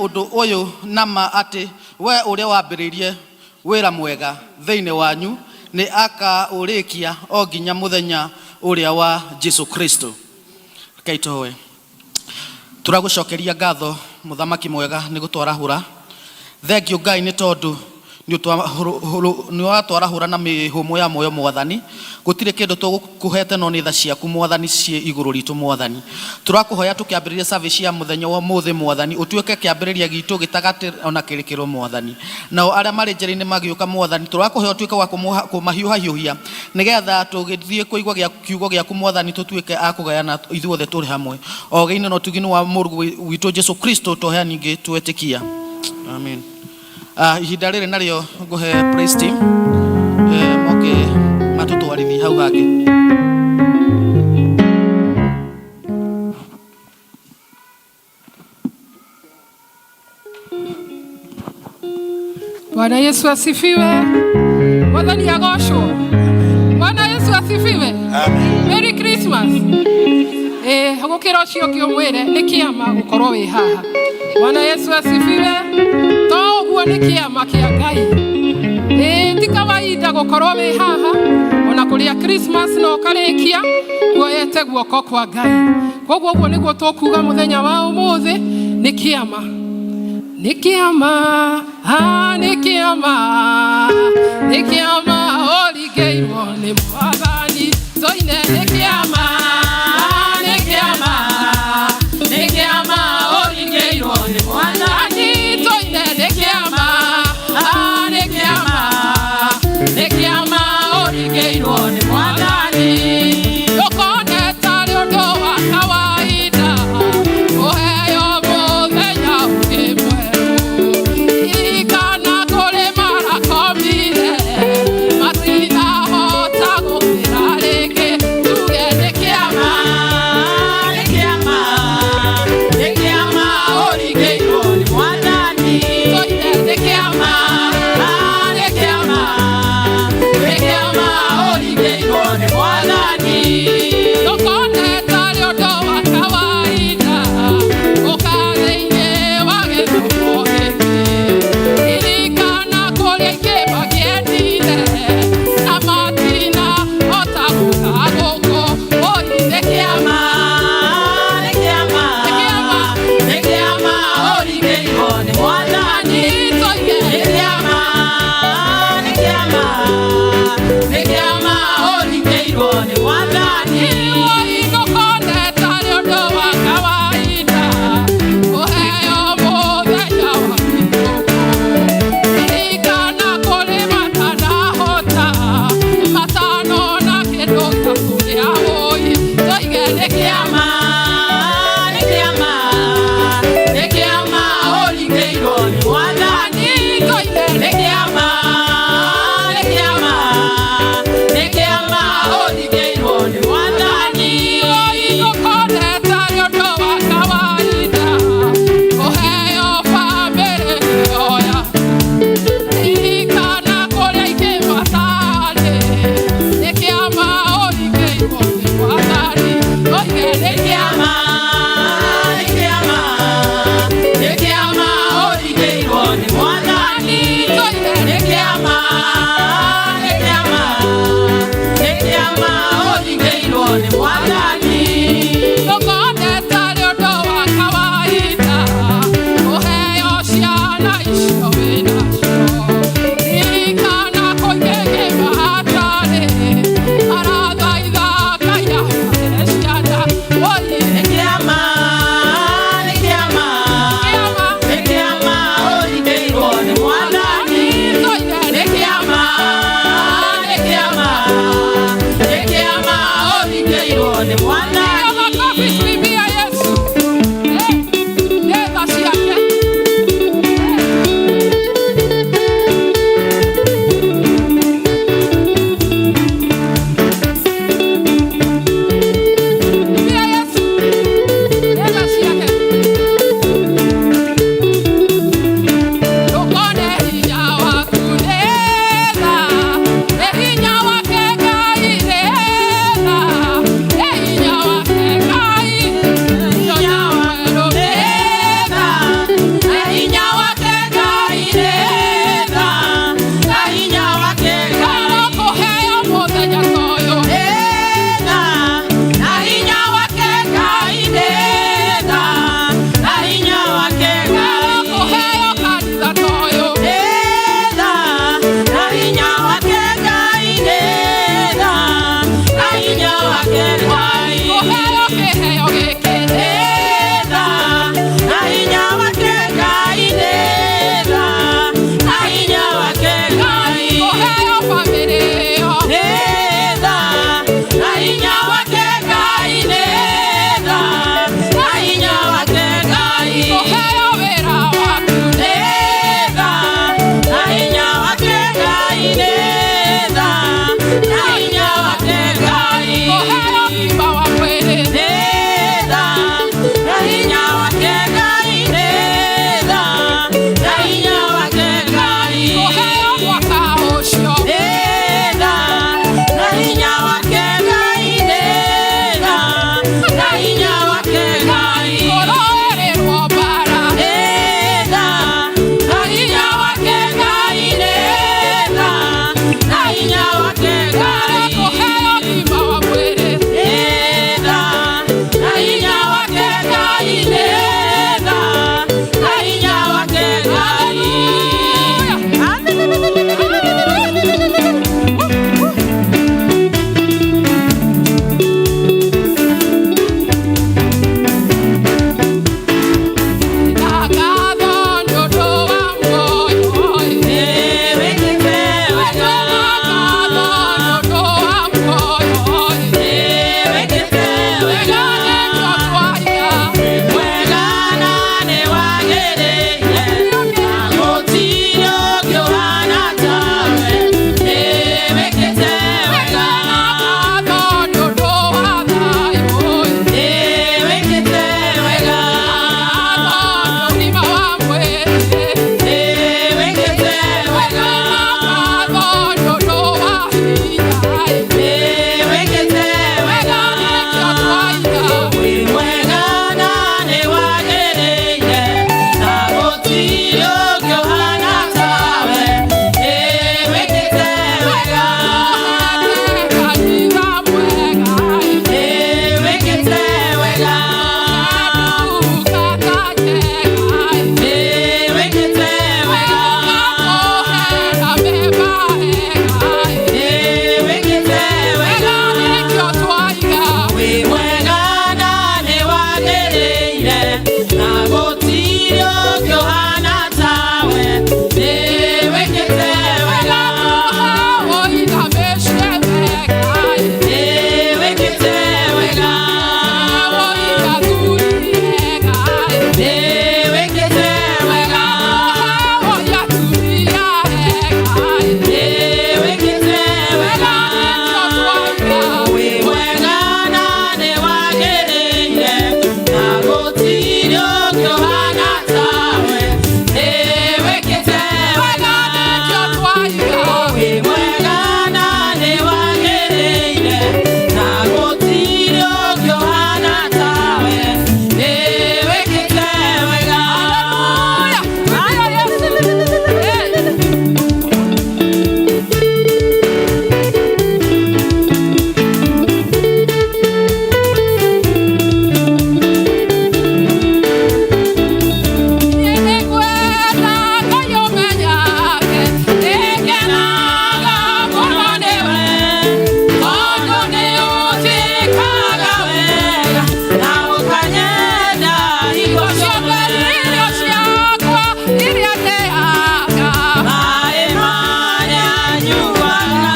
Ũndũ ũyũ na ma atĩ we ũrĩa wambĩrĩirie wĩra mwega thĩinĩ wanyu nĩ akaũrĩkia o nginya mũthenya ũrĩa wa Jesu Kristo. Rekei tũhoe. Tũragũcokeria ngatho, mũthamaki mwega, nĩ gũtwarahũra. Thengiũ, Ngai, nĩ tondũ nĩ watwarahũra na mĩhũmũ ya muoyo. Mwathani, gũtirĩ kĩndũ tũgũkũhete no nĩ tha ciaku, Mwathani, ciĩ igũrũ ritũ. Mwathani, tũrakũhoya tũkĩambĩrĩria service ya mũthenya wa ũmũthĩ, Mwathani, ũtuĩke kĩambĩrĩria gitũ, gĩtagatĩ ona kĩrĩkĩro. Mwathani, nao arĩa marĩ njĩra-inĩ magĩũka, Mwathani, tũrakũhoya ũtuĩke wa kũmahiũhahiũhia nĩgetha tũgĩthiĩ kũigua gĩa kiugo gĩaku. Mwathani, tũtuĩke a kũgayana ithuothe tũrĩ hamwe o gĩinĩ na ũtugi-inĩ wa mũrũ witũ Jesu Kristo tũhea ningĩ twetĩkia, amen. Ihinda rĩrĩ narĩo ngũhe praise team moke matũtwarithie hau hangĩ. Bwana Yesu asifiwe. Mwathani agocwo. Bwana Yesu asifiwe. Merry Christmas. Gũkĩra ũcio ũngĩ ũmwĩre nĩ kĩama gũkorwo wĩ haha. Bwana Yesu asifiwe. To ũguo, nĩ kĩama kĩa Ngai. Ti kawaida gũkorwo wĩ haha ona kũrĩa Christmas na ũkarĩkia kuoyete guoko kwa Ngai. Koguo ũguo nĩguo tũkuga mũthenya wa ũmũthĩ, nĩ kĩama, nĩ kĩama, ah, nĩ kĩama, nĩ kĩama ũringĩirwo nĩ Mwathani. Tũine, nĩ kĩama, nĩ kĩama, nĩ kĩama ũringĩirwo nĩ Mwathani. Tũine, nĩ kĩama, ah, nĩ kĩama, nĩ kĩama ũringĩirwo nĩ Mwathani. Ndũkone tarĩ ũndũ wa kawaida ũheo mũthenya ũngĩ mwerũ. Ririkana kũrĩ marakomire matinahota gũkĩra rĩngĩ. Tuge nĩ kĩama, nĩ kĩama, nĩ kĩama ũringĩirwo nĩ Mwathani. Tũine, nĩ kĩama, nĩ kĩama, nĩ kĩama ũringĩirwo nĩ Mwathani. Ndũkone tarĩ ũndũ wa kawaida ũka thĩinĩ wa gĩthomo gĩkĩ. Ririkana kũrĩa aingĩ mangĩendire na matinahota gũka gũkũ. Oi, nĩ kĩama, nĩ kĩama, nĩ kĩama, nĩ kĩama ũringĩirwo nĩ Mwathani. Tũige, nĩ kĩama, nĩ kĩama, nĩ kĩama ũringĩirwo nĩ Mwathani. Oi, ndũkone tarĩ ũndũ wa kawaida ũheo mũthenya wa thigũkũ. Ririkana kũrĩ matanahota matanona kĩndũ gĩa kũrĩa. Oi, tũige, nĩ kĩama, nĩ kĩama, nĩ kĩama ũringĩirwo nĩ Mwathani. Tũine, nĩ kĩama, nĩ kĩama, nĩ kĩama ũringĩirwo nĩ Mwathani. Oi, ndũkone tarĩ ũndũ wa kawaida ũheo bamĩrĩ ĩyo yaku. Ririkana kũrĩa aingĩ matarĩ. Nĩ kĩama ũringĩirwo nĩ Mwathani. Oige, nĩ kĩama, nĩ kĩama, nĩ kĩama ũringĩirwo nĩ Mwathani. Tũine, nĩ kĩama, nĩ kĩama, nĩ kĩama ũringĩirwo nĩ Mwathani. Ndũkone tarĩ ũndũ wa kawaida ũheo ciana icio wĩnacio. Ririkana kũingĩ matarĩ arathaitha Ngai amahe ciana. Oi, Nĩ kĩama, nĩ kĩama, kĩama, nĩ kĩama ũringĩirwo nĩ Mwathani. Tũine, Nĩ kĩama, na hinya wake Ngai. Kũheo ũgima wa mwĩrĩ. Nĩ tha na hinya wake Ngai. Nĩ tha na hinya wake Ngai. Na ngatho nĩ ũndũ wa muoyo. Nĩ wĩkĩte wega. Na ngatho nĩ ũndũ wa muoyo. Nĩ wĩkĩte wega. Wega nĩkĩo twaiga. Wega na nĩ wagĩrĩire, na gũtirĩ ũngĩ ũhaana tawe. Nĩ wĩkĩte wega. Na ngatho nĩ ũndũ wa thayũ. Nĩ wĩkĩte wega. Ngatho nĩ ũgima wa mwĩrĩ. Nĩ wĩkĩte wega. Ngatho nĩ ũndũ wa hinya. Nĩ wĩkĩte Wega wega. nĩkĩo twaiga. Wĩ mwega na nĩ wagĩrĩire, na gũtirĩ ũngĩ ũhaana tawe. Nĩ wĩkĩte wega. Kanitha mwega. Nĩ wĩkĩte wega. Ndungata njega. Nĩ wĩkĩte wega. Ũgatũhe na mema ega. Nĩ wĩkĩte Wega wega. nĩkĩo twaiga. Wĩ mwega na nĩ wagĩrĩire, na gũtirĩ ũngĩ ũhaana tawe. Nĩ wĩkĩte wega. Woiga mĩciĩ mega. Nĩ wĩkĩte wega. Woiga thuri ega. Nĩ wĩkĩte wega. Woiga atumia ega. Nĩ wĩkĩte Wega wega. nĩkĩo twaiga. Wĩ mwega na nĩ wagĩrĩire, na gũtirĩ ũngĩ ũhaana tawe. Nĩ wĩkĩte Wega wega. nĩkĩo twaiga. Wĩ mwega na nĩ wagĩrĩire, na gũtirĩ ũngĩ ũhaana tawe. Nĩ wĩkĩte wega. Hallelujah. Haya Yesu. Eh. Nĩngwenda Ngai ũmenyage, nĩngenaga mũno nĩwe, tondũ nĩũnjĩkaga Wega na ũkanyenda hingo ciothe ciothe. irio ciakwa iria ndĩaga. Maĩ marĩa nyuaga,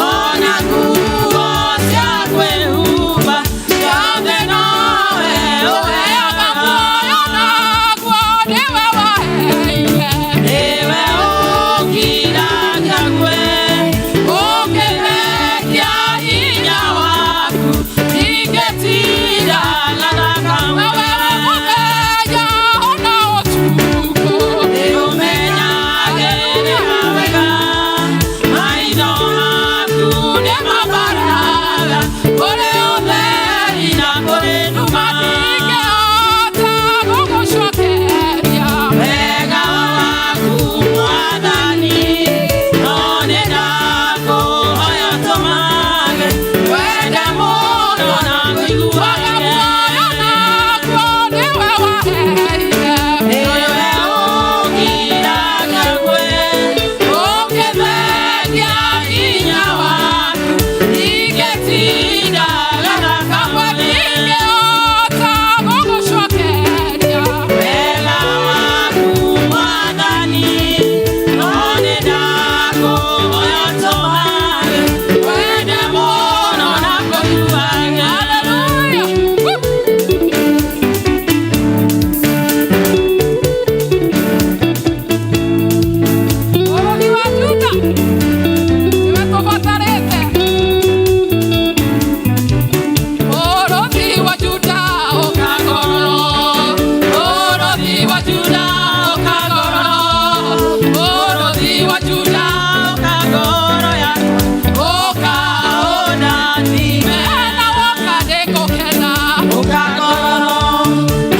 ona nguo cia kwĩhumba, ciothe nowe Ũheaga ũheaga. muoyo naguo nĩwe waheire. Nĩwe ũkiragia ngwe, ũkĩrekia hinya waku, ingĩtiraga na Na kamwe. wewe mũthenya ona ũtukũ. Nĩũmenyagĩrĩra wega, maitho maku nĩmabaraga, kũrĩ ũtheri na kũrĩ nduma. Ndingĩhota gũgũcokeria. Wega waku Mwathani, no nĩndakũhoya ũtũmage wende mũno na Waga ngũiguage. muoyo naguo nĩwe waheire. Nĩwe ũngiragia ngwe, ũkĩthengia hinya waku, ingĩtindaga na Kamwe kamwe. ndingĩhota gũgũcokeria. Wega waku Mwathani, no nĩndakũhoya ũtũmage wende mũno na ngũiguage. Hallelujah. Woo. Bũrũri wa Juda nĩwe tũbatarĩte. Bũrũri wa Juda ũkagorwo, bũrũri wa Juda ũkagorwo, bũrũri wa Juda Ũkagoro yakwa, ũkaũndathime. Mena woka nĩngũkena, Ũkagoro,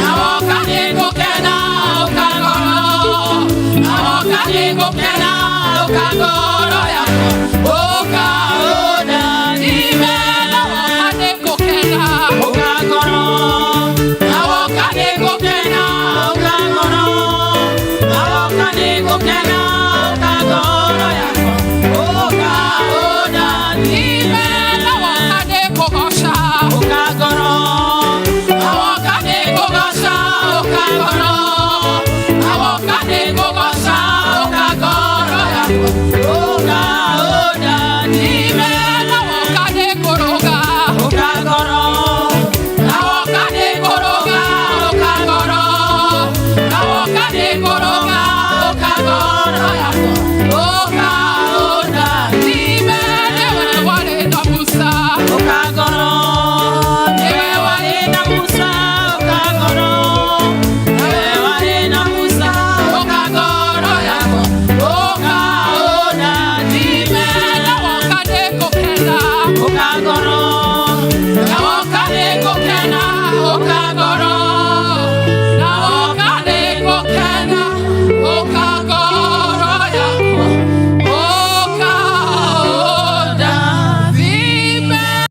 na woka nĩngũkena, ũkagorwo, na woka nĩngũkena, ũkagorwo yakwa. Ũka ũndathime na woka nĩ ngũkena. Ũka ngoro, na woka nĩ ngũkena. Ũka ngoro, na woka nĩ ngũkena. Ũka ngoro yakwa, ũka ũndathime. Na woka nĩ ngũgoca. Ũka ngoro, na woka nĩ ngũgoca. Ũka ngoro, na woka nĩ ngũgoca. Ũka ngoro yakwa, ũka ũndathime. Na woka nĩ ngũrũga. Ũka ngoro, na woka nĩ ngũrũga. Ũka ngoro, na woka nĩ ngũrũga. Ũka ngoro yakwa, ũka ũndathime. Nĩwe warĩ na Musa. Ũka ngoro, nĩwe warĩ na Musa. Ũka ngoro, nĩwe warĩ na Musa. Ũka ngoro yakwa, ũka ũndathime. Na woka nĩ ngũkena. Ũka ngoro, na woka nĩ ngũkena. Ũka ngoro, Na woka nĩ ngũkena. Ũka ngoro yakwa, ũka ũndathime.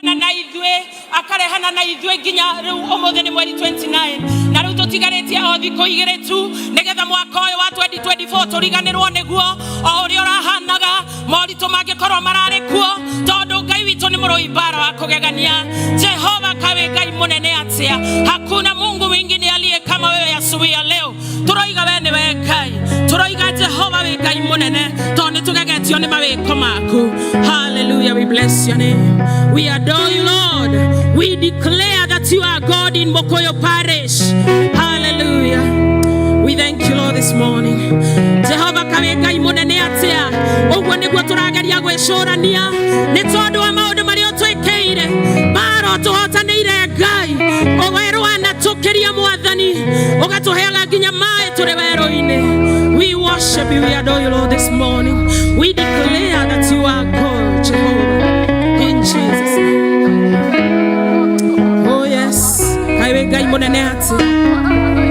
Na ithuĩ akarehana na ithuĩ nginya rĩu ũmũthĩ nĩ mweri 29, na rĩu tũtigarĩtie o thikũ 2 tu nĩgetha mwaka ũyũ wa 2024 tũriganĩrwo nĩguo o ũrĩa ũrahanaga, moritũ mangĩkorwo mararĩ kuo, tondũ Ngai witũ nĩ mũrũi mbara wa kũgegania. Jehova, kawe Ngai mũnene atĩa! Hakuna Mungu mwingine aliye kama wewe. Asubuhi ya leo tũroiga we nĩwe Ngai, tũroiga Jehova wĩ Ngai mũnene, tondũ nĩ tũgegetio nĩ mawĩko maku. Hallelujah, we bless your name, we adore you, Lord. We declare that you are God in Mokoyo Parish. Hallelujah. We thank you, Lord, this morning. Jehova, kawe Ngai mũnene atĩa! Ũguo nĩguo tũrageria gwĩcũrania nĩ tondũ wa maũndũ marĩa ũtwĩkĩire, mbara ũtũhotanĩire Ngai, ũwerũ wanatũkĩria Mwathani, ũgatũheaga nginya maĩ tũrĩ werũ-inĩ. We worship you, we adore you, Lord, this morning. We declare that you are God, Jehovah, in Jesus' name. Oh yes, kaĩ wĩ Ngai mũnene atĩa!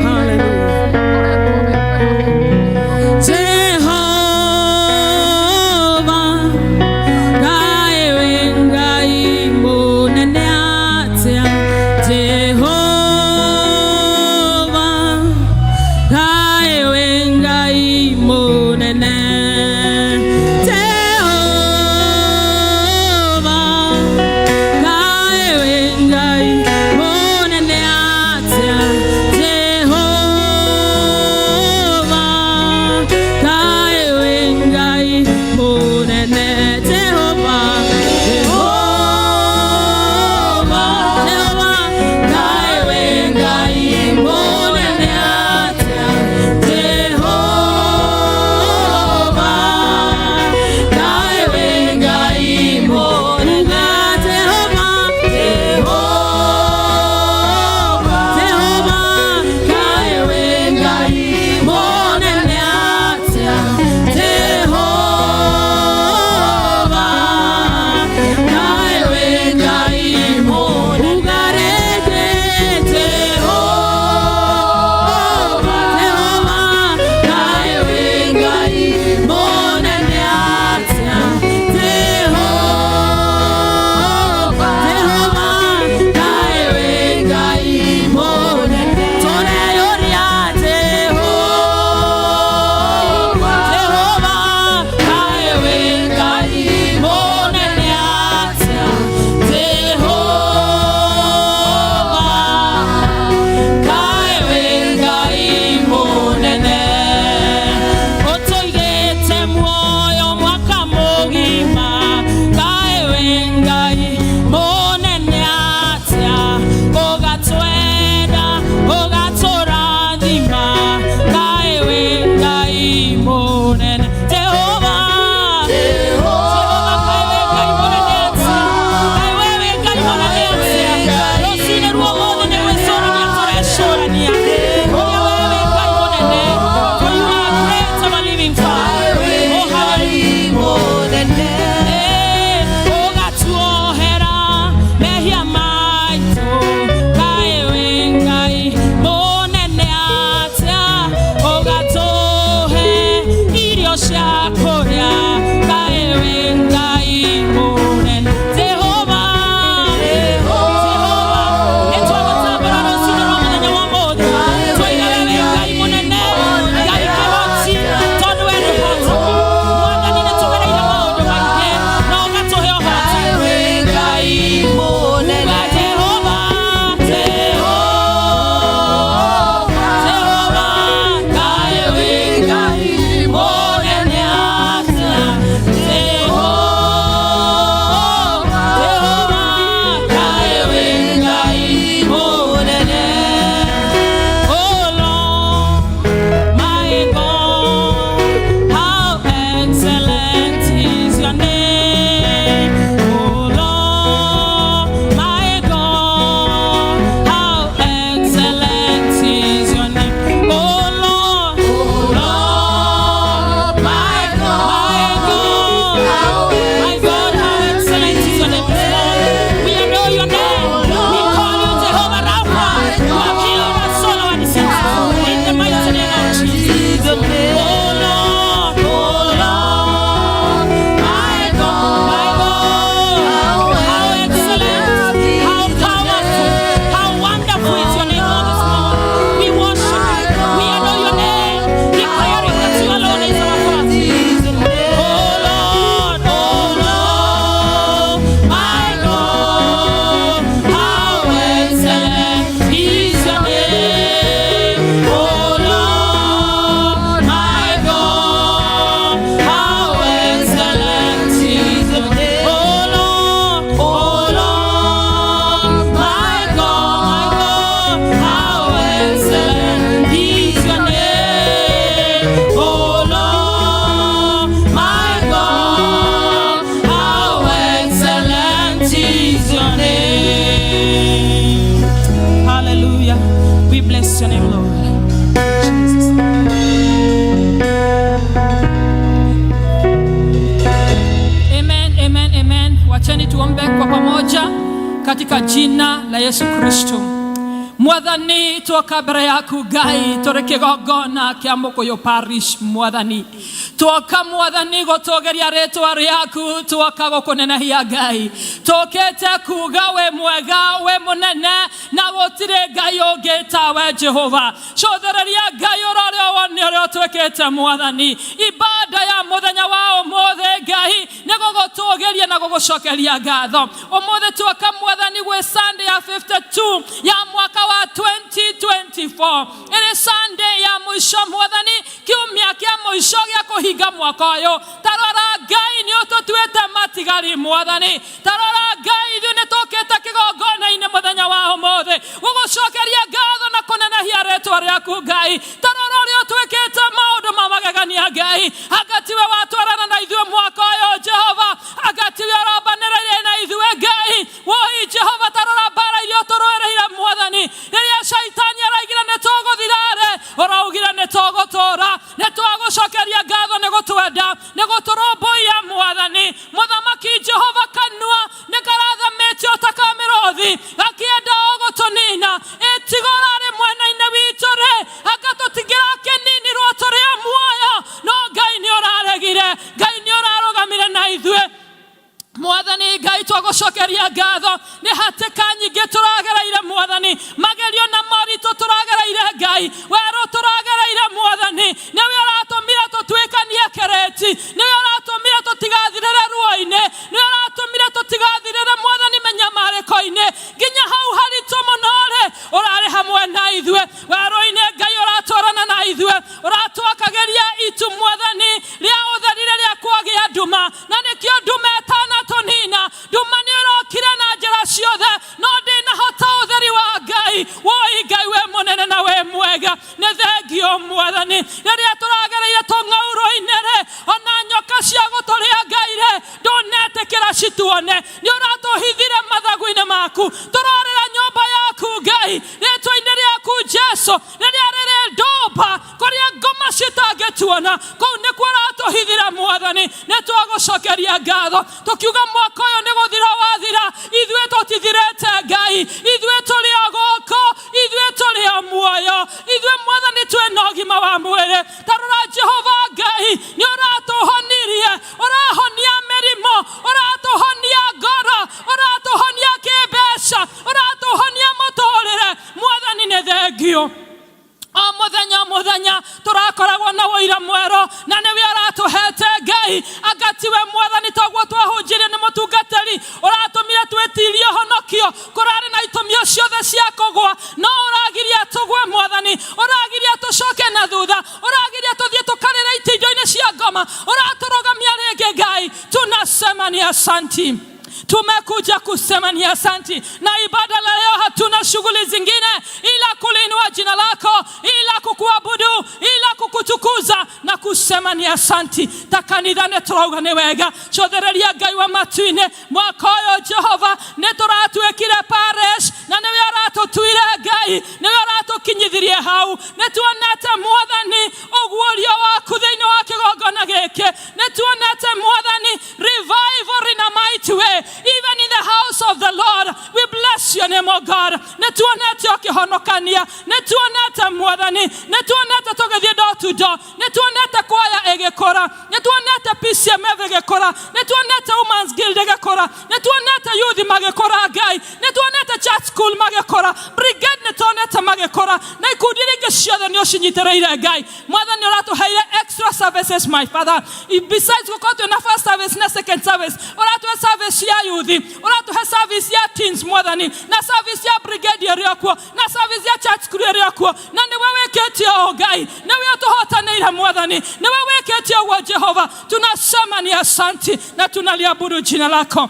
Hallelujah. Jehova, kaĩ wĩ Ngai mũnene atĩa! Jehova, kaĩ wĩ Ngai mũnene. Katika jina la Yesu Kristo. Mwathani, twoka mbere yaku Ngai tũrĩ kĩgongona kĩa Mũkũyũ Parish. Mwathani, twoka, Mwathani, gũtũgĩria rĩtwa rĩaku, twoka gũkũnenehia Ngai, tũkĩte kuga wĩ mwega, wĩ mũnene, na gũtirĩ Ngai ũngĩ tawe. Jehova, cũthĩrĩria Ngai ũrore wone ũrĩa ũtwĩkĩte. Mwathani, ibada ya mũthenya wa ũmũthĩ Ngai nĩ gũgũtũgĩria na gũgũcokeria ngatho. Ũmũthĩ tuoka, Mwathani, gwĩ Sunday ya 52 ya mwaka wa 2024, ĩrĩ Sunday ya mũico, Mwathani, kiumia kĩa mũico gĩa kũhinga mwaka ũyũ. Tarora Ngai, nĩ ũtũtuĩte matigari. Mwathani, tarora Ngai, ithuĩ nĩ tũkĩte kĩgongona-inĩ mũthenya wa ũmũthĩ gũgũcokeria ngatho na kũnenehia rĩtwa rĩaku. Ngai, tarora ũrĩa ũtwĩkĩte maũndũ ma magegania. Ngai, anga tiwe watwarana na ithuĩ mwaka ũyũ. Jehova, anga tiwe ũrambanĩrĩire na ithuĩ. Ngai woi, Jehova, tarora mbara iria ũtũrũĩrĩire. Mwathani, rĩrĩa caitani araigire nĩ tũgũthirare, ũraugire nĩ tũgũtũra. Nĩ twagũcokeria ngatho nĩ gũtwenda, nĩ gũtũrũmbũiya. Mwathani Mũthamaki Jehova, kanua nĩ karathamĩtio ta ka mĩrũthi gakĩenda o gũtũnina. Ĩtigo ũrarĩ mwena-inĩ witũ rĩ, anga tũtingĩrakĩninirwo tũrĩ a muoyo, no Ngai nĩ ũraregire, Ngai nĩ ũrarũgamire na ithuĩ. Mwathani Ngai, twagũcokeria ngatho. Nĩ hatĩka nyingĩ tũragereire, Mwathani, magerio na moritũ tũragereire, Ngai, werũ tũragereire. Mwathani, nĩwe ũratũmire tũtuĩkanie kĩrĩti, nĩwe ũratũmire tũtigathirĩre ruo-inĩ, nĩwe ũratũmire tũtigathirĩre, Mwathani, mĩnyamarĩko-inĩ nginya hau haritũ mũno rĩ, ũrarĩ hamwe na ithuĩ werũ-inĩ. Ngai, ũratwarana na ithuĩ, ũratwakagĩria itu, Mwathani, rĩa ũtheri rĩrĩa kwagĩa nduma, na nĩkĩo nduma ĩtanatũnina. Nduma nĩ ĩrokire na njĩra ciothe, no ndĩnahota ũtheri wa Ngai. Woi Ngai, wĩ mũnene na wĩ mwega, nĩ thengio. Mwathani, rĩrĩa tũragereire tũng'aurũ-inĩ rĩ, ona nyoka cia gũtũrĩa, Ngai rĩ, ndũnetĩkĩra cituone, nĩ ũratũhithire mathagu-inĩ maku. Tũrorĩra nyũmba yaku, Ngai, rĩtwa-inĩ rĩaku Jesu rĩrĩa rĩrĩ ndũmba, kũrĩa ngoma citangĩtuona, kũu nĩkuo ũratũhithira. Mwathani, nĩ twagũcokeria ngatho tũkiuga mwaka ũyũ nĩ gũthira wathira, ithuĩ tũtithirĩte. Ngai, ithuĩ tũrĩ o gũkũ, ithuĩ tũrĩ o muoyo, ithuĩ, Mwathani, twĩna ũgima wa mwĩrĩ. Tarora Jehova Ngai, nĩ ũratũhonirie, ũrahonia mĩrimũ, ũratũhonia ngoro, ũratũhonia kĩmbeca, ũratũhonia mũtũrĩre. Mwathani, nĩ thengio. O muthenya o muthenya tũrakoragwo na ũira mwerũ, na nĩwe ũratũhete. Ngai, anga tiwe, Mwathani, toguo twahunjirie nĩ mũtungatĩri ũratũmire twĩtirie ũhonokio. Kũrarĩ na itũmio ciothe cia kũgwa, no ũragiria tũgwe. Mwathani, ũragiria tũcoke na thutha, ũragiria tũthiĩ tũkarĩre itindio-inĩ cia ngoma, ũratũrũgamia rĩngĩ. Ngai, tunasema ni asanti. Tumekuja kusema ni asanti, na ibada la leo hatuna shughuli zingine ila kuliinua jina lako, ila kukuabudu, ila kukutukuza na kusema ni asanti. Ta kanitha nĩ tũrauga nĩ wega. Cothereria Ngai wa matu-inĩ, mwaka ũyũ Jehova nĩ tũratuĩkire parish, na nĩwe ũratũtuire. Ngai, nĩwe ũratũkinyithirie hau. Nĩ tuonete, Mwathani, ũguũrio waku thĩinĩ wa kĩgongona gĩkĩ. Nĩ tuonete, Mwathani, revival in a mighty way even in the house of the Lord. We bless your name, O God. Nĩ tuonete ũkĩhonokania, nĩ tuonete, Mwathani, nĩ tuonete tũgĩthiĩ door to door, nĩ tuonete kwaya ĩgĩkũra, nĩ tuonete PCMF ĩgĩkũra, nĩ tuonete Women's Guild ĩgĩkũra, nĩ tuonete youth magĩkũra. Ngai, nĩ tuonete church school magĩkũra, brigade nĩ tuonete magĩkũra, na ikundi iria ingĩ ciothe nĩ ũcinyitĩrĩire. Ngai Mwathani, ũratũheire extra services, my Father. Besides gũkorwo twĩna first service na second service, ũratũhe service ya youth, ũratũhe service ya teens, Mwathani, na service ya brigade ĩrĩ o kuo, na service ya church school ĩrĩ o kuo, na nĩwe wĩkĩte ũũ. Ngai, nĩwe ũtũhotanĩire. Mwathani, nĩwe wĩkĩte ũguo. Jehova, tunasema ni asanti na tunaliabudu jina lako.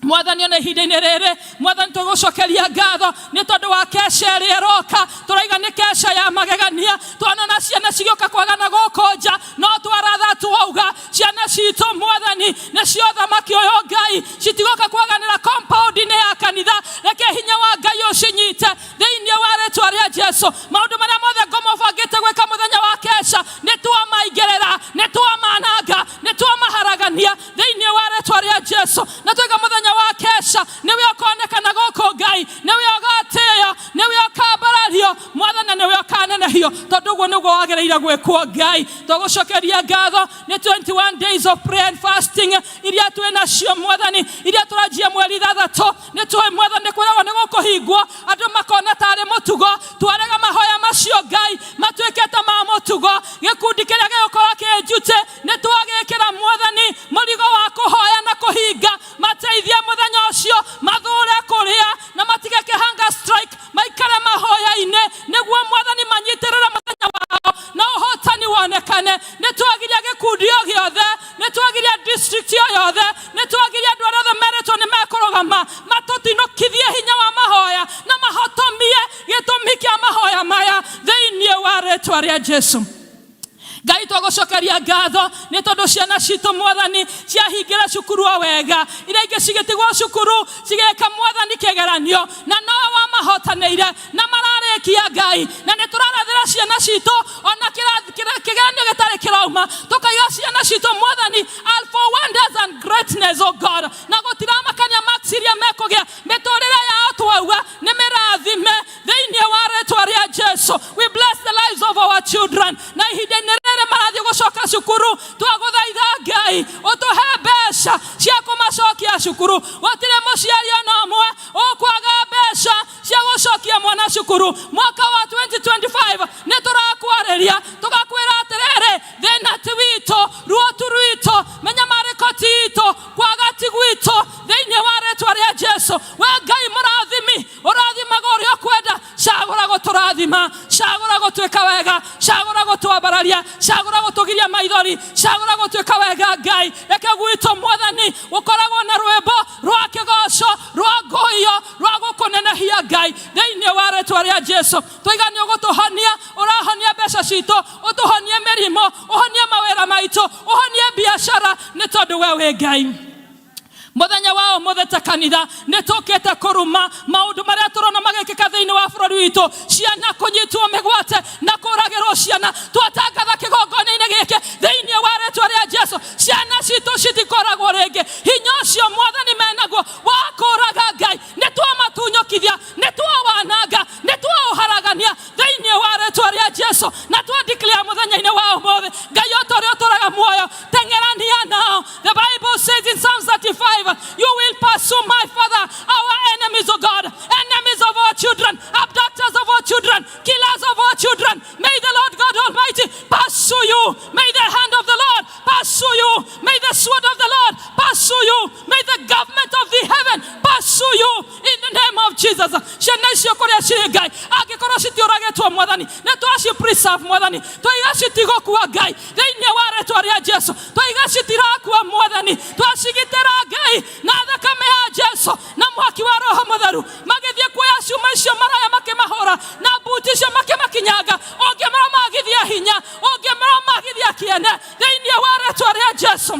Mwathani, ona ihinda-inĩ rĩrĩ, Mwathani, tũgũcokeria ngatho nĩ tondũ wa kesha ĩrĩa ĩroka. Tũraiga nĩ kesha ya magegania. Twanona ciana cigĩũka kwagana gũkũ nja, no twaratha twauga ciana citũ, Mwathani, nĩcio thamaki ũyũ. Ngai, citigoka kwaganĩra compound-inĩ ya kanitha. Reke hinya wa Ngai ũcinyite thĩinĩ wa rĩtwa rĩa Jesu. Maũndũ marĩa mothe ngoma ũbangĩte gwĩka mũthenya wa kesha, nĩ twamaingĩrĩra, nĩ twamananga, nĩ twamaharagania thĩinĩ wa rĩtwa rĩtwa rĩa Jesu. Na twaiga mũthenya wa kesha nĩwe ũkonekana gũkũ Ngai, nĩwe ũgatĩo, nĩwe ũkambarario Mwathani, nĩwe ũkanenehio, tondũ ũguo nĩguo wagĩrĩire gwĩkwo Ngai. Tũgũcokeria ngatho nĩ 21 days of prayer and fasting iria twĩ nacio Mwathani, iria tũranjia mweri 6. Nĩ tũĩ Mwathani nĩ kwĩragwo nĩ gũkũhingwo, andũ makona tarĩ mũtugo. Twarega mahoya macio Ngai matuĩkĩte ma mũtugo. Gĩkundi kĩrĩa gĩgũkorwo kĩ njute nĩ twagĩkĩra Mwathani mũrigo wa kũhoya na kũhinga, mateithie mũthenya ũcio mathure kũrĩa na matige hunger strike, maikare mahoya-inĩ nĩguo Mwathani manyitĩrĩre mũthenya wao na ũhotani wonekane. Nĩ twagiria gĩkundi o gĩothe, nĩ twagiria district o yothe, nĩ twagiria andũ arĩa othe merĩtwo nĩ mekũrũgama matũtinũkithie hinya wa mahoya na mahotomie gĩtũmi kĩa mahoya maya thĩinĩ wa rĩtwa rĩa Jesu. Ngai, twagũcokeria ngatho nĩ tondũ ciana citũ Mwathani ciahingĩra cukuru o wega, iria ingĩ cigĩtigwo cukuru cigĩka Mwathani kĩgeranio, na nowe wamahotanĩire na mararĩkia Ngai. Na nĩ tũrarathĩra ciana citũ ona kĩgeranio gĩtarĩ kĩrauma, tũkaiga ciana citũ Mwathani are for wonders and greatness, oh God, na gũtiramakania marks iria mekũgĩa, mĩtũrĩre yao twauga nĩ mĩrathime thĩinĩ wa rĩtwa rĩa Jesu. We bless the lives of our children, na ihinda-inĩ rĩrĩ marathiĩ gũcoka cukuru, twagũthaitha Ngai ũtũhe mbeca cia kũmacokia cukuru. Gũtirĩ mũciari ona ũmwe ũkwaga mbeca cia gũcokia mwana cukuru mwaka wa 2025. Nĩ tũrakwarĩria tũgakwĩra atĩrĩrĩ, thĩna ti witũ, ruo tu rwitũ, mĩnyamarĩko ti itũ, kwaga ti gwitũ, thĩinĩ wa rĩtwa rĩa Jesu. We Ngai mũrathimi, ũrathimaga ũrĩa ũkwenda, cagũra gũtũrathima, cagũra gũtwĩka wega, cagũra gũtwambararia, cagũra gũtũgiria maithori, cagũra gũtwĩka wega Ngai. Reke gwitũ Mwathani gũkoragwo na rwĩmbo rwa kĩgoco, rwa ngũiyo, rwa gũkũnenehia Ngai, thĩinĩ wa rĩtwa rĩa Jesu. Twaiga nĩ ũgũtũhonia, ũrahonia mbeca citũ, ũtũhonie mĩrimũ, ũhonie mawĩra maitũ, ũhonie biacara, nĩ tondũ we wĩ Ngai. Mũthenya wa ũmũthĩ ta kanitha nĩ tũkĩte kũruma maũndũ marĩa tũrona magĩkĩka thĩinĩ wa bũrũri witũ, ciana kũnyitwo mĩgwate na kũragĩrwo ciana. Twatangatha kĩgongona-inĩ gĩkĩ thĩinĩ wa rĩtwa rĩa Jesu, ciana citũ citikoragwo rĩngĩ. Hinya ũcio Mwathani menaguo wa kũraga Ngai, nĩ twamatunyũkithia, nĩ twawananga, nĩ twaũharagania thĩinĩ wa rĩtwa rĩa Jesu. Na twa declare mũthenya-inĩ wa ũmũthĩ, Ngai o ta ũrĩa ũtũraga muoyo, teng'erania nao. The Bible says in Psalms 35, you will pursue, my Father, our enemies, O God, enemies of our children, abductors of our children, killers of our children. May the Lord God Almighty pursue you. May the hand of the Lord pursue you. May the sword of the Lord pursue you. May the government of the heaven pursue you in the name of Jesus. Ciana icio kũrĩa cirĩ Ngai, angĩkorwo citiũragĩtwo Mwathani, nĩ twaci preserve Mwathani, twaiga citigũkua Ngai thĩinĩ wa rĩtwa rĩa Jesu, twaiga citirakua Mwathani, twacigitĩra Ngai na thakame ya Jesu na mwaki wa Roho Mũtheru. Magĩthiĩ kuoya ciuma icio maraya makĩmahũra na mbuti icio makĩmakinyanga, ũngĩmera magithia hinya, ũngĩmera magithia kĩene thĩinĩ wa rĩtwa rĩa Jesu.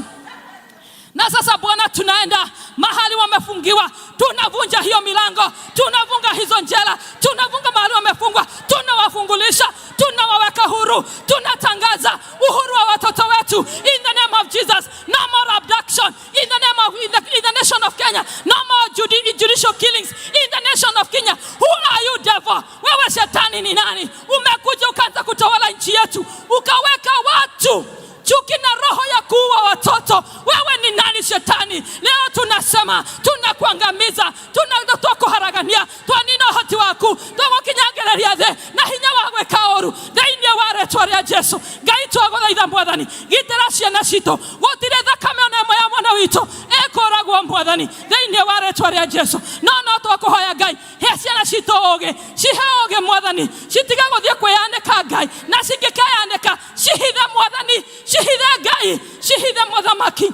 Na sasa Bwana, tunaenda mahali wamefungiwa, tunavunja hiyo milango, tunavunga hizo njela, tunavunga mahali wamefungwa, tunawafungulisha, tunawaweka huru, tunatangaza uhuru wa watoto wetu in the name of Jesus. No more abduction in the name of in the nation of Kenya. No more judicial killings in the nation of Kenya. Who are you, devil? Wewe shetani ni nani? Umekuja ukaanza kutawala nchi yetu, ukaweka watu chuki na roho ya kuua watoto. Wewe ni nani shetani? Leo tunasema tunakuangamiza, twakuharagania, twanina ũhoti waku, tũgũkinyangereria thĩ na hinya wa gwĩka ũru thĩinĩ wa rĩtwa rĩa Jesu. Ngai, twagũthaitha Mwathani, gitĩra ciana citũ, gũtirĩ thakame ona ĩmwe ya mwana witũ ĩkũragwo Mwathani thĩinĩ wa rĩtwa rĩa Jesu. No twakũhoya Ngai, he ciana citũ ũgĩ, cihe ũgĩ Mwathani, citige gũthiĩ kwĩyanĩka Ngai, na cingĩkeyanĩka cihithe Mwathani, cihithe Ngai, cihithe mũthamaki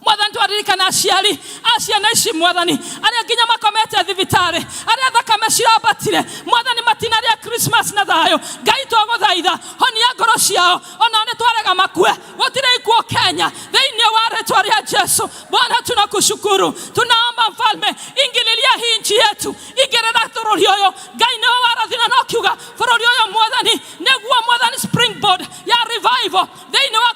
Mwathani. Twaririkana aciari a ciana ici Mwathani, arĩa nginya makomete thibitarĩ, arĩa thakame cirambatire Mwathani, matinarĩa Christmas na thayũ. Ngai, twagũthaitha honia ngoro ciao, onao nĩ twarega makue, gũtirĩ ikuũ Kenya thĩinĩ wa rĩtwa rĩa Jesu. Bwana, tunakushukuru, tunaomba mfalme, ingililia hii nchi yetu, ingĩrĩra bũrũri ũyũ Ngai. Nĩwe warathina na ũkiuga bũrũri ũyũ Mwathani nĩguo Mwathani springboard ya revival thĩinĩ wa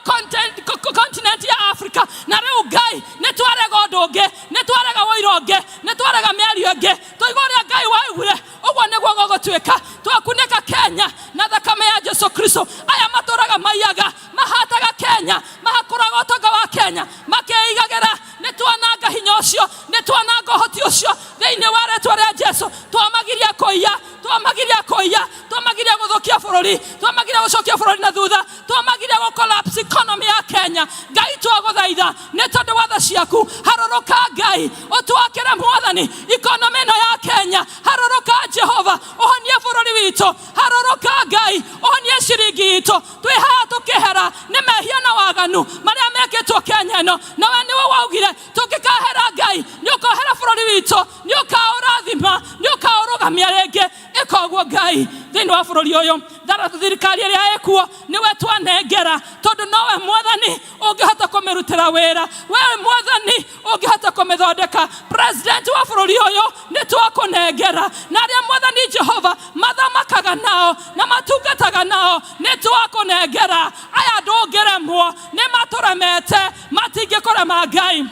continent ya Africa. Na rĩu Ngai nĩ twarega ũndũ ũngĩ, nĩ twarega ũira ũngĩ, nĩ twarega mĩario ĩngĩ, twaigua ũrĩa Ngai waugire ũguo nĩguo gũgũtuĩka. Twakunĩka Kenya na thakame ya Jesu Kristo. Aya matũraga maiyaga, mahataga Kenya, mahakũraga ũtonga wa Kenya, makĩigagĩra. Nĩ twananga hinya ũcio, nĩ twananga ũhoti ũcio thĩinĩ wa rĩtwa rĩa Jesu. Twamagiria kũiya, twamagiria kũiya, twamagiria gũthũkia bũrũri, twamagiria gũcokia bũrũri na thutha, twamagiria gũ collapse economy ya Kenya. Ngai twagũthaitha nĩ tondũ wa tha ciaku, harũrũka Ngai, ũtwakĩre Mwathani economy ĩno ya Kenya. Harũrũka Jehova, ũhonie bũrũri witũ. Harũrũka Ngai, ũhonie ciringi itũ. Twĩ haha tũkĩhera nĩ mehia na waganu marĩa mekĩtwo Kenya ĩno, na we nĩwe waugire tũngĩkahera Ngai nĩ ũkohera bũrũri witũ, nĩ ũkaũrathima, nĩ ũkaũrũgamia rĩngĩ. Ĩka ũguo Ngai thĩinĩ wa bũrũri ũyũ. Thara thirikari ĩrĩa ĩkuo nĩwe twanengera, tondũ nowe Mwathani ũngĩhota kũmĩrutĩra wĩra, we Mwathani ũngĩhota kũmĩthondeka. President wa bũrũri ũyũ nĩ twakũnengera, na arĩa Mwathani Jehova mathamakaga nao na matungataga nao nĩ twakũnengera. Aya ndũngĩremwo, nĩ matũremete, matingĩkũrema Ngai.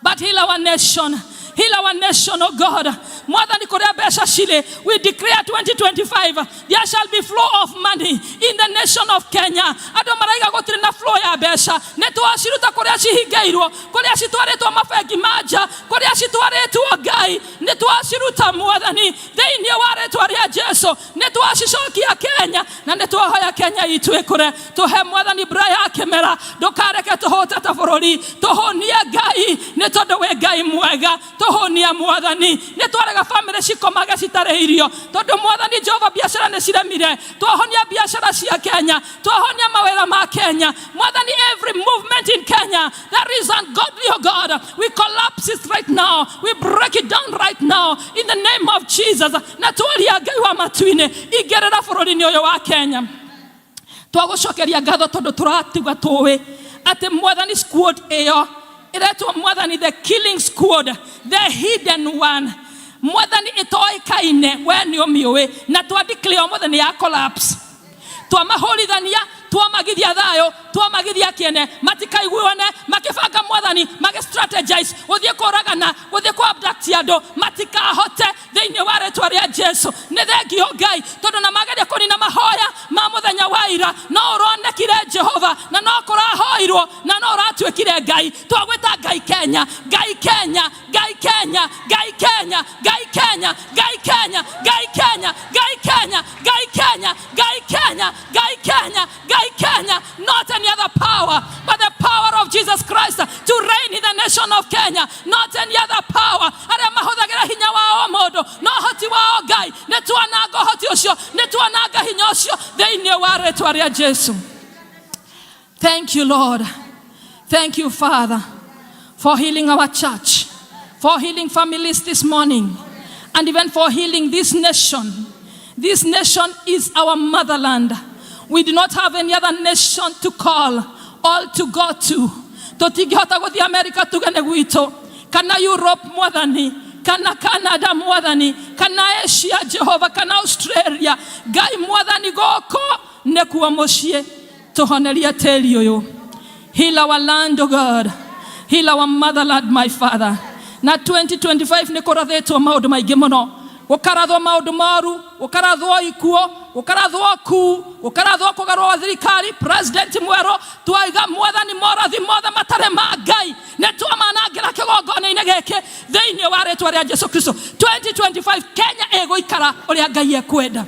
But heal our nation. Heal our nation, oh God. Mwathani kũrĩa mbeca cirĩ, we declare 2025 there shall be flow of money in the nation of Kenya. Andũ maraiga gũtirĩ na flow ya mbeca, nĩ twaciruta kũrĩa cihingĩirwo, kũrĩa citwarĩtwo mabengi ma nja, kũrĩa citwarĩtwo Ngai, nĩ twaciruta Mwathani thĩinĩ wa rĩtwa rĩa Jesu. Nĩ twacicokia Kenya na nĩ twahoya Kenya itũ ĩkũre. Tũhe Mwathani mbura ya kĩmera, ndũkareke tũhũte ta bũrũri. Tũhũnie Ngai nĩ tondũ wĩ Ngai mwega. Tũhũnie Mwathani, nĩ twarega bamĩrĩ cikomage citarĩ irio, tondũ Mwathani Jehova biacara nĩ ciremire. Twahonia biacara cia Kenya, twahonia mawĩra ma Kenya. Mwathani, every movement in Kenya that is ungodly, oh God, we collapse it right now, we break it down right now in the name of Jesus. Na twaria Ngai wa matu-inĩ, ingĩrĩra bũrũri-inĩ ũyũ wa Kenya. Twagũcokeria ngatho tondũ tũratiga tũĩ atĩ Mwathani squad ĩyo ĩretwo Mwathani the killing squad, the hidden one, Mwathani ĩtoĩkaine, we nĩ ũmĩũĩ, na twa declare ũmũthĩ nĩ ya collapse. Twamahũrithania, twamagithia thayũ, twamagithia kĩene, matikaiguane makĩbanga Mwathani, magĩ strategize gũthiĩ kũragana, gũthiĩ kũ abduct andũ, matikahote thĩinĩ wa rĩtwa rĩa Jesu. Nĩ thengio Ngai tondũ na mageria kũnina mahoya ma mũthenya wa ira, no ũronekire Jehova, na no kũrahoirwo, na no ũratuĩkire Ngai. Twagwĩta Ngai Kenya, Ngai Kenya, Ngai Kenya, Ngai Kenya, Ngai Kenya, Ngai Kenya, Ngai Kenya, Ngai Kenya, Ngai Kenya, Ngai Kenya, Ngai Kenya, Ngai Kenya. Not any other power but the power of Jesus Christ to reign in the nation of Kenya. Not any other power. Arĩa mahũthagĩra hinya wao mũndũ no ũhoti wao Ngai, nĩ twananga ũhoti ũcio, nĩ twananga hinya ũcio thĩinĩ wa rĩtwa rĩa Jesu. Thank you, Lord. Thank you, Father, for healing our church, for healing families this morning, and even for healing this nation. This nation is our motherland. We do not have any other nation to call or to go to. Tũtingĩhota gũthiĩ America tuge nĩ gwitũ, kana Europe Mwathani, kana Canada Mwathani, kana Asia Jehova, kana Australia. Ngai Mwathani, gũkũ nĩkuo mũciĩ. Tũhonerie tĩri ũyũ. Heal our land, O God. Heal our motherland, my Father. Na 2025 nĩ kũrathĩtwo maũndũ maingĩ mũno, gũkarathwo maũndũ moru, gũkarathwo ikuũ, gũkarathwo ku, gũkarathwo kũgarũrwo thirikari, president mwerũ. Twaiga Mwathani morathi mothe matarĩ ma Ngai nĩ twamanangĩra kĩgongona-inĩ gĩkĩ thĩinĩ wa rĩtwa rĩa Jesu Kristo. 2025 Kenya ĩgũikara ũrĩa Ngai ekwenda,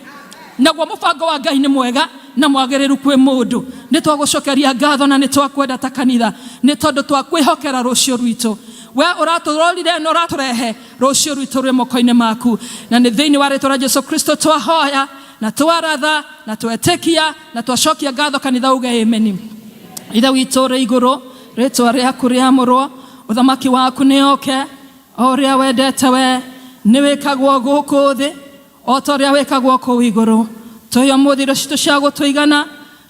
naguo mũbango wa Ngai nĩ mwega na mwagĩrĩru kwĩ mũndũ. Nĩ twagũcokeria ngatho na nĩ twakwenda ta kanitha, nĩ tondũ twakwĩhokera rũciũ rwitũ. We ũratũrorire na ũratũrehe, rũciũ rwitũ rwĩ moko-inĩ maku, na nĩ thĩinĩ wa rĩtwa rĩa Jesu Kristo twahoya na twaratha na twetĩkia na twacokia ngatho. Kanitha uge ameni. Ithe witũ ũrĩ igũrũ, rĩtwa rĩaku rĩamũrwo, ũthamaki waku nĩ oke, o ũrĩa wendete we nĩ wĩkagwo gũkũ thĩ o ta ũrĩa wĩkagwo kũu igũrũ. Tũhe ũmũthĩ irio citũ cia gũtũigana,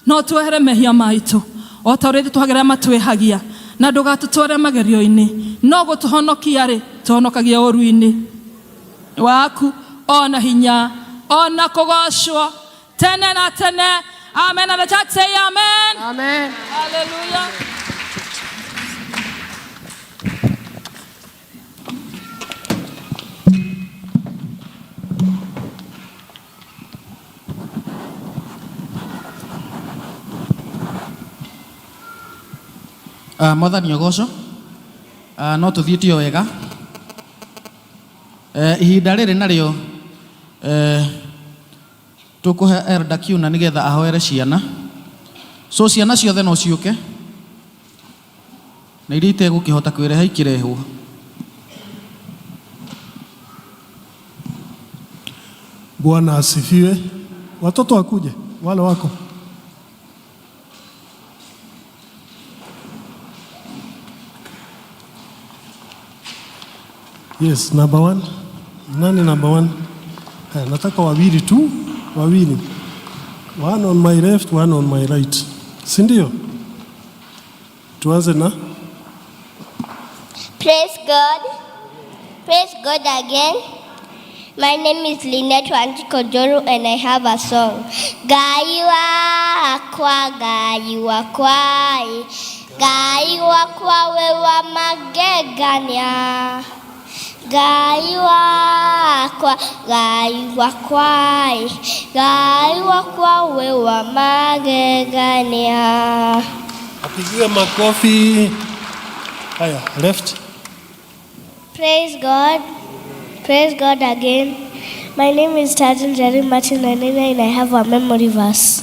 no twehere mehia maitũ o ta ũrĩa ithuĩ twagĩrĩra matwĩhagia, na ndũgatũtware magerio-inĩ, no gũtũhonokia rĩ tũhonokagia ũru-inĩ waku, ona hinya ona kũgocwo tene na tene. Amen. And the church say amen. Amen. Hallelujah. Mwathani ogocwo. No tũthiĩte o wega. Ihinda rĩrĩ narĩo tũkũhe Elder Kiuna nĩgetha ahoere ciana. So ciana ciothe no ciũke na iria itegũkĩhota kwĩreha ikĩrehwo. Bwana asifiwe. Watoto wakuje, wale wako. Yes, number one. Nani number one? Haya, nataka wawili tu, wawili. One on my left, one on my right. Si ndio? Tuanze na Praise God. Praise God again. My name is Lynette Wanjiku Joru and I have a song. Ngai wakwa, Ngai wakwa, Ngai wakwa we wa magegania. Ngai wakwa, Ngai wakwa, Ngai wakwa we wa magegania. Apigiwe makofi. Haya, left. Praise God. Praise God again. My name is Tajan Jerry Martin and I have a memory verse.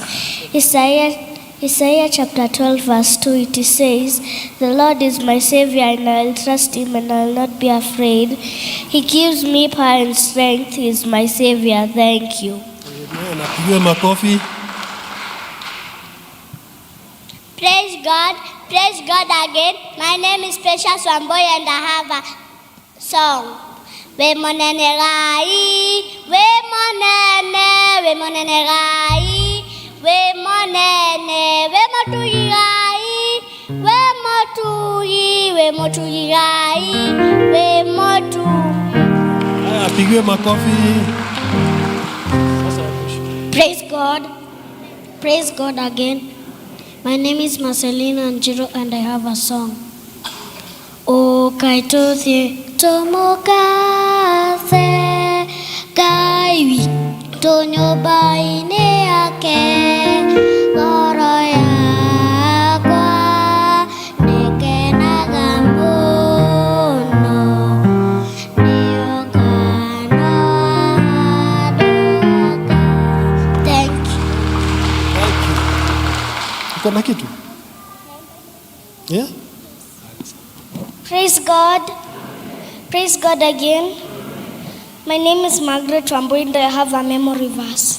Isaiah chapter 12 verse 2, it says, "The Lord is my Savior and I will trust him and I will not be afraid. He gives me power and strength. He is my Savior." Thank you. Amen. Apigiwe makofi. Praise God. Praise God again. My name is Precious Wamboy and I have a song. We monene Ngai, we monene, we monene Ngai, we monene, we motugi Ngai, we motugi, we motugi Ngai, we motugi. Haya, apigiwe makofi. Sasa ya mwisho. Praise God. Praise God again. My name is Marcelina Njiro and I have a song. Ũkai tũthiĩ tũmũgathe Ngai witũ nyũmba-inĩ yake, ngoro yakwa nĩkenaga mũno nĩũngano andũ. Thank you. Thank you. Uko na kitu? Yeah? Praise God. Praise God again. My name is Margaret Wambui and I have a memory verse.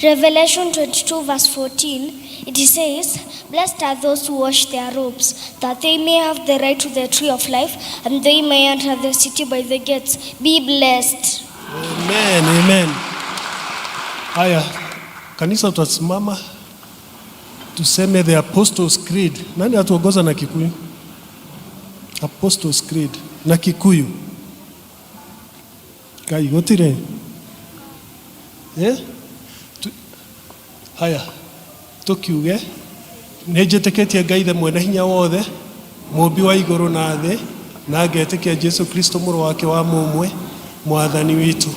Revelation 22, verse 14, it says, "Blessed are those who wash their robes, that they may have the right to the tree of life, and they may enter the city by the gates." Be blessed. Amen, amen. Haya, kanisa tutasimama tuseme the Apostles' Creed. Nani atuongoza na Kikuyu? Apostles' Creed na Kikuyu. Kai gutire. Eh? Haya, tukiuge nĩ njĩtĩkĩtie Ngai the mwene hinya wothe, mũmbi wa igũrũ na thĩ, na ngetĩkia Jesu Kristo mũrũ wake wa mũmwe, mwathani witũ,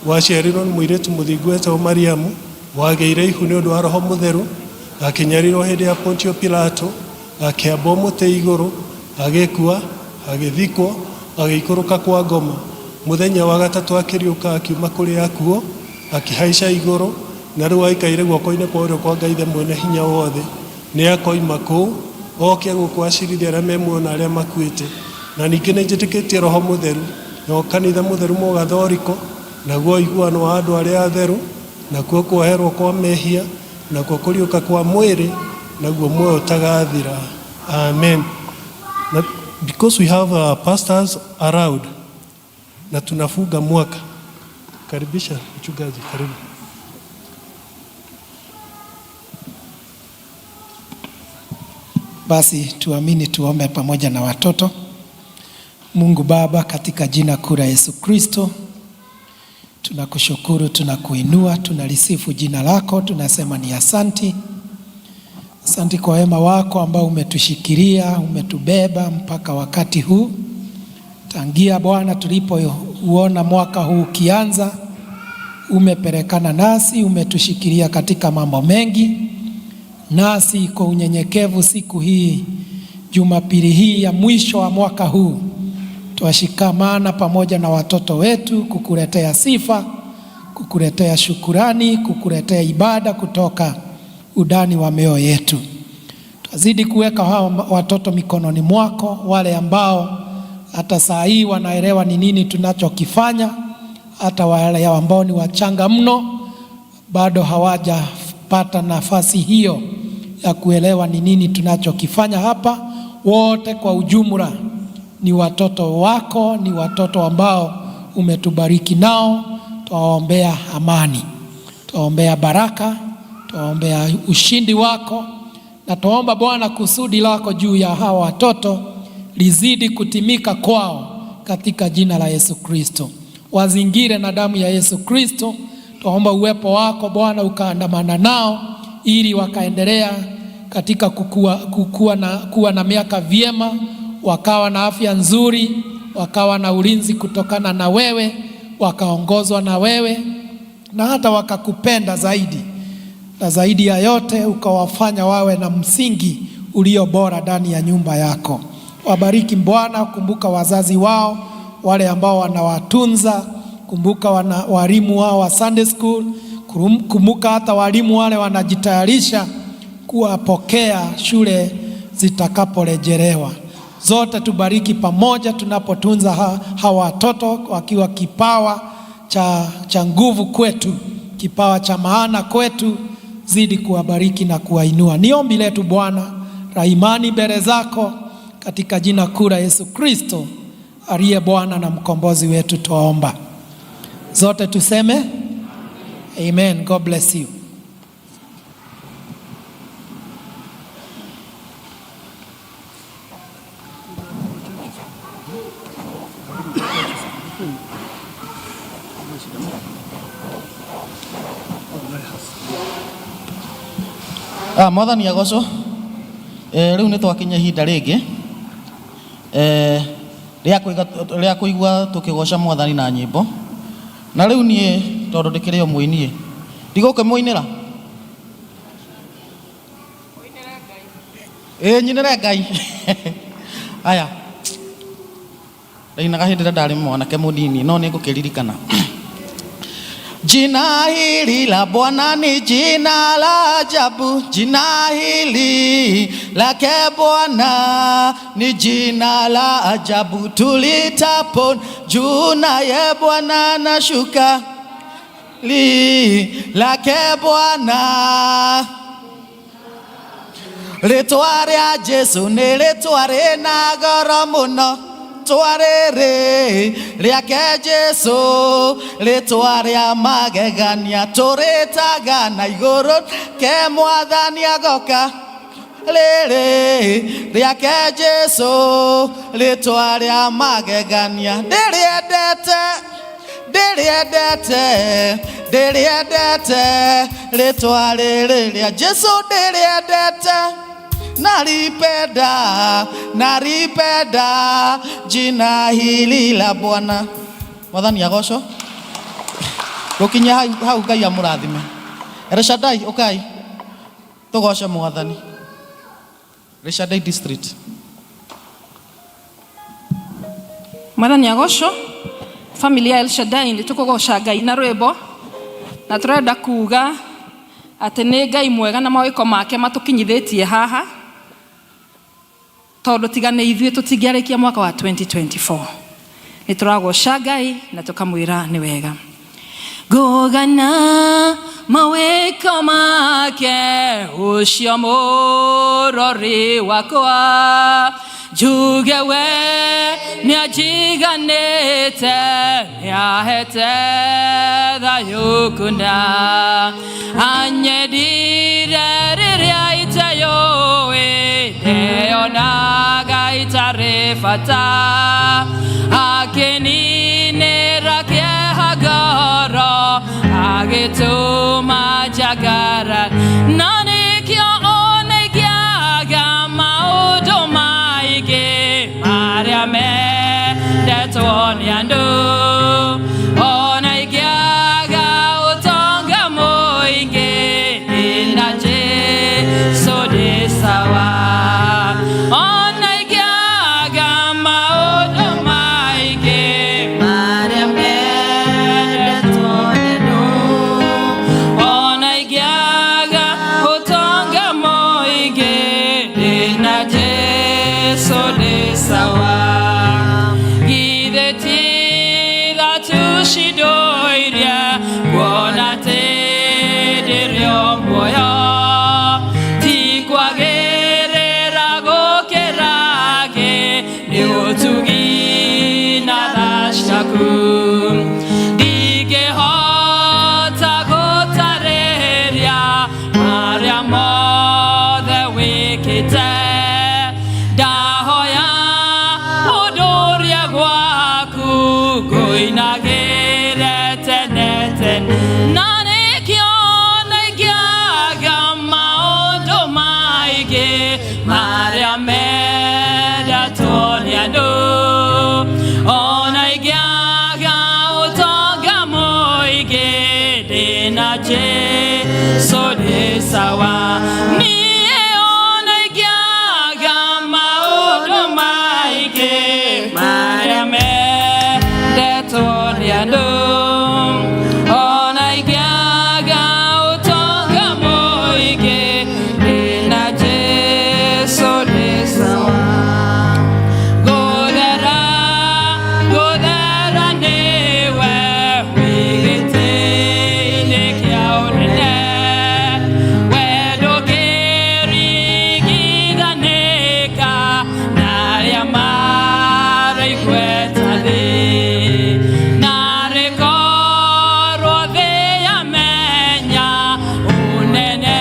waciarirwo nĩ mũirĩtu mũthingu wetagwo Mariamu, wagĩire ihu nĩ ũndũ wa Roho Mũtheru, akĩnyarirwo hĩndĩ ya Pontio Pilato, akĩambwo mũtĩ igũrũ, agĩkua, agĩthikwo, agĩikũrũka kwa ngoma. Mũthenya wa gatatũ akĩriũka akiuma kũrĩ akuũ, akĩhaica igũrũ, na rĩu aikaire guoko-inĩ kwa ũrĩo kwa Ngai the mwene hinya wothe. Nĩ akoima kũu oke gũkũ acirithie arĩa me muoyo na arĩa makuĩte. Na ningĩ nĩ njĩtĩkĩtie Roho Mũtheru, naguo kanitha mũtheru mũgathoriko, naguo ũiguano wa andũ arĩa atheru, nakuo kuoherwo kwa mehia, nakuo kũriũka kwa mwĩrĩ, naguo muoyo ũtagathira. Amen. Na because we have pastors around na tunafunga mwaka, karibisha mchungaji, karibu. Basi tuamini, tuombe pamoja na watoto. Mungu Baba, katika jina kuu la Yesu Kristo, tunakushukuru, tunakuinua, tunalisifu jina lako, tunasema ni asanti. Asanti kwa wema wako ambao umetushikilia, umetubeba mpaka wakati huu. Tangia Bwana tulipouona mwaka huu ukianza, umepelekana nasi, umetushikilia katika mambo mengi. Nasi kwa unyenyekevu siku hii Jumapili hii ya mwisho wa mwaka huu twashikamana pamoja na watoto wetu kukuletea sifa, kukuletea shukurani, kukuletea ibada kutoka undani wa mioyo yetu. Twazidi kuweka hawa watoto mikononi mwako, wale ambao hata saa hii wanaelewa ni nini tunachokifanya, hata wale ambao ni wachanga mno bado hawajapata nafasi hiyo ya kuelewa ni nini tunachokifanya hapa. Wote kwa ujumla ni watoto wako, ni watoto ambao umetubariki nao. Twawaombea amani, twaombea baraka, twaombea ushindi wako, na twaomba Bwana kusudi lako juu ya hawa watoto lizidi kutimika kwao katika jina la Yesu Kristo. Wazingire na damu ya Yesu Kristo. Twaomba uwepo wako Bwana ukaandamana nao ili wakaendelea katika kukua na, kuwa na miaka vyema, wakawa na afya nzuri, wakawa na ulinzi kutokana na wewe, wakaongozwa na wewe na hata wakakupenda zaidi, na zaidi ya yote ukawafanya wawe na msingi ulio bora ndani ya nyumba yako. Wabariki Bwana, kumbuka wazazi wao, wale ambao wanawatunza, kumbuka walimu wao wa Sunday school, kumbuka hata walimu wale wanajitayarisha kuwapokea shule zitakaporejelewa. Zote tubariki pamoja tunapotunza hawa watoto wakiwa kipawa cha nguvu kwetu, kipawa cha maana kwetu. Zidi kuwabariki na kuwainua. Ni ombi letu Bwana la imani mbele zako katika jina kuu la Yesu Kristo aliye Bwana na mkombozi wetu twaomba. Zote tuseme amen. God bless you. Ah, mwathani agocwo. Rĩu nĩ twakinya ihinda rĩngĩ rĩa kũigua tũkĩgoca mwathani na nyĩmbo, na rĩu niĩ tondũ ndĩkĩrĩ o mũini ndigũkĩmũinĩra, ĩĩ, nyinĩre Ngai. Aya ndainaga hĩndĩ ĩrĩa ndarĩ mwanake mũnini, no nĩ ngũkĩririkana. Jina hili la Bwana ni jina la ajabu, jina hili lake Bwana ni jina la ajabu. Tulitapo juu naye Bwana nashuka, li lake Bwana. Rĩtwa rĩa Jesu nĩ rĩtwa rĩna goro mũno, twarĩrĩ rĩake Jesu, rĩtwa rĩa magegania, tũrĩtaga na igũrũ ke mwathani agoka, rĩrĩ rĩake Jesu, rĩtwa rĩa magegania. Ndĩrĩendete, ndĩrĩendete, ndĩrĩendete rĩtwa rĩrĩ rĩa Jesu, ndĩrĩendete, nalipenda, nalipenda jina hili la Bwana. Mwathani agocwo. Gũkinya hau hau, Ngai amũrathime. Elshadai, ũkai tũgoce mwathani. Elshadai district. Mwathani agocwo. Family ya El Shaddai, nĩ tũkũgoca Ngai na rwĩmbo, na tũrenda kuga atĩ nĩ Ngai mwega na mawĩko make matũkinyithĩtie haha, tondũ tiga nĩ ithuĩ tũtingĩarĩkia mwaka wa 2024. Nĩ tũragoca Ngai na tũkamwĩra nĩ wega. Ngũgana mawĩko make ũcio mũrori wakwa, njuge we nĩanjiganĩte, nĩahete thayũ kũna, anyendire rĩrĩa iteyũĩ, ndeyonaga itarĩ bata, akĩninĩra kĩeha ngoro, agĩtũma njagara, na nĩkĩo ona ingĩaga maũndũ maingĩ marĩa mendetwo nĩ andũ, ona ingĩaga ũtonga mũingĩ, ndĩna Jesũ ndĩ sawa. Ona sawa. Githĩ ti tha tũcindoirie kuona atĩ ndĩrĩ o muoyo, ti kwagĩrĩra gũkĩra angĩ, nĩ ũtugi na tha ciaku. Ndingĩhota gũtarĩria marĩa mothe wĩkĩte, ndahoya ũndũrie gwaku ngũinagĩre tene tene. Na nĩkĩo naingĩaga maũndũ maingĩ marĩa mendetwo nĩ andũ, ona ingĩaga ũtonga mũingĩ, ndĩna Jesũ ndĩ sawa. Niĩ ona ingĩaga maũndũ maingĩ marĩa mendetwo nĩ andũ, ona ingĩaga ũtonga mũingĩ, ndĩna Jesũ ndĩ sawa. Gũthera, gũthera nĩwe wĩ gĩtĩ-inĩ kĩa ũnene, we ndũngĩringithanĩka na arĩa marĩ igweta thĩ. Narĩ korwo thĩ yamenya ũnene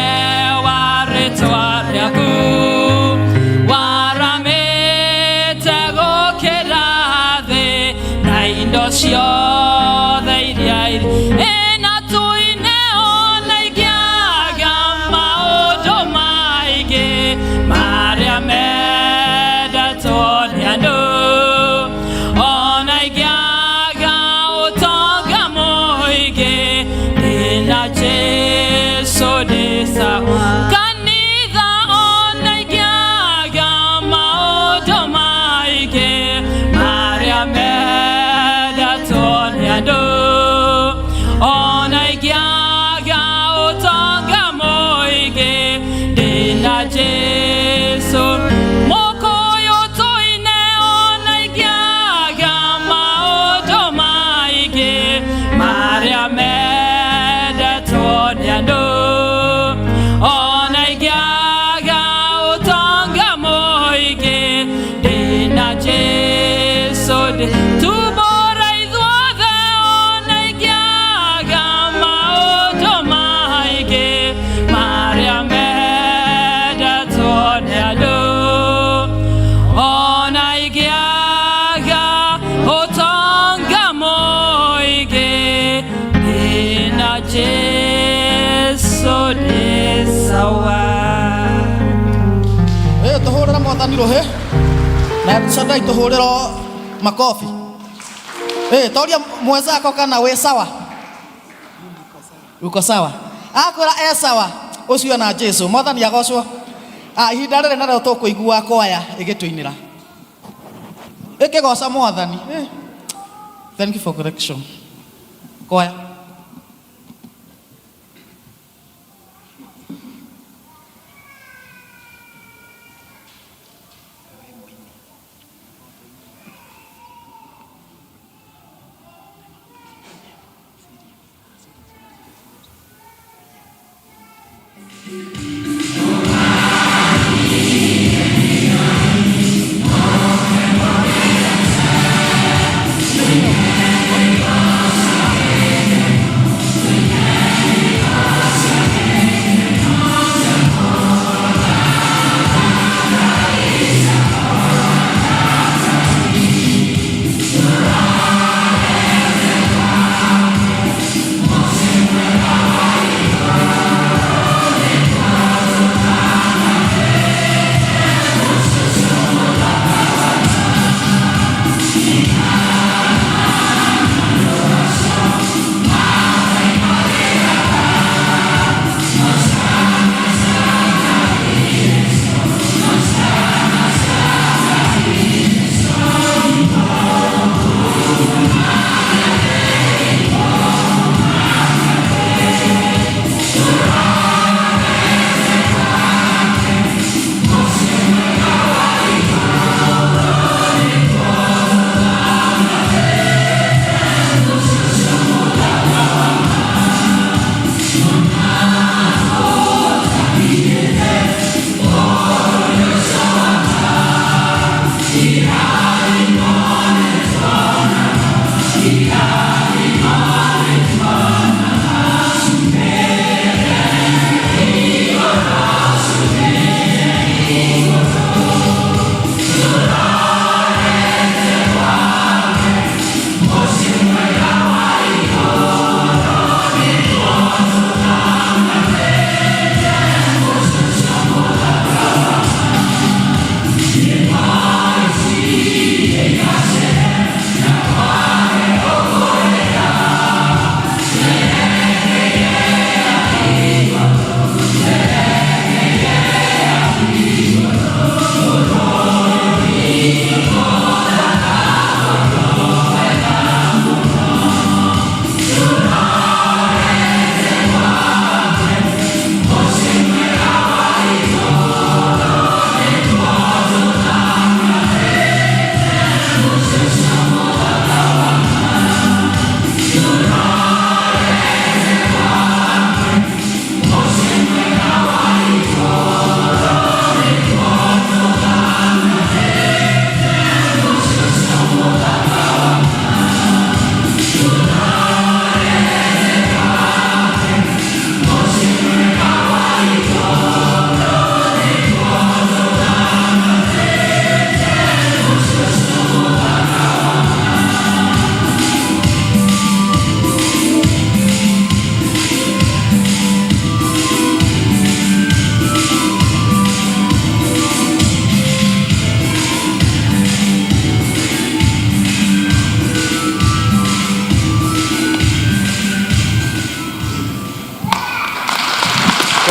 wa rĩtwa rĩaku, waramĩte gũkĩra thĩ na indo ciothe iria irĩ. Ĩna tũine ona ingĩaga maũndũ maingĩ marĩa mendetwo nĩ andũ, ona ingĩaga ũtonga mũingĩ, ndĩna Jesũ ndĩ sawa. Kanitha ona ingĩaga maũndũ maingĩ marĩa mendetwo nĩ andũ, ona ingĩaga ũtonga mũingĩ, ndĩna Jesũ. Mũkũyũ tũine ona ingĩaga maũndũ maingĩ marĩa mendetwo nĩ andũ, ona ingĩaga ũtonga mũingĩ, ndĩna Jesũ ndĩ. Tumbũra ithuothe ona ingĩaga maũndũ maingĩ marĩa mendetwo nĩ andũ, ona ingĩaga ũtonga mũingĩ, ndĩna Jesũ ndĩ sawa. Ĩ tũhũrĩre mwathani rũhĩ na Shaddai tũhũrĩro makobi. Ĩ toria mwenzako kana wĩ sawa. Uko sawa? Akwĩra e sawa, ũcio na Jesu. Mwathani agocwo. Ah, ihinda rĩrĩ narĩo tũkũigua kwaya ĩgĩtũinĩra ĩkĩgoca mwathani. Thank you for correction. Kwaya.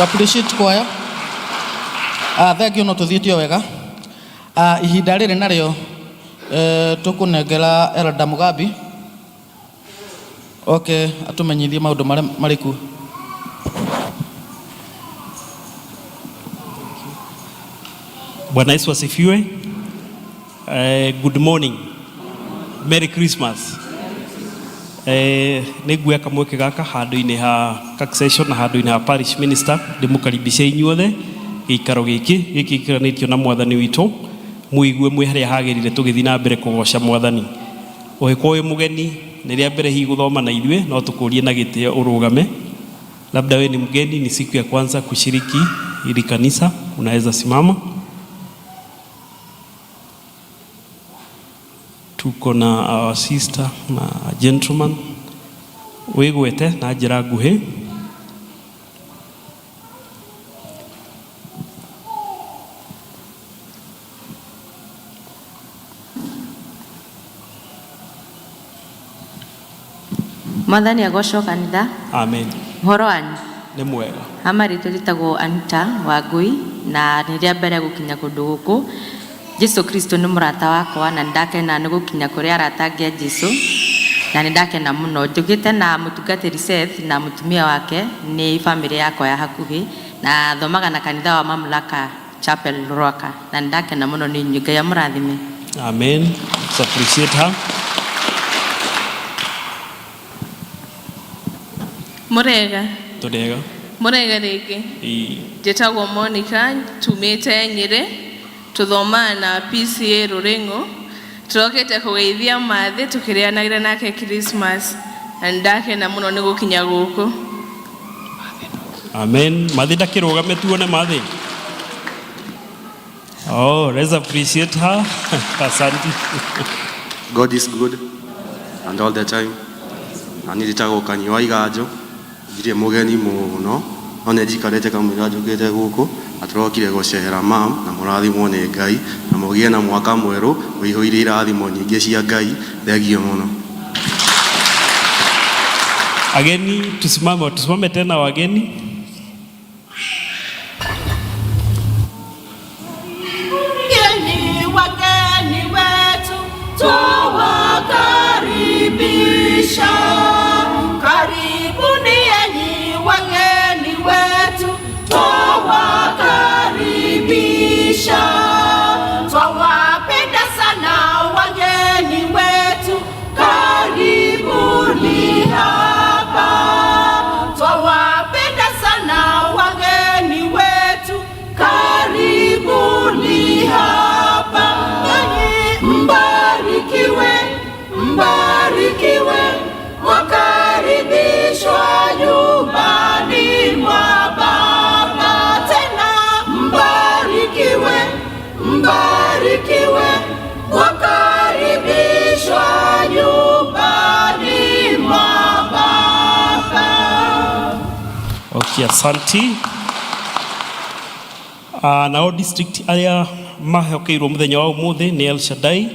To appreciate choir. Ah, thank you no tuthiĩtio wega. Ah, ihinda rĩrĩ narĩo eh, tũkũnengera Elder Mugambi. Okay, atũmenyithie maũndũ marĩa marĩ kuo. Bwana Yesu asifiwe. Good morning. Merry Christmas. Nĩ nguoya kamweke gaka handũ-inĩ ha succession na handũ-inĩ ha parish minister ndĩmũkaribishe inyuothe gĩikaro gĩkĩ gĩkĩ gĩikaranĩtio na mwathani witũ mũigue mwĩ harĩa hagĩrĩire tũgĩthiĩ na mbere kũgoca mwathani. Ũngĩkorwo wĩ mũgeni nĩ rĩa mbere hihi gũthoma na ithuĩ no tũkũrie na gĩtĩo ũrũgame. Labda we ni mgeni, ni siku ya kwanza kushiriki hili kanisa, unaweza simama. Tuko na our sister na gentleman wĩgwete na njĩra nguhĩ. Mwathani agocwo kanitha. Amen. Ũhoro wanyu? Nĩ mwega. Hama rĩtwa njĩtagwo Anita Wangui na nĩ rĩa mbere gũkinya kũndũ gũkũ. Jesu Kristo nĩ mũrata wakwa na nĩndakena nĩ gũkinya kũrĩ arata angĩ a Jesu na nĩndakena mũno. Njũkĩte na mũtungatĩri Seth na mũtumia wake, nĩ bamĩrĩ yakwa ya hakuhĩ na thomaga na kanitha wa Mamlaka Chapel Rwaka na nĩndakena mũno nĩ inyuĩ. Ngai amũrathime. Amen. Let's appreciate her. Mũrega. Tũrĩega. Mũrega rĩngĩ. Ĩĩ. Njĩtagwo Monica, tumĩte Nyĩrĩ, tũthomaga na PCA Rũrĩng'ũ. Tũrokĩte kũgeithia Mathĩ tũkĩrĩanagĩra nake Christmas na nĩndakena mũno nĩ gũkinya gũkũ. Amen. Mathĩ ndakĩrũgame tuone Mathĩ. Oh, let's appreciate her. Asante. God is good and all the time. Na niĩ njĩtagwo Kanyi wa Iganjo, ndirĩ mũgeni mũno, no nĩ njikarĩte kamũira njũkĩte gũkũ, na tũrokire gũcera mam, na mũrathimwo nĩ Ngai, na mũgĩe na mwaka mwerũ ũihũire irathimo nyingĩ cia Ngai. Thengiũ mũno. Ageni tusimame, tusimame tena wageni. Wageni, wageni wetu twawakaribisha. Karibuni enyi wageni wetu twawakaribisha. Twawapenda sana wageni wetu, karibuni hapa. Twawapenda sana wageni wetu, karibuni hapa. Nanyi mbarikiwe, mbarikiwe, mwakaribishwa nyumbani mwa Baba. Tena mbarikiwe, mbarikiwe, mwakaribishwa nyumbani mwa Baba. Okay, asante. Nao district arĩa mahokeirwo mũthenya wa ũmũthĩ nĩ El Shaddai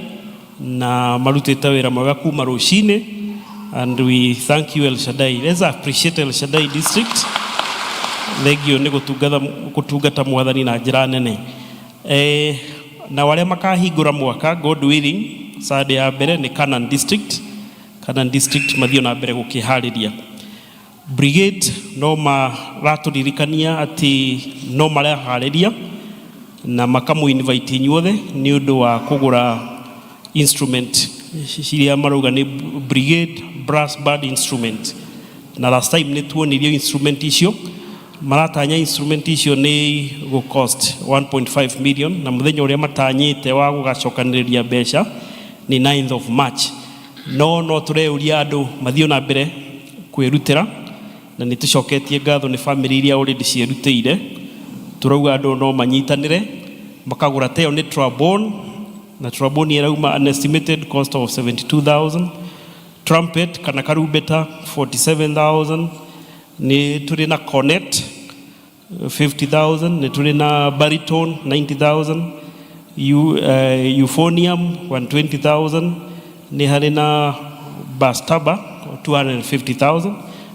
na marutĩte wĩra mwega kuma rũcinĩ and we thank you El Shaddai. Let's appreciate El Shaddai district. Thengio nĩ gũtungata mwathani na njĩra nene. Na arĩa makahingũra mwaka God willing Sunday ya mbere nĩ Canaan district. Canaan district mathiĩ na mbere gũkĩharĩria. Brigade no maratũririkania atĩ no mareharĩria na makamũ invite inyuothe nĩ ũndũ wa kũgũra instrument ciria marauga nĩ brigade brass band instrument, na last time nĩ tuonirio instrument icio. Maratanya instrument icio nĩ gũ cost 1.5 million, na mũthenya ũrĩa matanyĩte wa gũgacokanĩrĩria mbeca nĩ 9th of March. No tũreuria andũ mathiĩ na mbere kwĩrutĩra, na nĩ tũcoketie ngatho nĩ family iria already ciĩrutĩire. Tũrauga andũ no manyitanĩre makagũra ta ĩyo nĩ trombone, na trombone ĩrauma an estimated cost of 72,000, trumpet kana karumbeta 47,000, nĩ tũrĩ na cornet 50,000, nĩ tũrĩ na baritone 90,000, euphonium 120,000, nĩ harĩ na bass tuba 250,000,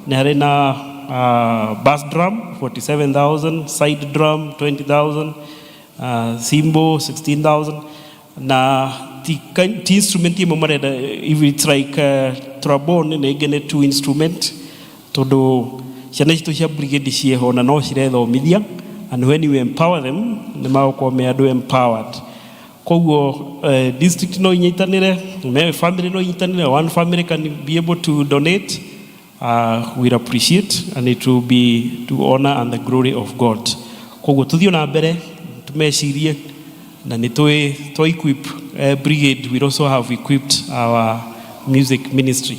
nĩ harĩ na bass drum. 47,000, side drum 20,000, cymbal 16,000 na ti instrument imwe marenda. If it's like trombone nĩ ĩngĩ nĩ two instrument, tondũ ciana citũ cia brigade ciĩho na no cirethomithia, and when you empower them nĩ magũkorwo me andũ empowered. Koguo district no inyitanĩre me family no inyitanĩre, one family can be able to donate, we'll appreciate and it will be to honor and the glory of God. Koguo tuthiĩ na mbere tumecirie na nĩ tũĩ twa equip brigade, we also have equipped our music ministry,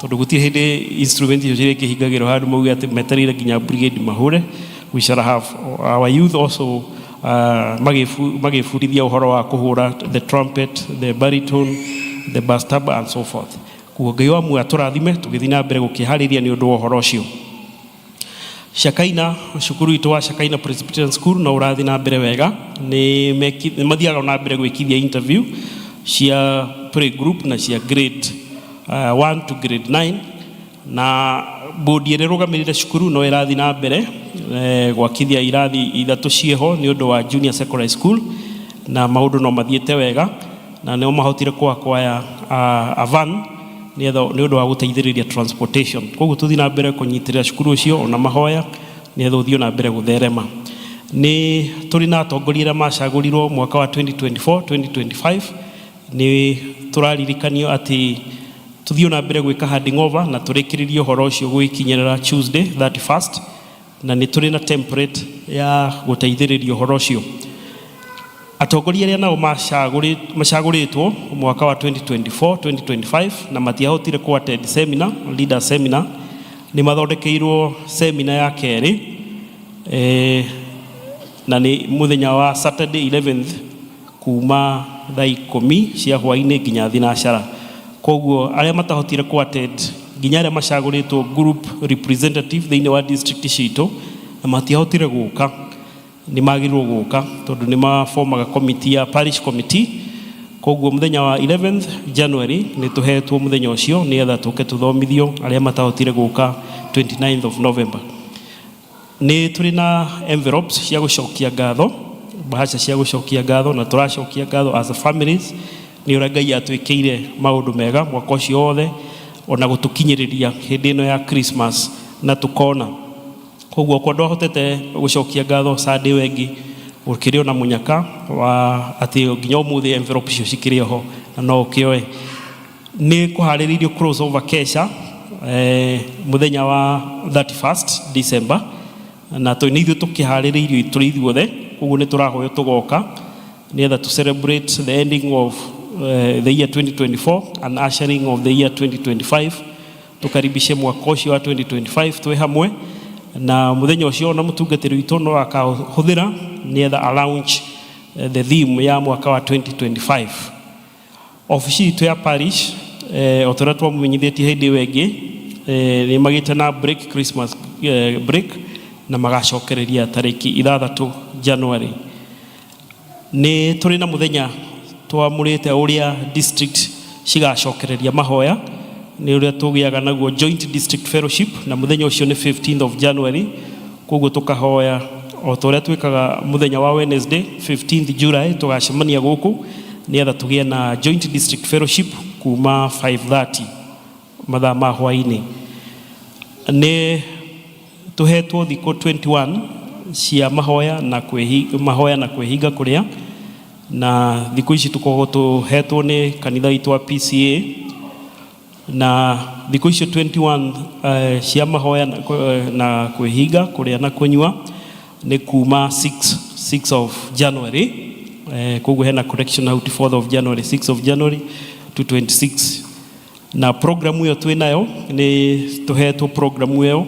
tondũ gũtirĩ hĩndĩ instrument icio cirĩkĩhingagĩrwo handũ mauge atĩ metereire nginya brigade mahũre. We shall have our youth also magĩbundithia ũhoro wa kũhũra the trumpet, the baritone, the bass tuba and so forth. Koguo Ngai wa muoyo atũrathime tũgĩthiĩ na mbere gũkĩharĩria nĩ ũndũ wa ũhoro ũcio. Shakaina, cukuru witũ wa Shakaina Presbyterian School no ũrathiĩ na mbere wega. Nĩ mathiaga na mbere gwĩkithia interview cia play group na cia grade 1 to grade 9, na bodi ĩrĩa ĩrũgamĩrĩire cukuru no ĩrathiĩ na mbere gwakithia irathi ithatũ ciĩho nĩ ũndũ wa junior secondary school, na maũndũ no mathiĩte wega na nĩo mahotire kũ-acquire a van nĩ ũndũ wa gũteithĩrĩria transportation. Koguo tũthiĩ na mbere kũnyitĩrĩra cukuru ũcio ona mahoya nĩgetha ũthiĩ na mbere gũtherema. Nĩ tũrĩ na atongoria arĩa macagũrirwo mwaka wa 2024 2025. Nĩ tũraririkanio atĩ tũthiĩ na mbere gwĩka handing over na tũrĩkĩrĩrie ũhoro ũcio gwĩkinyĩrĩra Tuesday 31st, na nĩ tũrĩ na template ya gũteithĩrĩria ũhoro ũcio. Atongoria arĩa nao macagũrĩtwo mwaka wa 2024 2025 na matiahotire kũ attend seminar, leader seminar, nĩ mathondekeirwo seminar ya kerĩ na nĩ mũthenya wa Saturday 11th kuma thaa 10 cia hwainĩ nginya thinacara. Koguo arĩa matahotire kũ attend, nginya arĩa macagũrĩtwo group representative thĩinĩ wa district citũ na matiahotire gũka, nĩ magĩrĩirwo gũka tondũ nĩ mabomaga committee ya parish committee. Koguo mũthenya wa 11th January nĩ tũhetwo mũthenya ũcio nĩgetha tũke tũthomithio arĩa matahotire gũka 29th of November. Nĩ tũrĩ na envelopes cia gũcokia ngatho, bahasha cia gũcokia ngatho, na tũracokia ngatho as a families nĩ ũrĩa Ngai atwĩkĩire maũndũ mega mwaka ũcio wothe ona gũtũkinyĩrĩria hĩndĩ ĩno ya Christmas na tũkona. Koguo kwa ndwahotete gũcokia ngatho Sunday ĩyo ĩngĩ, gũkĩrĩ ona mũnyaka wa atĩ nginya ũmũthĩ envelope icio cikĩrĩ oho na no ũkĩoe. Nĩ kũharĩrĩirio crossover kesha mũthenya wa 31st December, na nĩ ithuĩ tũkĩharĩrĩirio tũrĩ ithuothe. Koguo nĩ tũrahoywo tũgoka nĩgetha to celebrate the ending of the year 2024 and ushering of the year 2025, tukaribishe mwaka ũcio wa 2025 twĩ hamwe. Na mũthenya ũcio ona mũtungatĩri witũ no akahũthĩra nĩgetha a launch the theme ya mwaka wa 2025. Obici itũ ya parish, o ta ũrĩa twamũmenyithĩtie hĩndĩ ĩyo ĩngĩ, nĩ magĩte na break, Christmas break, na magacokereria tarĩki 6 January. Nĩ tũrĩ na mũthenya twamũrĩte ũrĩa district cigacokereria mahoya, nĩ ũrĩa tũgĩaga naguo joint district fellowship, na mũthenya ũcio nĩ 15th of January. Koguo tũkahoya o ta ũrĩa twĩkaga mũthenya wa Wednesday 15th July, tũgacemania gũkũ nĩgetha tũgĩe na joint district fellowship kuma 5:30 mathaa ma hwainĩ. Nĩ tũhetwo thikũ 21 cia mahoya na mahoya na kwĩhinga kũrĩa, na thikũ ici tũkoragwo tũhetwo nĩ kanitha witũ wa PCA, na thikũ icio 21 cia mahoya na kwĩhinga kũrĩa na kũnyua nĩ kuma 6 of January. Koguo hena correction hau, ti 4th of January, 6 of January to 26. Na programu ĩyo twĩ nayo, nĩ tũhetwo programu ĩyo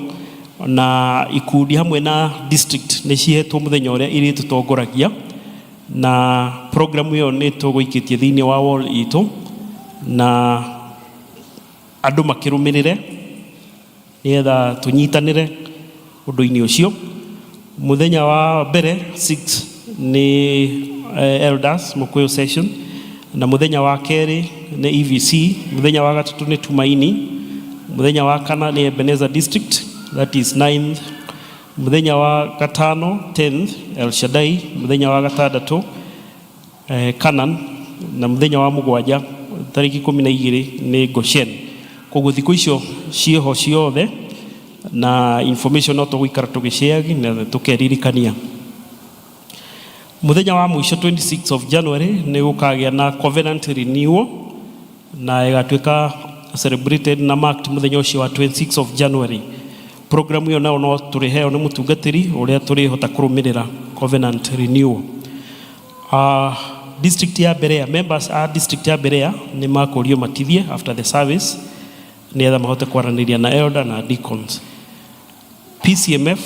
na ikundi hamwe na district nĩ cihetwo mũthenya ũrĩa irĩtũtongoragia, na programu ĩyo nĩ tũgũikĩtie thĩinĩ wa wall itũ na andũ makĩrũmĩrĩre nĩgetha tũnyitanĩre ũndũ-inĩ ũcio. Mũthenya wa mbere 6 nĩ elders Mũkũyũ session, na mũthenya wa kerĩ nĩ EVC, mũthenya wa gatatũ nĩ Tumaini, mũthenya wa kana nĩ Ebenezer district, that is 9th. Mũthenya wa gatano 10th El Shaddai, mũthenya wa gatandatũ Canaan, na mũthenya wa mũgwanja tarĩki 12 nĩ Goshen. Koguo thikũ icio ciĩho ciothe na information no tũgũikara tũgĩshare na tũkeririkania. Mũthenya wa mũico 26 of January nĩ gũkagĩa na covenant renewal na ĩgatuĩka celebrated na marked mũthenya ũcio wa 26 of January. Program ĩyo nayo no tũrĩheo nĩ mũtungatĩri ũrĩa tũrĩhota kũrũmĩrĩra covenant renewal. District ya Berea, members a district ya Berea nĩ makũrio matithie after the service nĩgetha mahote kwaranĩria na elder na deacons. PCMF,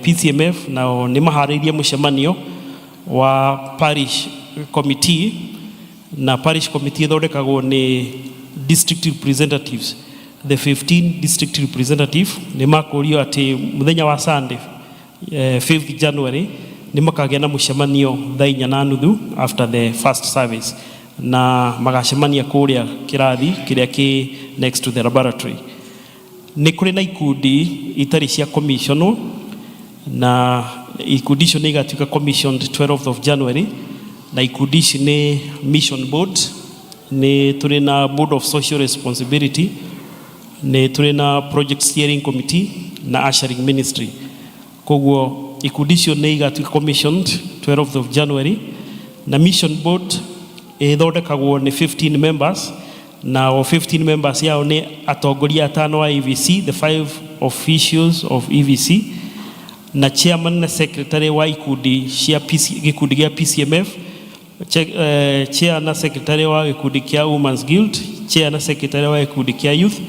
PCMF nao nĩ maharĩirie mũcemanio wa parish committee, na parish committee ĩthondekagwo nĩ district representatives, the 15 district representative. Nĩ makũrio atĩ mũthenya wa Sunday, 5th January, nĩ makagĩa na mũcemanio thaa 4:30 after the first service, na magacemania kũrĩa kĩrathi kĩrĩa kĩ next to the laboratory. Nĩ kũrĩ na ikundi itarĩ cia commissionwo, na ikundi icio nĩ igatuĩka commissioned 12th of January. Na ikundi ici nĩ mission board, nĩ tũrĩ na board of social responsibility, nĩ tũrĩ na project steering committee na ushering ministry. Koguo ikundi icio nĩ igatuĩka commissioned 12th of January. Na mission board ĩthondekagwo nĩ 15 members, na o 15 members yao nĩ atongoria atano a EVC, the five officials of EVC, na chairman na secretary wa ikundi cia PC, gĩkundi gĩa PCMF, chair na secretary wa gĩkundi kĩa Women's Guild, chair na secretary wa gĩkundi kĩa Youth,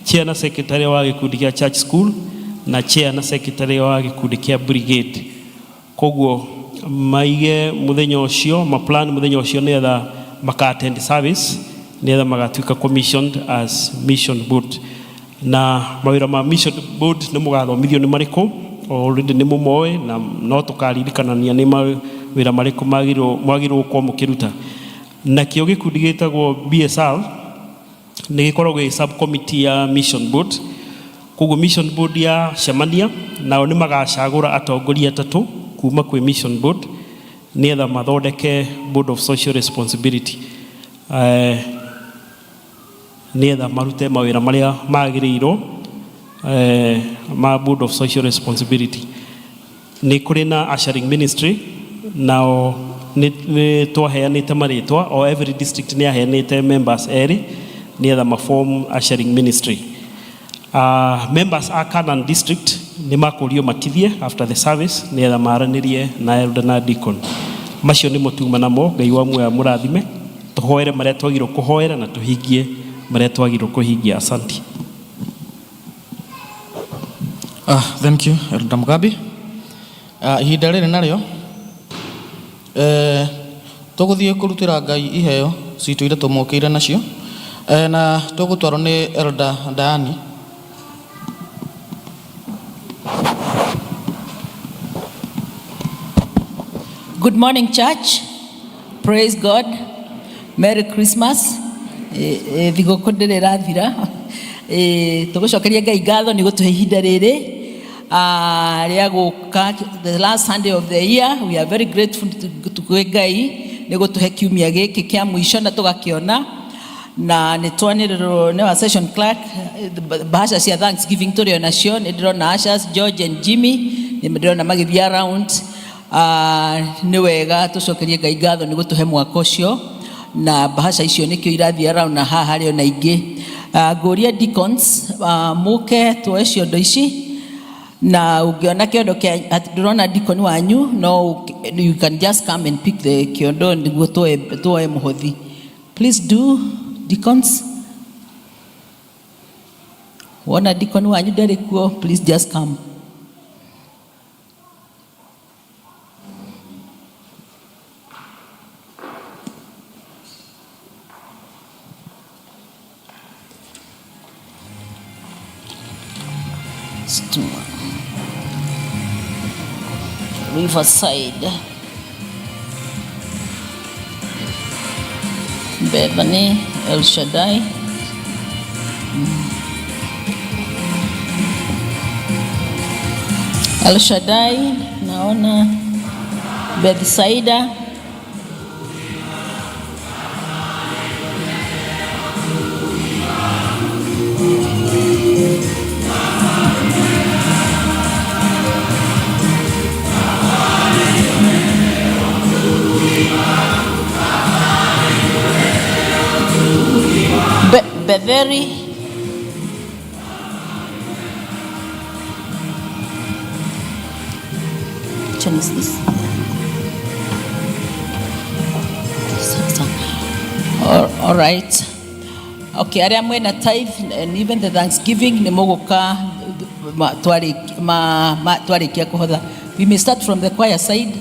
chair na secretary wa gĩkundi kĩa Church School, na chair na secretary wa gĩkundi kĩa Brigade. Koguo maige mũthenya ũcio, maplan mũthenya ũcio nĩgetha maka attend service, nĩgetha magatuĩka commissioned as mission board. Na mawĩra ma mission board nĩ mũgathomithio nĩ marĩkũ, already nĩ mũmoĩ, na no tũkaririkanania nĩ mawĩra marĩkũ mwagĩrĩirwo gũkorwo mũkĩruta. Nakĩo gĩkundi gĩtagwo BSR nĩ gĩkoragwo gĩ subcommittee ya mission board. Koguo mission board ya cemania, nao nĩ magacagũra atongoria atatũ kuma kwĩ mission board nĩgetha mathondeke board of social responsibility, nĩgetha marute mawĩra marĩa magĩrĩirwo ma board of social responsibility. Nĩ kũrĩ na ushering ministry, nao nĩ twaheanĩte marĩtwa, o every district nĩ aheanĩte members erĩ nĩgetha maform ushering ministry. Members a Canaan district nĩ makũrio matithie after the service nĩgetha maranĩrie na elder na deacon. Macio nĩmo tuma namo. Ngai wa muoyo amũrathime. Tũhoere marĩa twagĩrĩirwo kũhoera na tũhingie marĩa twagĩrĩirwo kũhingia. Asanti. Thank you, Elder Mugambi. Ihinda rĩrĩ narĩo tũgũthiĩ kũrutĩra Ngai iheo citũ iria tũmũkĩire nacio, na tũgũtwarwo nĩ Elder Diani. Good morning, church. Praise God. Merry Christmas. Thigũkũ ndĩrĩ ĩrathira. Tũgũcokeria Ngai ngatho nĩ gũtũhe ihinda rĩrĩ rĩa gũka the last Sunday of the year. We are very grateful to kwĩ Ngai nĩ gũtũhe kiumia gĩkĩ kĩa mũico na tũgakĩona, na nĩ twanĩrĩrwo nĩ wa session clerk bahasha cia thanksgiving tũrĩ o nacio. Nĩ ndĩrona ushers George and Jimmy, nĩ ndĩrona magĩthiĩ around. Nĩ wega tũcokerie Ngai ngatho nĩ gũtũhe mwaka ũcio, na bahasha icio nĩkĩo irathiĩ around, na haha harĩ ona ingĩ. Ngũria deacons mũke tuoe ciondo ici, na ũngĩona kĩondo kĩa ndũrona deacon wanyu, no you can just come and pick the kĩondo nĩguo tuoe mũhothi. Please do, deacons. Wona deacon wanyu ndarĩ kuo, please just come. Stima. Riverside. Bethany, El Shaddai. El Shaddai, naona Bethsaida. Betheri. Which one is this? All right. Okay, arĩa mwĩna tithe and even the thanksgiving nĩ mũgũka twarĩkia kũhotha. We may start from the choir side.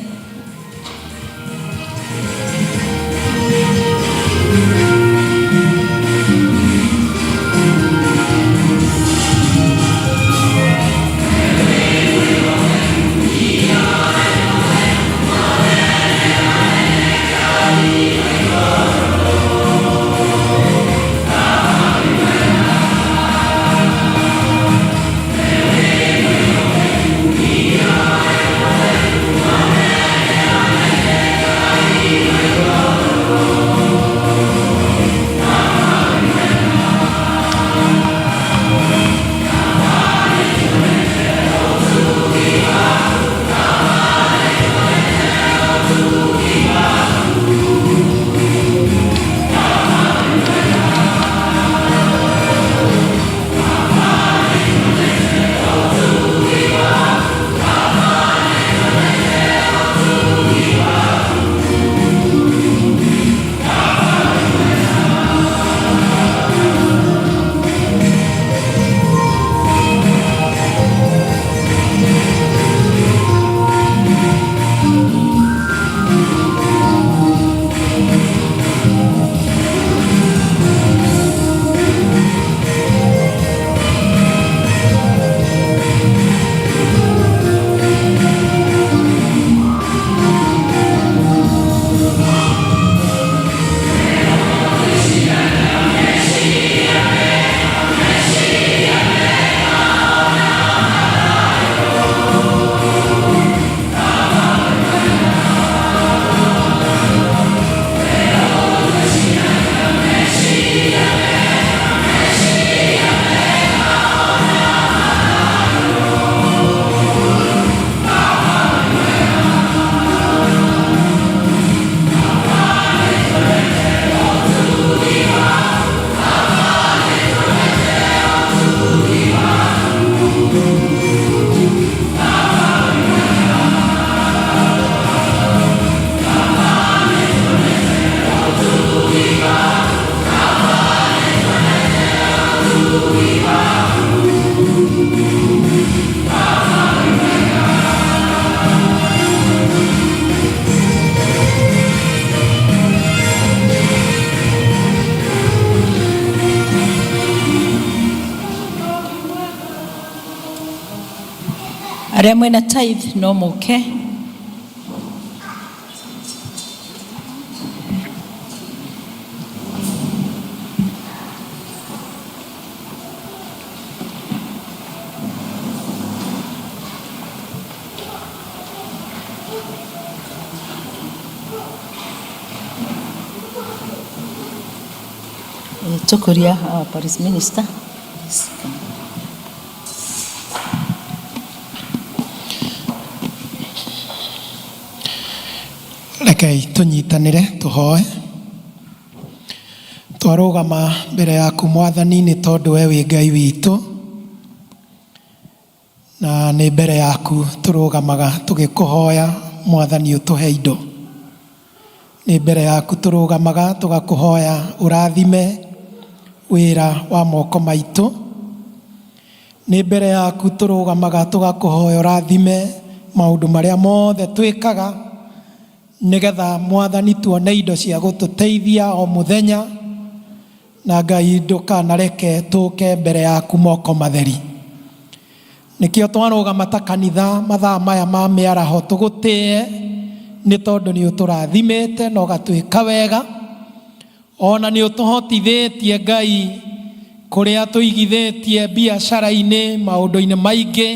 Arĩa mwĩna tithe no mũke. Tũkũria our parish minister. Please come. Rekei tũnyitanĩre tũhoe. Twarũgama mbere yaku Mwathani nĩ tondũ we wĩ Ngai witũ, na nĩ mbere yaku tũrũgamaga tũgĩkũhoya Mwathani ũtũhe indo. Nĩ mbere yaku tũrũgamaga tũgakũhoya ũrathime wĩra wa moko maitũ. Nĩ mbere yaku tũrũgamaga tũgakũhoya ũrathime maũndũ marĩa mothe twĩkaga, nĩgetha Mwathani tuone indo cia gũtũteithia o mũthenya, na Ngai ndũkanareke tũke mbere yaku moko matheri. Nĩkĩo twarũgama ta kanitha mathaa maya ma mĩaraho tũgũtĩe, nĩ tondũ nĩ ũtũrathimĩte na ũgatwĩka wega, ona nĩ ũtũhotithĩtie Ngai kũrĩa tũigithĩtie biacara-inĩ maũndũ-inĩ maingĩ.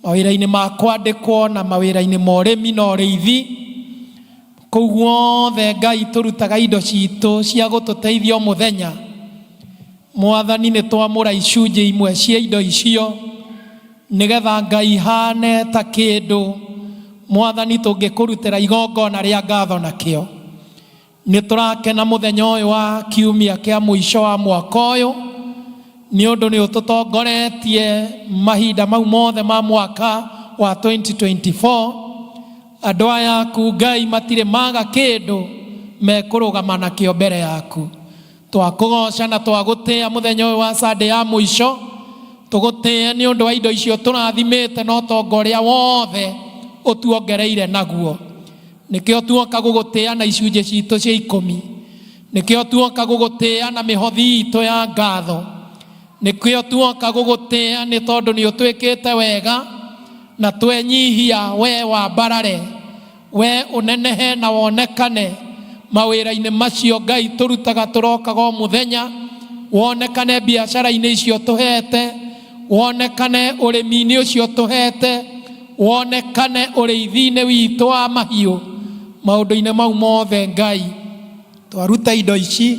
Mawĩra-inĩ ma kwandĩkwo na mawĩra-inĩ ma ũrĩmi na ũrĩithi. Kũu guothe Ngai tũrutaga indo citũ cia gũtũteithia o mũthenya. Mwathani nĩ twamũra icunjĩ imwe cia indo icio nĩgetha Ngai ihane ta kĩndũ Mwathani tũngĩkũrutĩra igongona rĩa ngatho nakĩo. Nĩ tũrakena mũthenya ũyũ wa kiumia kĩa mũico wa mwaka ũyũ nĩ ũndũ nĩ ũtũtongoretie mahinda mau mothe ma mwaka wa 2024. Andũ aya aku Ngai matirĩ maga kĩndũ mekũrũgama nakĩo mbere yaku. Twakũgoca na twagũtĩĩa mũthenya ũyũ wa Sunday ya mũico. Tũgũtĩĩe nĩ ũndũ wa indo icio tũrathimĩte na ũtonga ũrĩa wothe ũtuongereire naguo. Nĩkĩo tuoka gũgũtĩĩa na icunjĩ citũ cia ikũmi. Nĩkĩo tuoka gũgũtĩĩa na mĩhothi itũ ya ngatho. Nĩkĩo tuoka gũgũtĩĩa nĩ tondũ nĩ ũtwĩkĩte wega na twenyihia we wambarare, we ũnenehe na wonekane mawĩra-inĩ macio Ngai tũrutaga tũrokaga o mũthenya, wonekane biacara-inĩ icio tũhete, wonekane ũrĩmi-inĩ ũcio tũhete, wonekane ũrĩithi-inĩ witũ wa mahiũ. Maũndũ-inĩ mau mothe Ngai twaruta indo ici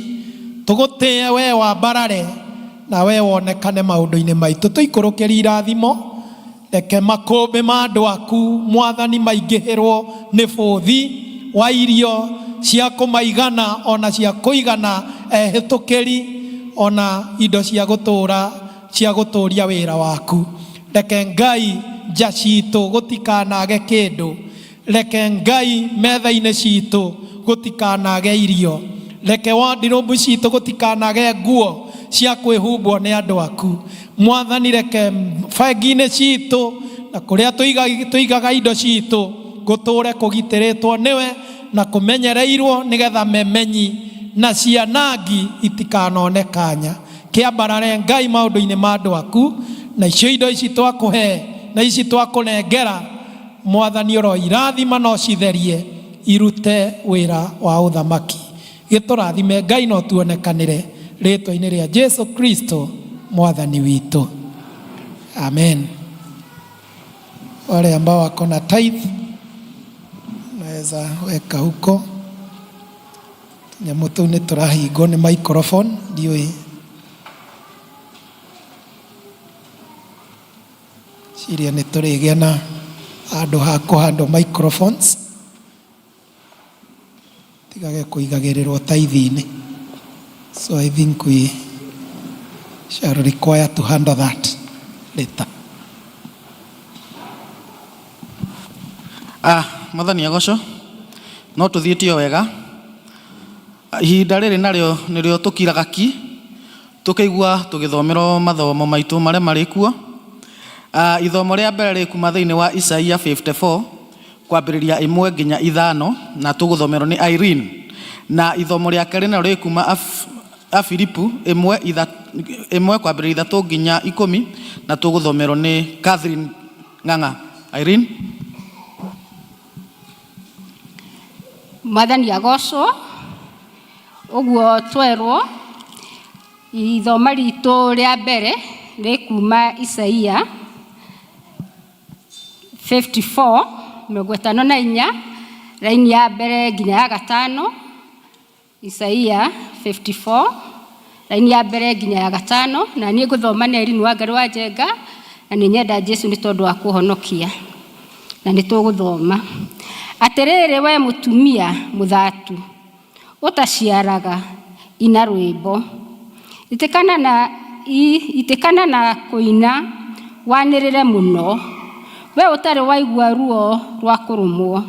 tũgũtĩe we wambarare na we wonekane maũndũ-inĩ maitũ. Tũikũrũkĩrie irathimo, reke makũmbĩ ma andũ aku Mwathani maingĩhĩrwo nĩ bũthi wa irio cia kũmaigana ona cia kũigana ehĩtũkĩri ona indo cia gũtũra cia gũtũria wĩra waku. Reke Ngai nja citũ gũtikanage kĩndũ. Reke Ngai metha-inĩ citũ gũtikanage irio. Reke wardrobe citũ gũtikanage nguo cia kwĩhumbwo nĩ andũ aku. Mwathani reke bengi-inĩ citũ na kũrĩa tũigaga indo citũ gũtũre kũgitĩrĩtwo nĩwe na kũmenyereirwo nĩgetha memenyi na cianangi itikanone kanya. Kĩambarare Ngai maũndũ-inĩ ma andũ aku na icio indo ici twakũhe na ici twakũnengera Mwathani ũroirathima na ũcitherie irute wĩra wa ũthamaki. Gĩtũrathime Ngai na ũtuonekanĩre rĩtwa-inĩ rĩa Jesu Kristo Mwathani witũ. Amen. Wale ambao wako na tithe naweza weka huko. Tũnyamũ tũu nĩ tũrahingwo nĩ microphone ndiũĩ. Ciria nĩ tũrĩgĩa na handũ ha kũhandwo microphones tigage kũigagĩrĩrwo tithe-inĩ. So I think we shall require to handle that later. Ah, Mwathani agocwo. No tũthiĩte o wega. Ihinda rĩrĩ narĩo nĩrĩo tũkiraga ki tũkĩigua tũgĩthomerwo mathomo maitũ marĩa marĩ kuo. Ah, ithomo rĩa mbere rĩkuma thĩinĩ wa Isaia 54 kwambĩrĩria ĩmwe nginya ithano na tũgũthomerwo nĩ Irene. Na ithomo rĩa kerĩ narĩo rĩkuma Afilipu ĩmwe ĩmwe kwambĩrĩria ithatũ nginya ikũmi na tũgũthomerwo nĩ Catherine Ng'ang'a. Irene. Mwathani agocwo. Ũguo twerwo ithoma ritũ rĩa mbere rĩkuma Isaia 54 54 raini ya mbere nginya ya gatano. Isaia 54 raini ya mbere nginya ya gatano. Na niĩ ngũthoma nĩ Irene Wangari wa Njenga, na nĩ nyenda Jesu nĩ tondũ wa kũhonokia. Na nĩ tũgũthoma. Atĩrĩrĩ we mũtumia mũthatu ũtaciaraga, ina rwĩmbo. Itĩkana na, itĩkana na kũina wanĩrĩre mũno, we ũtarĩ waigua ruo rwa kũrũmwo.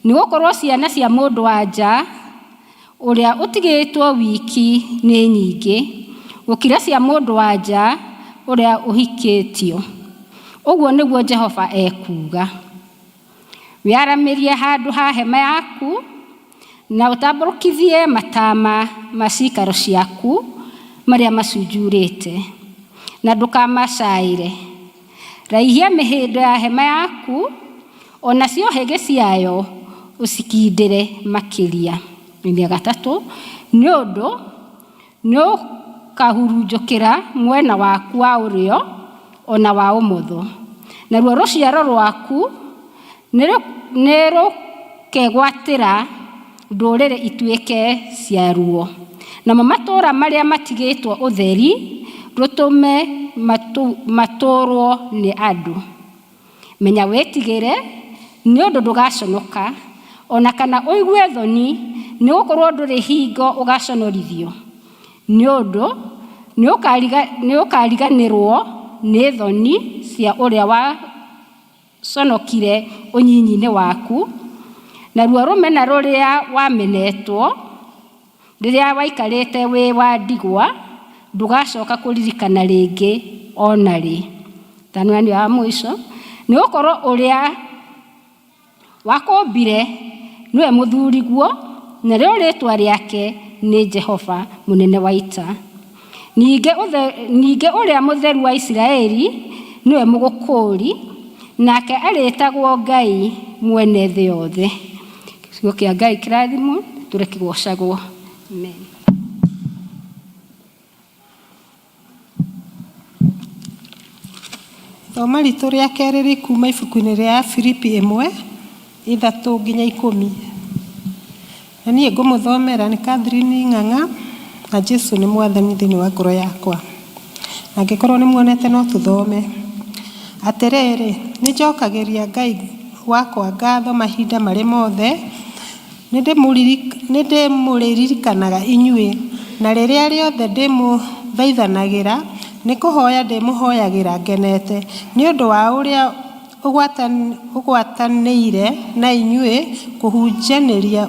Nĩ gũkorwo ciana cia mũndũ wa nja ũrĩa ũtigĩtwo wiki nĩ nyingĩ gũkĩra cia mũndũ wa nja ũrĩa ũhikĩtio. Ũguo nĩguo Jehova ekuuga. Wĩaramĩrie handũ ha hema yaku na ũtambũrũkithie matama ma ciikaro ciaku marĩa macunjurĩte, na ndũkamacaĩre. Raihia mĩhĩndo ya hema yaku, o nacio hĩgĩ ciayo ũcikindĩre makĩria. Ya gatatũ, nĩ ũndũ nĩũkahurunjũkĩra mwena waku wa ũrĩo o na wa ũmotho, Naruo rũciaro rwaku nĩ rũkegwatĩra ndũrĩrĩ ituĩke ciaruo, namo matũũra marĩa matigĩtwo ũtheri rũtũme matũũrwo nĩ andũ. Menya wĩtigĩre, nĩ ũndũ ndũgaconoka, o na kana ũigue thoni, nĩ gũkorwo ndũrĩ hingo ũgaconorithio. Nĩ ũndũ nĩ ũkariganĩrwo nĩ thoni cia ũrĩa waconokire ũnyinyi-inĩ waku, naruo rũmena rũrĩa wamenetwo rĩrĩa waikarĩte wĩ wa ndigwa, ndũgacoka kũririkana rĩngĩ o na rĩ. Tano nĩyo ya mũico. Nĩ gũkorwo ũrĩa wakũmbire nĩwe mũthuriguo, narĩo rĩĩtwa rĩake nĩ Jehova mũnene wa ita. Ningĩ ũrĩa Mũtheru wa Isiraeli nĩwe mũgũkũũri, nake arĩĩtagwo Ngai mwene thĩ yothe. Kiugo kĩa Ngai kĩrathimwo, tũre kĩgocagwo. Amen. Ithoma ritũ rĩa kerĩ rĩ kuma ibuku-inĩ rĩa Afilipi ĩmwe, ithatũ nginya ikũmi. Na niĩ ngũmũthomera nĩ Catherine Ng'ang'a na Jesu nĩ mwathani thĩinĩ wa ngoro yakwa. Na angĩkorwo nĩ muonete no tũthome. Atĩrĩrĩ, nĩ njokagĩria Ngai wakwa ngatho mahinda marĩ mothe, Nĩ ndĩmũririkanaga inyuĩ, na rĩrĩa rĩothe ndĩmũthaithanagĩra, nĩ kũhoya ndĩmũhoyagĩra ngenete, nĩ ũndũ wa ũrĩa ũgwatanĩire na inyuĩ kũhunjanĩria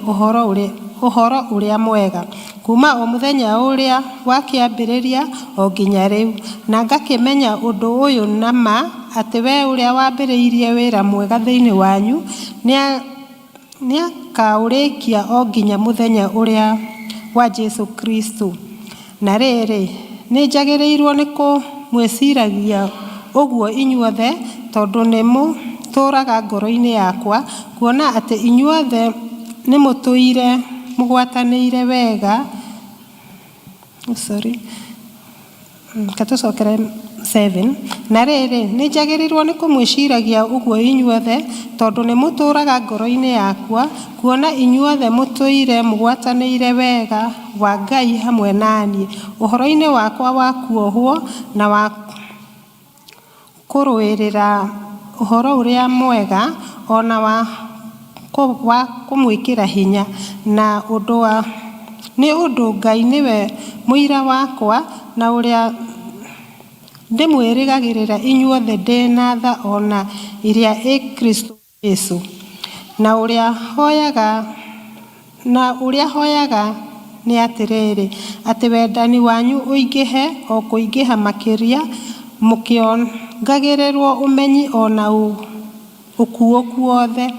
Ũhoro-ũrĩa-Mwega, kuuma o mũthenya ũrĩa wa kĩambĩrĩria o nginya rĩu, na ngakĩmenya ũndũ ũyũ na ma, atĩ we ũrĩa waambĩrĩirie wĩra mwega thĩinĩ wanyu nĩakaũrĩkia o nginya mũthenya ũrĩa wa Jesũ Kristũ. Na rĩrĩ, nĩnjagĩrĩirwo nĩ kũmwĩciragia ũguo inyuothe, tondũ nĩmũtũũraga ngoro-inĩ yakwa, kuona atĩ inyuothe nĩmũtũire mũgwatanĩire wega sorry Reke tũcokere 7. Na rĩrĩ, nĩnjagĩrĩirwo nĩ kũmwĩciragia ũguo inyuothe, tondũ nĩmũtũũraga ngoro-inĩ yakwa, kuona inyuothe mũtũire mũgwatanĩire wega wa Ngai hamwe na niĩ, ũhoro-inĩ wakwa wa kuohwo na wa kũrũĩrĩra Ũhoro-ũrĩa-Mwega, o na wa kũmwĩkĩra hinya, na ũndũ wa, nĩ ũndũ Ngai nĩwe mũira wakwa, na ũrĩa ndĩmwĩrĩgagĩrĩra inyuothe ndĩ na tha o na ĩrĩa ĩĩ Kristo Jesu. Na ũrĩa hoyaga na ũrĩa hoyaga nĩ atĩrĩrĩ, atĩ wendani wanyu ũingĩhe o kũingĩha makĩria, mũkĩongagĩrĩrũo ũmenyi o na ũkuũku wothe,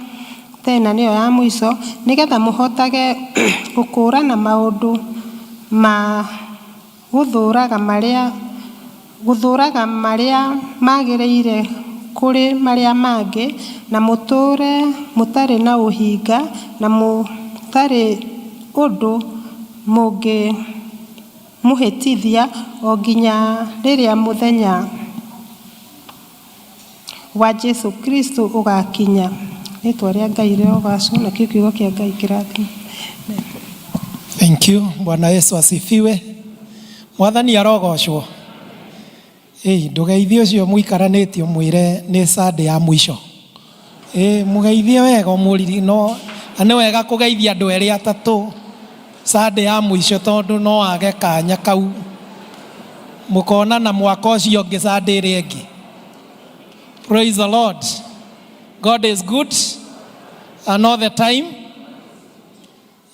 tena nĩyo ya mũico, nĩ getha mũhotage gũkũũrana maũndũ ma gũthũũraga marĩa gũthũũraga marĩa magĩrĩire kũrĩ marĩa mangĩ, na mũtũũre mũtarĩ na ũhinga, na mũtarĩ ũndũ mũngĩmũhĩtithia o nginya rĩrĩa mũthenya wa Jesu Kristo ũgakinya. Rĩtwa rĩa Ngai rĩrogacwo, nakĩo kiugo kĩa Ngai kĩrathimwo. Thank you. Bwana Yesu asifiwe. Mwathani arogocwo. Ĩĩ, ndũgeithie ũcio mũikaranĩtie ũmwĩre nĩ Sunday ya mũico. Ĩĩ, mũgeithie wega ũmũriri no na nĩ wega kũgeithia andũ erĩ atatũ Sunday ya mũico tondũ no wage kanya kau mũkonana mwaka ũcio ũngĩ Sunday ĩrĩa ĩngĩ. Praise the Lord. God is good and all the time.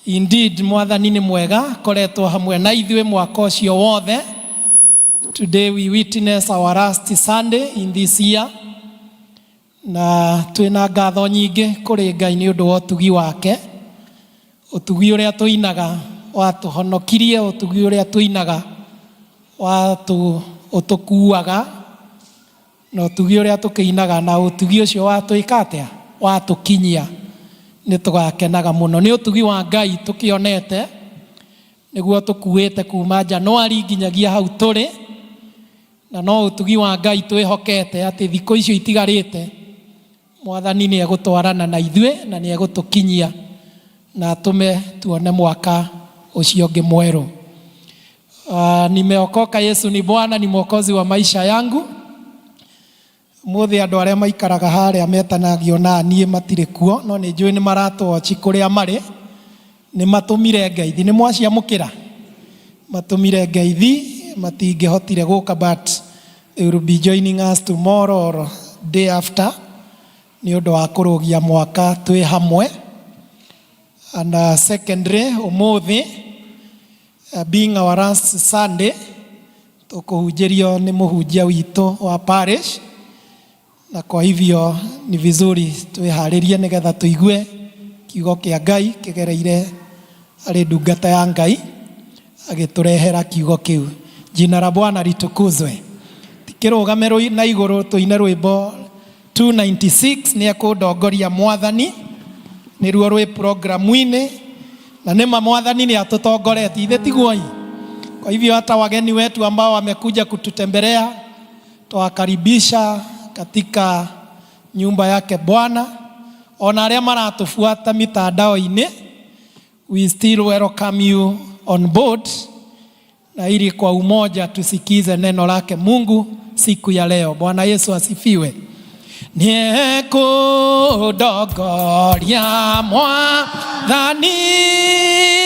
Indeed, Mwathani nĩ mwega, koretwo hamwe na ithuĩ mwaka ũcio wothe. Today we witness our last Sunday in this year. Na twĩna ngatho nyingĩ kũrĩ Ngai nĩ ũndũ wa ũtugi wake. Ũtugi ũrĩa tũinaga watũhonokirie, ũtugi ũrĩa tũinaga watũ ũtũkuaga na ũtugi ũrĩa tũkĩinaga na ũtugi ũcio watwĩka atĩa watũkinyia nĩ tũgakenaga mũno nĩ ũtugi wa Ngai tũkĩonete nĩguo tũkuĩte kuma Januari nginyagia hau tũrĩ. Na no ũtugi wa Ngai twĩhokete atĩ thikũ icio itigarĩte Mwathani nĩ egũtwarana na ithuĩ na nĩ egũtũkinyia na atũme tuone mwaka ũcio ũngĩ mwerũ. Nimeokoka, Yesu ni Bwana, ni mwokozi wa maisha yangu. Ũmũthĩ andũ arĩa maikaraga harĩa metanagio na niĩ matirĩ kuo, no nĩ njũĩ nĩ maratwochi kũrĩa marĩ. Nĩ matũmire ngeithi, nĩ mwaciamũkĩra? Matũmire ngeithi, matingĩhotire gũka but they will be joining us tomorrow or day after nĩ ũndũ wa kũrũgia mwaka twĩ hamwe. And secondly, ũmũthĩ being our last Sunday, tũkũhunjĩrio nĩ mũhunjia witũ wa parish, na kwa hivyo ni vizuri twĩharĩrie nĩgetha tũigue kiugo kĩa Ngai kĩgereire harĩ ndungata ya Ngai agĩtũrehera kiugo kĩu. Jina la Bwana litukuzwe. Tikĩrũgame na igũrũ tũine rwĩmbo 296 nĩ ekũndongoria Mwathani, nĩruo rwĩ programu-inĩ, na nĩma Mwathani nĩ atũtongoretie, ithe tiguo? Kwa hivyo hata wageni wetu ambao wamekuja kututembelea twawakaribisha katika nyumba yake Bwana. Ona arĩa maratufuata mitandao-inĩ, we still welcome you on board, na ili kwa umoja tusikize neno lake Mungu siku ya leo. Bwana Yesu asifiwe. Nĩekũndongoria Mwathani,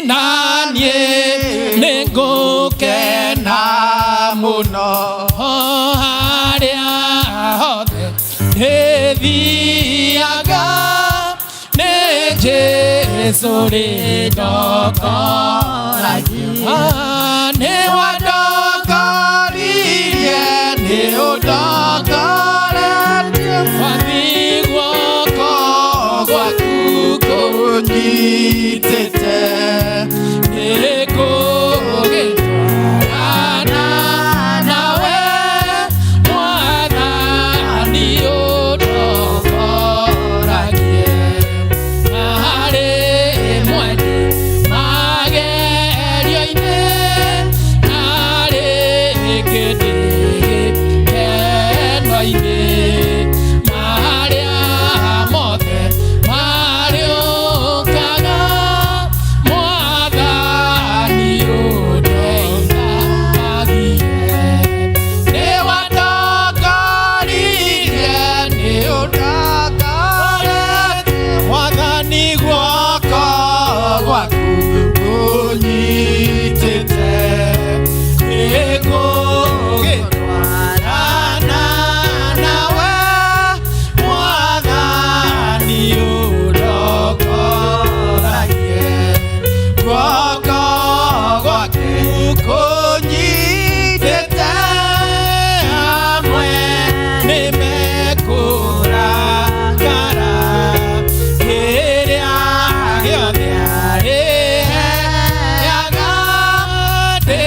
na niĩ nĩngũkena mũno harĩa hothe ndĩthiaga, nĩ Jesũ rĩndongoragia, nĩ wandongoririe, nĩ ũndongoretie, Mwathi guoko gwaku kũnyitĩte, nĩngũgĩtwarana nawe Mwathani ũndongoragie, harĩ mwendi magerio-inĩ, na rĩngĩ ndĩ gĩkeno-inĩ, marĩa mothe marĩũkaga, Mwathani ũndeithagie. Nĩ wandongoririe, nĩ ũndongoretie, Mwathani guoko gwaku kũnyitĩte, nĩngũgĩtwarana nawe Mwathani ũndongoragie, guoko gwaku kũnyitĩte, amwe nĩmekũrakara kĩrĩa gĩothe arĩheaga, ndĩ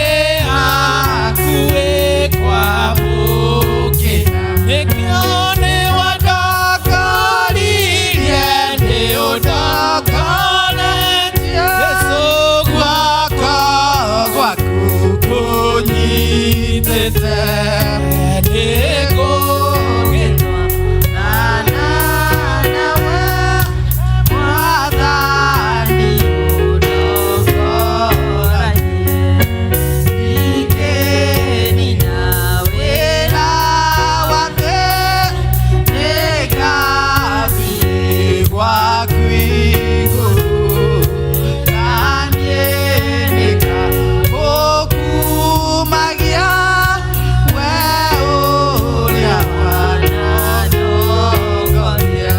hakuhĩ kwamũkĩra, nĩkĩo nĩ wandongoririe, nĩ ũndongoretie, Jesũ guoko gwaku kũnyitĩte, nĩngũgĩtwarana nawe Mwathani ũndongoragie, ndingĩnina wĩra wa thĩ, nĩngathiĩ gwaku igũrũ, na niĩ nĩngagũkumagia, we ũrĩa wanandongoria.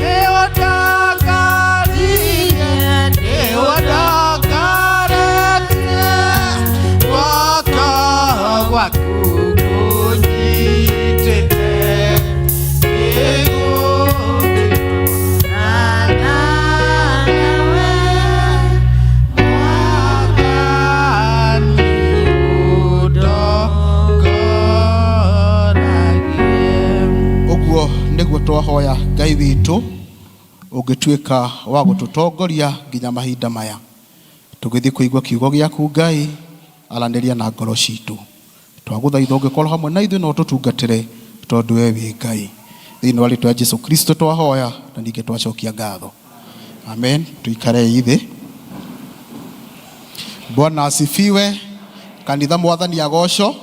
Nĩ ũndongoririe, nĩ ũndongoretie, guoko gwaku kũnyitĩte, nĩngũgĩtwarana nawe Mwathani ũndongoragie. Ũguo nĩguo twahoya Ngai witũ ũngĩtuĩka wa gũtũtongoria nginya mahinda maya tũgĩthiĩ kũigua kiugo gĩaku. Ngai, aranĩria na ngoro citũ. Twagũthaitha ũngĩkorwo hamwe na ithuĩ na ũtũtungatĩre tondũ we wĩ Ngai. Thĩinĩ wa rĩtwa rĩa Jesu Kristo twahoya na ningĩ twacokia ngatho. Amen. Tuikarei thĩ. Bwana asifiwe. Kanitha mwathani agocwo.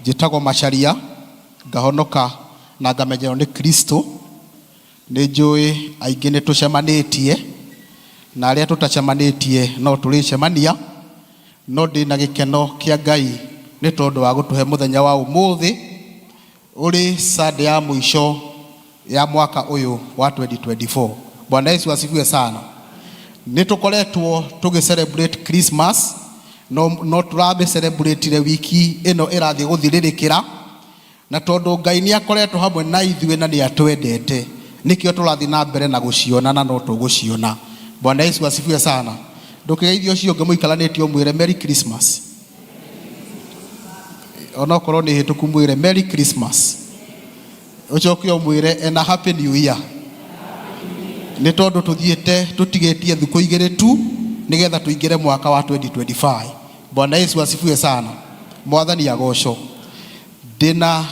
Njĩtagwo Macharia, ngahonoka na ngamenyerwo nĩ Kristo. Nĩ njũĩ aingĩ nĩ tũcemanĩtie na arĩa tũtacemanĩtie no tũrĩcemania, no ndĩna gĩkeno kĩa Ngai nĩ tondũ wa gũtũhe mũthenya wa ũmũthĩ ũrĩ Sunday ya mũico ya mwaka ũyũ wa 2024. Bwana Yesu asifiwe sana. Nĩ tũkoretwo tũgĩ celebrate Christmas no, no tũramĩ celebrate wiki ĩno ĩrathiĩ gũthirĩrĩkĩra na tondũ Ngai nĩ akoretwo hamwe na ithuĩ na nĩ atwendete nĩkĩo tũrathiĩ na mbere na gũciona na no tũgũciona. Bwana Yesu asifiwe sana. Ndũkĩgeithie ũcio ũngĩ mũikaranĩtie ũmwĩre Merry Christmas. Onokorwo nĩ hĩtũku mwĩre Merry Christmas. Ũcoke ũmwĩre and a Happy New Year. Nĩ tondũ tũthiĩte tũtigĩtie thikũ igĩrĩ tu nĩgetha tũingĩre mwaka wa 2025. Bwana Yesu asifiwe sana. Mwathani agocwo. Ndĩna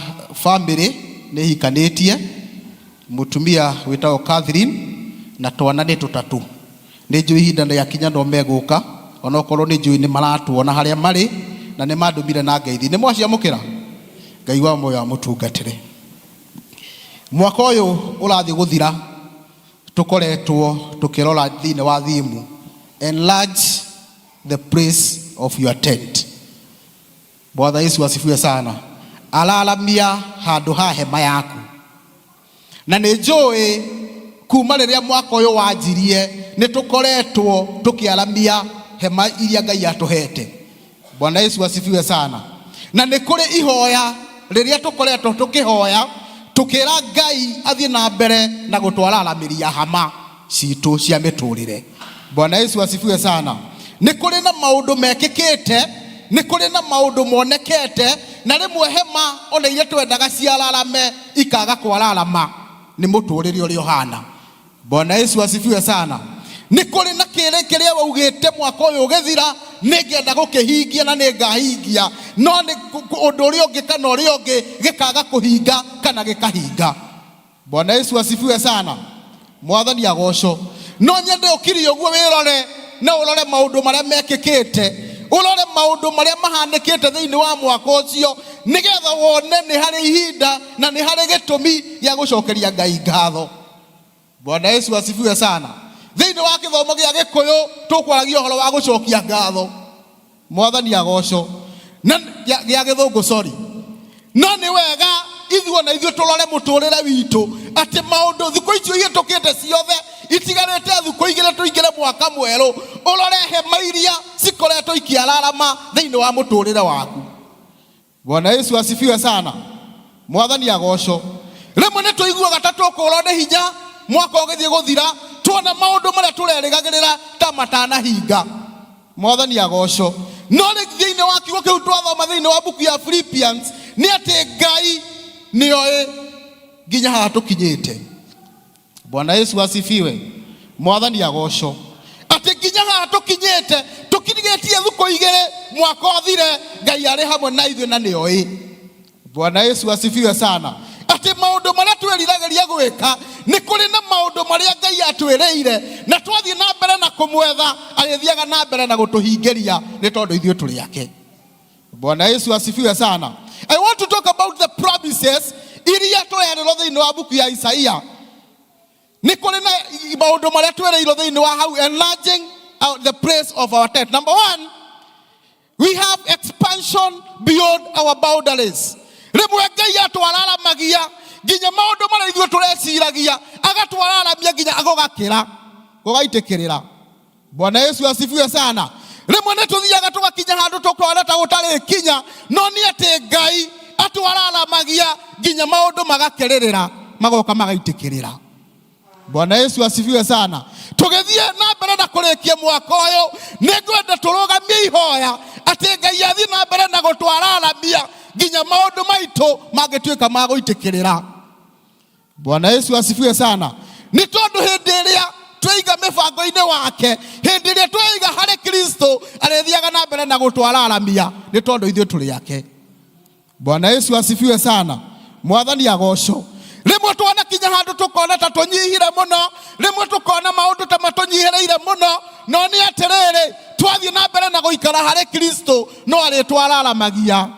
famĩlĩ nĩ hikanĩtie mũtumia wĩtagwo Catherine na twana nĩ tũtatũ. Nĩ njũĩ ihinda rĩakinya no megũka onokorwo nĩ njũĩ nĩ maratuona harĩa marĩ na nĩ mandũmire na ngeithi. Nĩ mwaciamũkĩra? Ngai wa muoyo amũtungatĩre. Mwaka ũyũ ũrathiĩ gũthira tũkoretwo tũkĩrora thĩinĩ wa thimu enlarge the place of your tent. Bwana Yesu asifiwe sana. Araramia handũ ha hema yaku. Na nĩ njũĩ kuma rĩrĩa mwaka ũyũ wanjirie nĩ tũkoretwo tũkĩaramia hema iria Ngai atũhete. Bwana Yesu asifiwe sana. Na nĩ kũrĩ ihoya rĩrĩa tũkoretwo tũkĩhoya tũkĩra Ngai athiĩ na mbere na gũtwararamĩria hama citũ cia mĩtũrĩre. Bwana Yesu asifiwe sana. Nĩ kũrĩ na maũndũ mekĩkĩte, nĩ kũrĩ na maũndũ monekete, na rĩmwe hema ona iria twendaga ciararame ikaga kwararama nĩ mũtũrĩre ũrĩa ũhana. Bwana Yesu asifiwe sana. Nĩ kũrĩ na kĩrĩ kĩrĩa waugĩte mwaka ũyũ ũgĩthira nĩ ngenda gũkĩhingia na nĩ ngahingia, no nĩ ũndũ ũrĩa ũngĩ kana ũrĩa ũngĩ gĩkaga kũhinga kana gĩkahinga. Bwana Yesu asifiwe sana. Mwathani agocwo. No nyende ũkirie ũguo wĩrore na ũrore maũndũ marĩa mekĩkĩte, ũrore maũndũ marĩa mahanĩkĩte thĩinĩ wa mwaka ũcio, nĩgetha wone nĩ harĩ ihinda na nĩ harĩ gĩtũmi gĩa gũcokeria Ngai ngatho. Bwana Yesu asifiwe sana. Thĩinĩ wa gĩthomo gĩa Gĩkũyũ tũkwaragia ũhoro wa gũcokia ngatho. Mwathani agocwo. Na gĩa gĩthũngũ sorry. No nĩ wega ithuĩ ona ithuĩ tũrore mũtũrĩre witũ atĩ maũndũ thikũ icio ihĩtũkĩte ciothe itigarĩte thikũ igĩrĩ tũingĩre mwaka mwerũ, ũrore hema iria cikoretwo ikĩararama thĩinĩ wa mũtũrĩre waku. Bwana Yesu asifiwe sana. Mwathani agocwo. Rĩmwe nĩ tũiguaga ta tũkũrwo nĩ hinya mwaka ũgĩthiĩ gũthira tuona maũndũ marĩa tũrerĩgagĩrĩra ta matanahinga. Mwathani agocwo. No rĩ thĩinĩ wa kiugo kĩu twathoma thĩinĩ wa mbuku ya Philippians nĩ atĩ Ngai nĩoĩ nginya haha tũkinyĩte. Bwana Yesu asifiwe. Mwathani agocwo. Atĩ nginya haha tũkinyĩte tũkinyĩtie thukũ igĩrĩ mwaka ũthire Ngai arĩ hamwe na ithuĩ na nĩoĩ. Bwana Yesu asifiwe sana. Atĩ maũndũ marĩa twĩriragĩria gwĩka nĩ kũrĩ na maũndũ marĩa Ngai atwĩrĩire na twathiĩ na mbere na kũmwetha arĩthiaga na mbere na gũtũhingĩria nĩ tondũ ithuĩ tũrĩ ake. Bwana Yesu asifiwe sana. I want to talk about the promises iria tũrerĩrwo thĩinĩ wa mbuku ya Isaia. Nĩ kũrĩ na maũndũ marĩa twĩrĩirwo thĩinĩ wa hau enlarging the place of our tent. Number one, we have expansion beyond our boundaries. Rĩmwe Ngai atwararamagia nginya maũndũ marĩa ithuĩ tũreciragia agatwararamia nginya gũgakĩra gũgaitĩkĩrĩra. Bwana Yesu asifiwe sana. Rĩmwe nĩ tũthiaga tũgakinya handũ tũkona ta gũtarĩ kinya, no nĩ atĩ Ngai atwararamagia nginya maũndũ magakĩrĩrĩra magoka magaitĩkĩrĩra. Bwana Yesu asifiwe sana. Tũgĩthiĩ na mbere na kũrĩkia mwaka ũyũ, nĩ ngwenda tũrũgamie ihoya atĩ Ngai athiĩ na mbere na gũtwararamia nginya maũndũ maitũ mangĩtuĩka ma gũitĩkĩrĩra. Bwana Yesu asifiwe sana. Nĩ tondũ hĩndĩ ĩrĩa tweiga mĩbango-inĩ wake, hĩndĩ ĩrĩa tweiga harĩ Kristo, arĩthiaga na mbere na gũtwararamia nĩ tondũ ithuĩ tũrĩ ake. Bwana Yesu asifiwe sana. Mwathani agocwo. Rĩmwe twanakinya handũ tũkona ta tũnyihire mũno, rĩmwe tũkona maũndũ ta matũnyihĩrĩire mũno, no nĩ atĩrĩrĩ, twathiĩ na mbere na gũikara harĩ Kristo no arĩtwararamagia.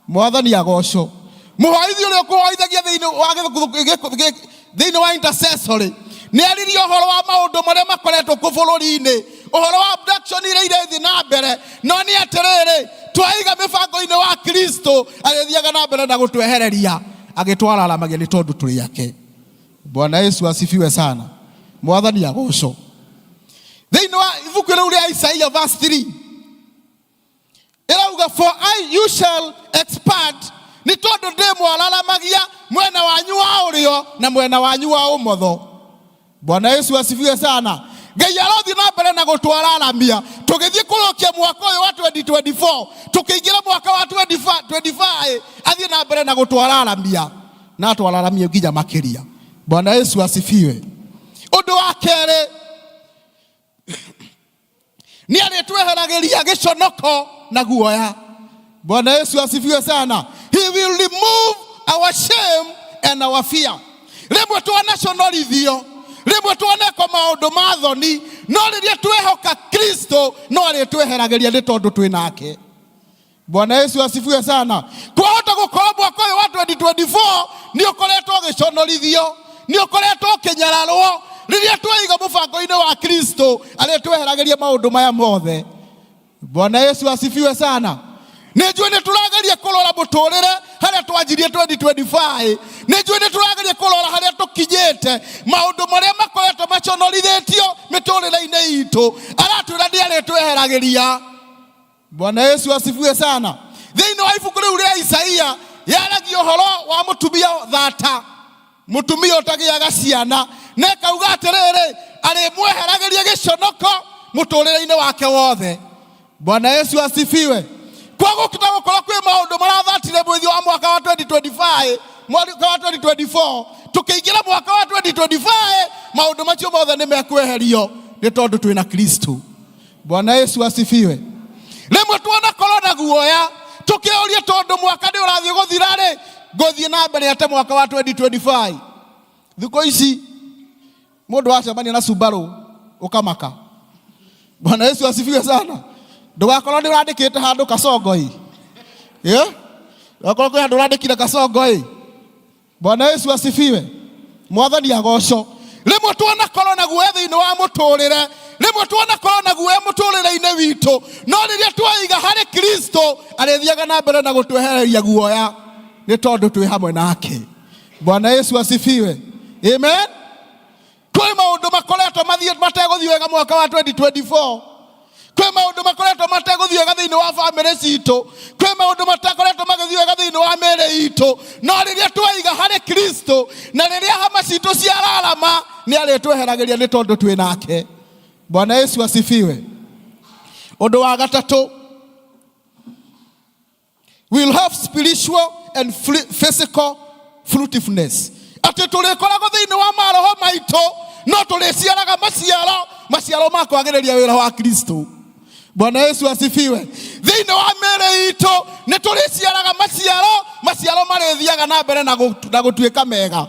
Mwathani agocwo. Mũhoithi ũrĩa ũkũhoithagia thĩinĩ wa thĩinĩ wa intercessory nĩ aririe ũhoro wa maũndũ marĩa makoretwo kũ bũrũri-inĩ, ũhoro wa abduction iria irathiĩ na mbere, no nĩ atĩrĩrĩ, twaiga mĩbango-inĩ wa Kristo agĩthiaga na mbere na gũtwehereria agĩtwararamagia nĩ tondũ tũrĩ ake. Bwana Yesu asifiwe sana. Mwathani agocwo. Thĩinĩ wa ibuku rĩu rĩa Isaia verse 3 ĩrauga, for I you shall expand, nĩ tondũ ndĩmwararamagia mwena wanyu wa ũrĩo na mwena wanyu wa ũmotho. Bwana Yesu asifiwe sana. Ngai arothiĩ na mbere na gũtwararamia tũgĩthiĩ kũrũkia mwaka ũyũ wa 2024, tũkĩingĩra mwaka wa 2025, athiĩ na mbere na gũtwararamia na atwararamie nginya makĩria. Bwana Yesu asifiwe. Ũndũ wa kerĩ, nĩ arĩtweheragĩria gĩconoko na guoya. Bwana Yesu asifiwe sana. He will remove our shame and our fear. Rĩmwe twanaconorithio, rĩmwe twanekwo maũndũ ma thoni, no rĩrĩa twehoka Kristo no arĩtweheragĩria nĩ tondũ twĩ nake. Bwana Yesu asifiwe sana. Kwahota gũkorwo mwaka ũyũ wa 2024 nĩ ũkoretwo ũgĩconorithio, nĩ ũkoretwo ũkĩnyararwo. Rĩrĩa tweiga mũbango-inĩ wa Kristo arĩtweheragĩria maũndũ maya mothe. Bwana Yesu asifiwe sana. Nĩ njũĩ nĩ tũrageria kũrora mũtũrĩre harĩa twanjirie 2025, nĩ njũĩ nĩ tũrageria kũrora harĩa tũkinyĩte, maũndũ marĩa makoretwo maconorithĩtio mĩtũrĩre-inĩ itũ, aratwĩra nĩ arĩtweheragĩria. Bwana Yesu asifiwe sana. Thĩinĩ wa ibuku rĩu rĩa Isaia yaragia ũhoro wa mũtumia thata, mũtumia ũtagĩaga ciana, na ĩkauga atĩrĩrĩ, arĩmweheragĩria gĩconoko mũtũrĩre-inĩ wake wothe. Bwana Yesu asifiwe. Kwa gũkĩta gũkorwo kwĩ maũndũ marathatire mwezi wa mwaka wa 2025, mwaka wa 2024, tũkĩingĩra mwaka wa 2025, maũndũ macio mothe nĩ mekweherio nĩ tondũ twĩna Kristo. Bwana Yesu asifiwe. Rĩmwe tuonakorwo na guoya tũkĩũrie, tondũ mwaka nĩ ũrathiĩ gũthira rĩ, ngũthiĩ na mbere ate mwaka wa 2025. Thikũ ici mũndũ wacemania na Subaru ũkamaka. Bwana Yesu asifiwe sana. Ndũgakorwo nĩ ũrandĩkĩte handũ kasongo ĩ. Yeah? Ndũgakorwo kwĩ handũ ũrandĩkire kasongo ĩ. Bwana Yesu asifiwe. Mwathani agocwo. Rĩmwe twanakorwo na guoya thĩinĩ wa mũtũrĩre, rĩmwe twanakorwo na guoya mũtũrĩre-inĩ witũ, no rĩrĩa twaiga harĩ Kristo arĩthiaga na mbere na gũtwehereria guoya nĩ tondũ twĩ hamwe nake. Bwana Yesu asifiwe. Amen. Kwĩ maũndũ makoretwo mathiĩ mategũthiĩ wega mwaka wa 2024, kwĩ maũndũ makoretwo mategũthiĩ wega thĩinĩ wa bamĩrĩ citũ, kwĩ maũndũ matakoretwo magĩthiĩ wega thĩinĩ wa mĩĩrĩ itũ, no rĩrĩa twaiga harĩ Kristo na rĩrĩa hama citũ ciararama, nĩ arĩtweheragĩria nĩ tondũ twĩ nake. Bwana Yesu asifiwe. Ũndũ wa gatatũ, we'll have spiritual and physical fruitfulness, atĩ tũrĩkoragwo thĩinĩ wa maroho maitũ no tũrĩciaraga maciaro, maciaro ma kwagĩrĩria wĩra wa Kristo. Bwana Yesu asifiwe. Thĩinĩ wa mĩĩrĩ itũ nĩ tũrĩciaraga maciaro, maciaro marĩthiaga na mbere na gũtuĩka mega.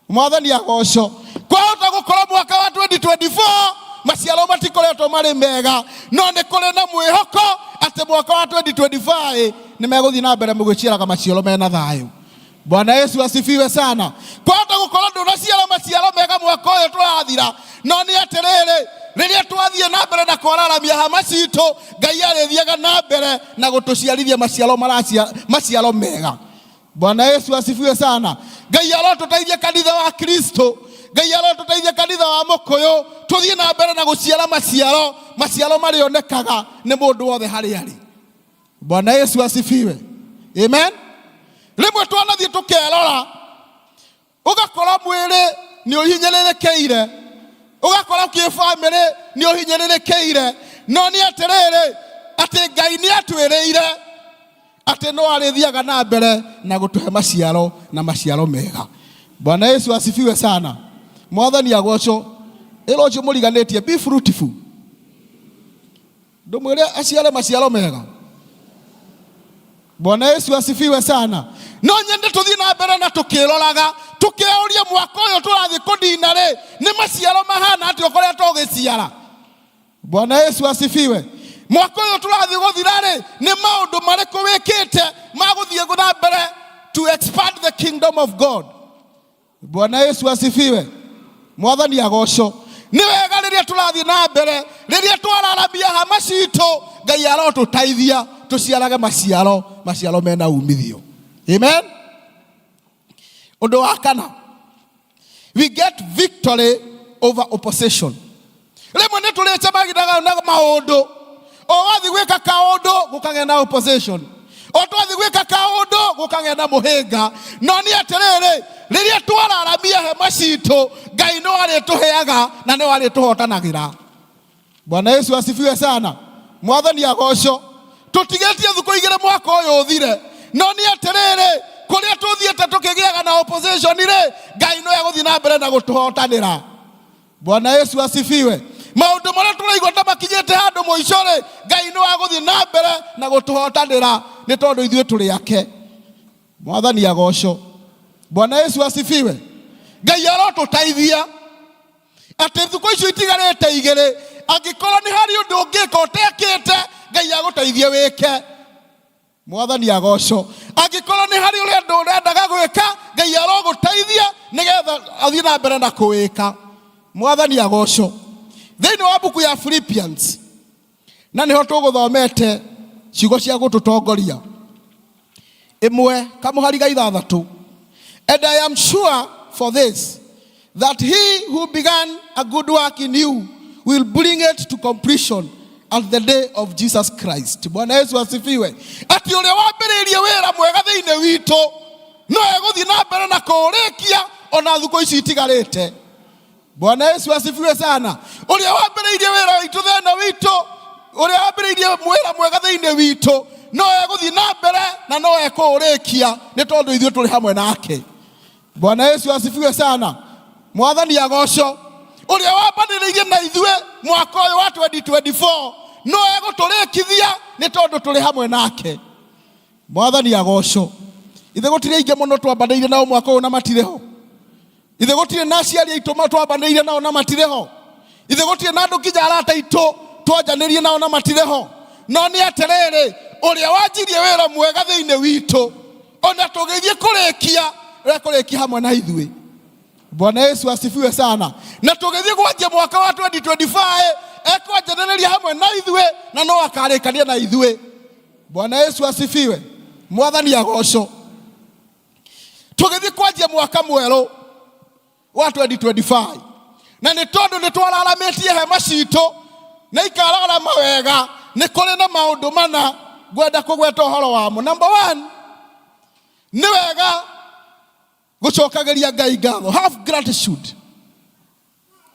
Mwathani agocwo. Kwahota gũkorwo mwaka wa 2024 maciaro matikoretwo marĩ mega, no nĩ kũrĩ na mwĩhoko atĩ mwaka wa 2025 nĩ megũthiĩ na mbere mũgĩciaraga maciaro mena thayũ. Bwana Yesu asifiwe sana. Kwahota gũkorwo ndũnaciara maciaro mega mwaka ũyũ tũrathira, no nĩ atĩrĩrĩ, rĩrĩa twathiĩ na mbere na kwararamia hama citũ, Ngai arĩthiaga na mbere na gũtũciarithia maciaro maciaro mega. Bwana Yesu asifiwe sana. Ngai arotũteithia kanitha wa Kristo, Ngai arotũteithia kanitha wa Mũkũyũ, tũthiĩ na mbere na gũciara maciaro, maciaro marĩonekaga nĩ mũndũ wothe harĩa arĩ. Bwana Yesu asifiwe. Amen. Rĩmwe twanathiĩ tũkerora, ũgakora mwĩrĩ nĩ ũhinyĩrĩrĩkĩire, ũgakora kĩbamĩrĩ nĩ ũhinyĩrĩrĩkĩire, no nĩ atĩrĩrĩ, atĩ Ngai nĩ atwĩrĩire atĩ no arĩthiaga na mbere na gũtũhe maciaro na maciaro mega. Bwana Yesu asifiwe sana. Mwathani agocwo. Ĩra ũcio mũriganĩtie, be fruitful. Ndũmwĩre aciare maciaro mega. Bwana Yesu asifiwe sana. No nyende tũthiĩ na mbere na tũkĩroraga tũkeũria mwaka ũyũ tũrathiĩ kũnina rĩ nĩ maciaro mahana atĩa ũkoretwo ũgĩciara. Bwana Yesu asifiwe. Mwaka ũyũ tũrathiĩ gũthira rĩ nĩ maũndũ marĩkũ wĩkĩte ma gũthiĩ na mbere to expand the kingdom of God. Bwana Yesu asifiwe. Mwathani agocwo. Nĩ wega rĩrĩa tũrathiĩ na mbere rĩrĩa twararamia hama citũ Ngai arotũteithia tũciarage maciaro maciaro mena umithio. Amen. Ũndũ wa kana, we get victory over opposition. Rĩmwe nĩ tũrĩcemagĩraga na maũndũ o wathiĩ gwĩka kaũndũ gũkagĩa na opposition, o twathiĩ gwĩka kaũndũ gũkagĩa na mũhĩnga. No nĩ atĩrĩrĩ, rĩrĩa twararamia hema citũ Ngai nĩ arĩtũheaga na nĩ arĩtũhotanagĩra. Bwana Yesu asifiwe sana. Mwathani agocwo. Tũtigĩtie thukũ igĩrĩ mwaka ũyũ ũthire, no nĩ atĩrĩrĩ, kũrĩa tũthiĩte tũkĩgĩaga na opposition rĩ, Ngai no egũthiĩ na mbere na gũtũhotanĩra. Bwana Yesu asifiwe. Maũndũ marĩa tũraigua ta makinyĩte handũ mũico rĩ, Ngai no agũthiĩ na mbere na gũtũhotanĩra nĩ tondũ ithuĩ tũrĩ ake. Mwathani agocwo. Bwana Yesu asifiwe. Ngai arotũteithia atĩ thukũ icio itigarĩte igĩrĩ, angĩkorwo nĩ harĩ ũndũ ũngĩka ũtekĩte, Ngai agũteithie wĩke. Mwathani agocwo. Angĩkorwo nĩ harĩ ũrĩa ũndũ ũrendaga gwĩka, Ngai arogũteithia nĩgetha athiĩ na mbere na kũwĩka. Mwathani agocwo. Thĩinĩ wa mbuku ya Philippians, na nĩho tũgũthomete ciugo cia gũtũtongoria ĩmwe kamũhari ga ithathatũ. And I am sure for this, that he who began a good work in you will bring it to completion at the day of Jesus Christ. Bwana Yesu asifiwe. Ati ũrĩa wambĩrĩirie wĩra mwega thĩinĩ witũ no egũthiĩ na mbere na kũũrĩkia ona thukũ ici itigarĩte. Bwana Yesu asifiwe sana. Ũrĩa wambĩrĩirie wĩra witũ thĩna witũ, ũrĩa wambĩrĩirie wĩra mwega thĩinĩ witũ no egũthiĩ na mbere na no ekũũrĩkia nĩ tondũ ithuĩ tũrĩ hamwe nake. Bwana Yesu asifiwe sana. Mwathani agocwo. Ũrĩa wambanĩrĩirie na ithuĩ mwaka ũyũ wa 2024 no egũtũrĩkithia nĩ tondũ tũrĩ hamwe nake. Mwathani agocwo. Ithe gũtirĩ aingĩ mũno twambanĩire nao mwaka ũyũ na matirĩ ho. Ithe gũtirĩ na aciari aitũ twambanĩire nao na matirĩ ho. Ithe gũtirĩ na andũ nginya arata aitũ twanjanĩrie nao na matirĩ ho. No nĩ atĩrĩrĩ, ũrĩa wanjirie wĩra mwega thĩinĩ witũ ona tũgĩthiĩ kũrĩkia ekũrĩkia hamwe na ithuĩ. Bwana Yesu asifiwe sana. Na tũgĩthiĩ kwanjia mwaka wa 2025 ekwanjanĩrĩria hamwe na ithuĩ na no akarĩkania na ithuĩ. Bwana Yesu asifiwe. Mwathani agocwo. Tũgĩthiĩ kwanjia mwaka mwerũ wa 2025 na nĩ tondũ nĩ twararamĩtie hema citũ na ikararama wega, nĩ kũrĩ na maũndũ mana ngwenda kũgweta ũhoro wamo. Number one, nĩ wega gũcokagĩria Ngai ngatho, have gratitude.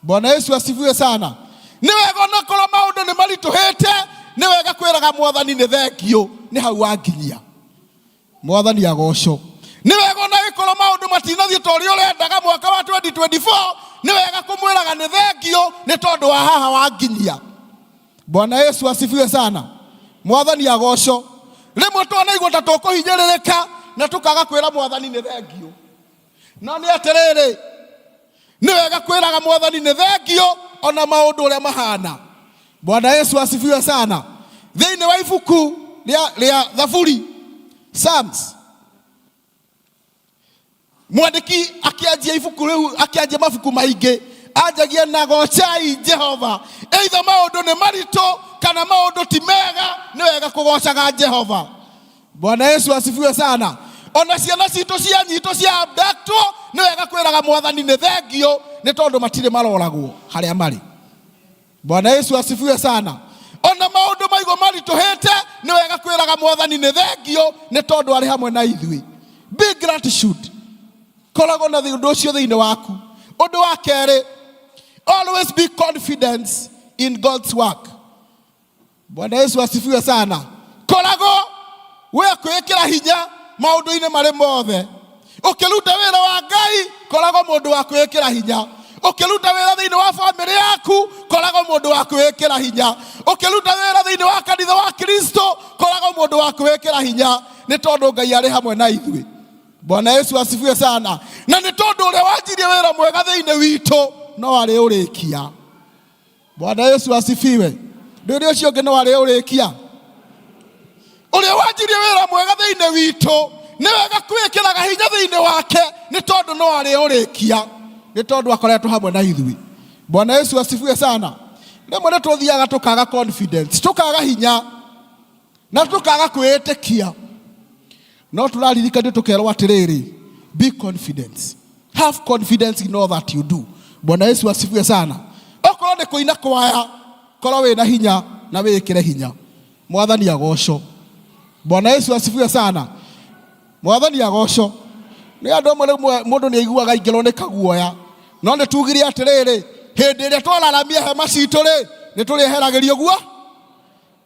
Bwana Yesu asifiwe sana. Nĩ wega onakorwo maũndũ nĩ maritũhĩte, nĩ wega kwĩraga Mwathani nĩ thengiũ, nĩ hau wanginyia. Mwathani agocwo. Nĩ wega ona gĩkorwo maũndũ matinathiĩ ta ũrĩa ũrendaga mwaka wa 2024, nĩ wega kũmwĩraga nĩ thengiũ nĩ tondũ wa haha wanginyia. Bwana Yesu asifiwe sana. Mwathani agocwo. Rĩmwe twanaigua ta tũkũhinyĩrĩrĩka na tũkaga kwĩra Mwathani nĩ thengiũ. No nĩ atĩrĩrĩ, nĩ wega kwĩraga Mwathani nĩ thengiũ ona maũndũ ũrĩa mahana. Bwana Yesu asifiwe sana. Thĩinĩ wa ibuku rĩa Thaburi, Psalms, mwandĩki akĩanjia ibuku rĩu, akĩanjia mabuku maingĩ, anjagia na gocai Jehova. Either maũndũ nĩ maritũ kana maũndũ ti mega, nĩ wega kũgocaga Jehova. Bwana Yesu asifiwe sana. Ona ciana citũ cianyitwo cia abductwo, nĩ wega kwĩraga Mwathani nĩ thengiũ nĩ tondũ matirĩ maroragwo harĩa marĩ. Bwana Yesu asifiwe sana. Ona maũndũ maigua maritũhĩte, nĩ wega kwĩraga Mwathani nĩ thengiũ nĩ tondũ arĩ hamwe na ithuĩ. Be gratitude. Koragwo na ũndũ ũcio thĩinĩ waku. Ũndũ wa kerĩ, always be confident in God's work. Bwana Yesu asifiwe sana. Koragwo we kwĩkĩra hinya maũndũ-inĩ marĩ mothe. Ũkĩruta wĩra wa Ngai, koragwo mũndũ wa kwĩĩkĩra hinya. Ũkĩruta wĩra thĩinĩ wa bamĩrĩ yaku, koragwo mũndũ wa kwĩĩkĩra hinya. Ũkĩruta wĩra thĩinĩ wa kanitha wa Kristo, koragwo mũndũ wa kwĩĩkĩra hinya. Nĩ tondũ Ngai arĩ hamwe na ithuĩ. Bwana Yesu asifiwe sana. Na nĩ tondũ ũrĩa wanjirie wĩra mwega thĩinĩ witũ no arĩ ũrĩkia. Bwana Yesu asifiwe. Ndũrĩ ũcio ũngĩ no arĩ ũrĩkia. Ũrĩa wanjirie wĩra mwega thĩinĩ witũ nĩ wega kwĩkĩraga hinya thĩinĩ wake nĩ tondũ no arĩ ũrĩkia, nĩ tondũ akoretwo hamwe na ithuĩ. Bwana Yesu asifiwe sana. Rĩmwe nĩ tũthiaga tũkaga confidence, tũkaga hinya na tũkaga kwĩĩtĩkia, no tũraririkanio tũkerwo atĩrĩrĩ, be confident, have confidence in all that you do. Bwana Yesu asifiwe sana. Okorwo nĩ kũina kwaya, korwo wĩna hinya na wĩĩkĩre hinya. Mwathani agocwo. Bwana Yesu asifiwe sana. Mwathani agocwo. Nĩ andũ amwe rĩmwe mũndũ nĩ aiguaga aingĩrwo nĩ kaguoya, no nĩ tugire atĩrĩrĩ, hĩndĩ ĩrĩa twararamia hema citũ rĩ, nĩ tũrĩeheragĩrio guo,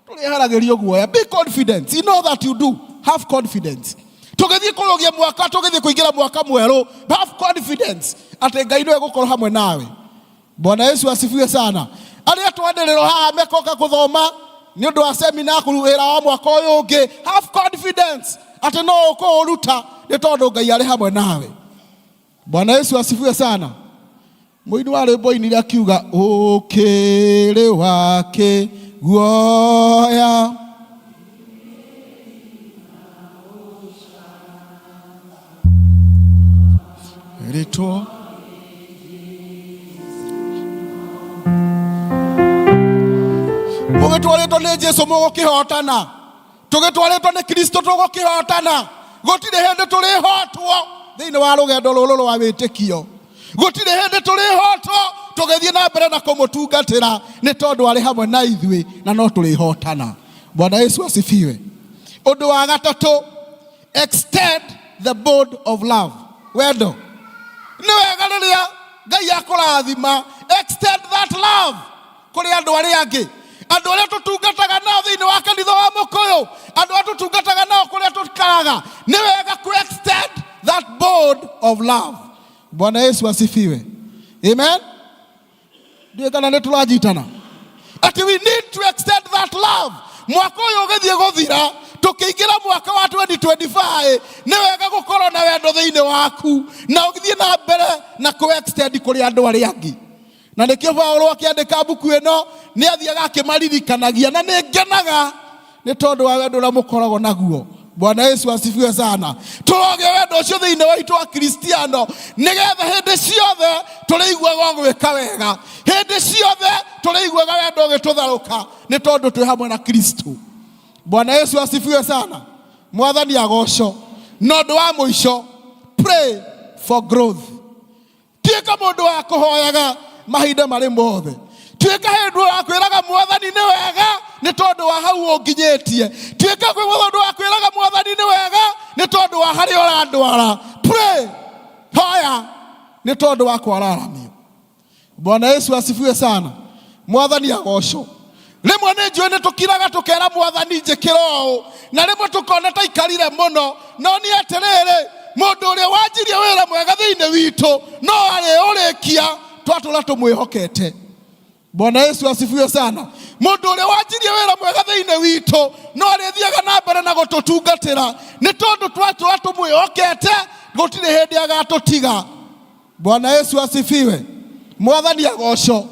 tũrĩeheragĩrio guoya. Be confident in all that you do, have confidence. Tũgĩthiĩ kũrũgia mwaka, tũgĩthiĩ kũingĩra mwaka mwerũ, have confidence atĩ Ngai nĩwe gũkorwo hamwe nawe. Bwana Yesu asifiwe sana. Arĩa twanĩrĩrwo haha mekoka kũthoma nĩ ũndũ wa semina wĩra wa mwaka ũyũ ũngĩ, have confidence atĩ no ũkũũruta nĩ tondũ Ngai arĩ hamwe nawe. Bwana Yesu asifiwe sana. Mũini wa rwĩmbo ainire akiuga, ũkĩrĩ wake guoya rĩtwo mũgĩtwarĩtwo nĩ Jesu mũgũkĩhotana, tũgĩtwarĩtwo nĩ Kristo tũgũkĩhotana. Gũtirĩ hĩndĩ tũrĩhotwo thĩinĩ wa rũgendo rũrũ rwa wĩtĩkio, gũtirĩ hĩndĩ tũrĩhotwo tũgĩthiĩ na mbere na kũmũtungatĩra, nĩ tondũ arĩ hamwe na ithuĩ na no tũrĩhotana. Bwana Yesu asifiwe. Ũndũ wa gatatũ, extend the bond of love. Wendo nĩ wega rĩrĩa Ngai akũrathima, extend that love kũrĩ andũ arĩa angĩ, andũ arĩa tũtungataga nao thĩinĩ wa kanitha wa Mũkũyũ, andũ arĩa tũtungataga nao kũrĩa tũikaraga. Nĩ wega ku extend that bond of love. Bwana Yesu asifiwe. Amen. Ndiũĩ kana nĩ tũranjitana atĩ we need to extend that love. Mwaka ũyũ ũgĩthiĩ gũthira, tũkĩingĩra mwaka wa 2025, nĩ wega gũkorwo na wendo thĩinĩ waku na ũgĩthiĩ na mbere na kũ extend kũrĩ andũ arĩa angĩ. Na nĩkĩo Paulo akĩandĩka mbuku ĩno nĩ athiaga akĩmaririkanagia, na nĩ ngenaga nĩ tondũ wa wendo ũrĩa mũkoragwo naguo. Bwana Yesu asifiwe sana. Tũrogĩa wendo ũcio thĩinĩ wa itũ Akristiano, nĩgetha hĩndĩ ciothe tũrĩiguaga gwĩka wega, hĩndĩ ciothe tũrĩiguaga wendo ũgĩtũtharũka, nĩ tondũ twĩ hamwe na Kristo. Bwana Yesu asifiwe sana. Mwathani agocwo. Na ũndũ wa mũico, pray for growth. Tuĩka mũndũ wa kũhoyaga mahinda marĩ mothe. Tuĩka hĩndĩ wa kwĩraga Mwathani nĩ wega nĩ tondũ wa hau ũnginyĩtie. Tuĩka kwĩ mũndũ wa kwĩraga Mwathani nĩ wega nĩ tondũ wa harĩa ũrandwara. Pray, hoya nĩ tondũ wa kwararamio. Bwana Yesu asifiwe sana. Mwathani agocwo. Rĩmwe nĩ njũĩ nĩ tũkiraga tũkera Mwathani njĩkĩra ũũ, na rĩmwe tũkona ta ikarire mũno, no nĩ atĩrĩrĩ, mũndũ ũrĩa wanjirie wĩra mwega thĩinĩ witũ no arĩũrĩkia twatũra tũmwĩhokete. Bwana Yesu asifiwe sana. Mũndũ ũrĩa wanjirie wĩra mwega thĩinĩ witũ no arĩthiaga na mbere na gũtũtungatĩra, nĩ tondũ twatũra tũmwĩhokete gũtirĩ hĩndĩ agatũtiga. Bwana Yesu asifiwe. Mwathani agocwo.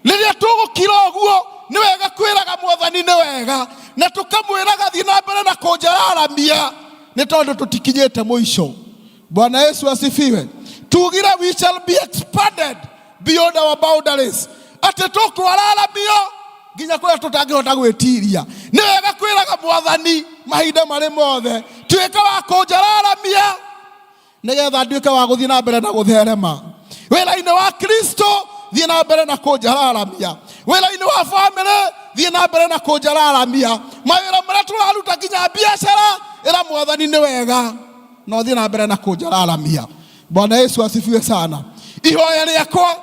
Rĩrĩa tũgũkira ũguo nĩ wega kwĩraga Mwathani nĩ wega, na tũkamwĩraga thiĩ na mbere na kũnjararamia, nĩ tondũ tũtikinyĩte mũico. Bwana Yesu asifiwe. Tugire we shall be expanded beyond our boundaries, atĩ tũkwararamio nginya kũrĩa tũtangĩhota gwĩtiria. Nĩ wega kwĩraga Mwathani mahinda marĩ mothe, tuĩka wa kũnjararamia nĩgetha nduĩke wa gũthiĩ na mbere na gũtherema wĩra-inĩ wa Kristo, thiĩ na mbere na kũnjararamia wĩra-inĩ wa bamĩrĩ, thiĩ na mbere na kũnjararamia mawĩra marĩa tũraruta nginya biacara, ĩra Mwathani nĩ wega na ũthiĩ na mbere na kũnjararamia. Bwana Yesu asifiwe sana. Ihoya rĩakwa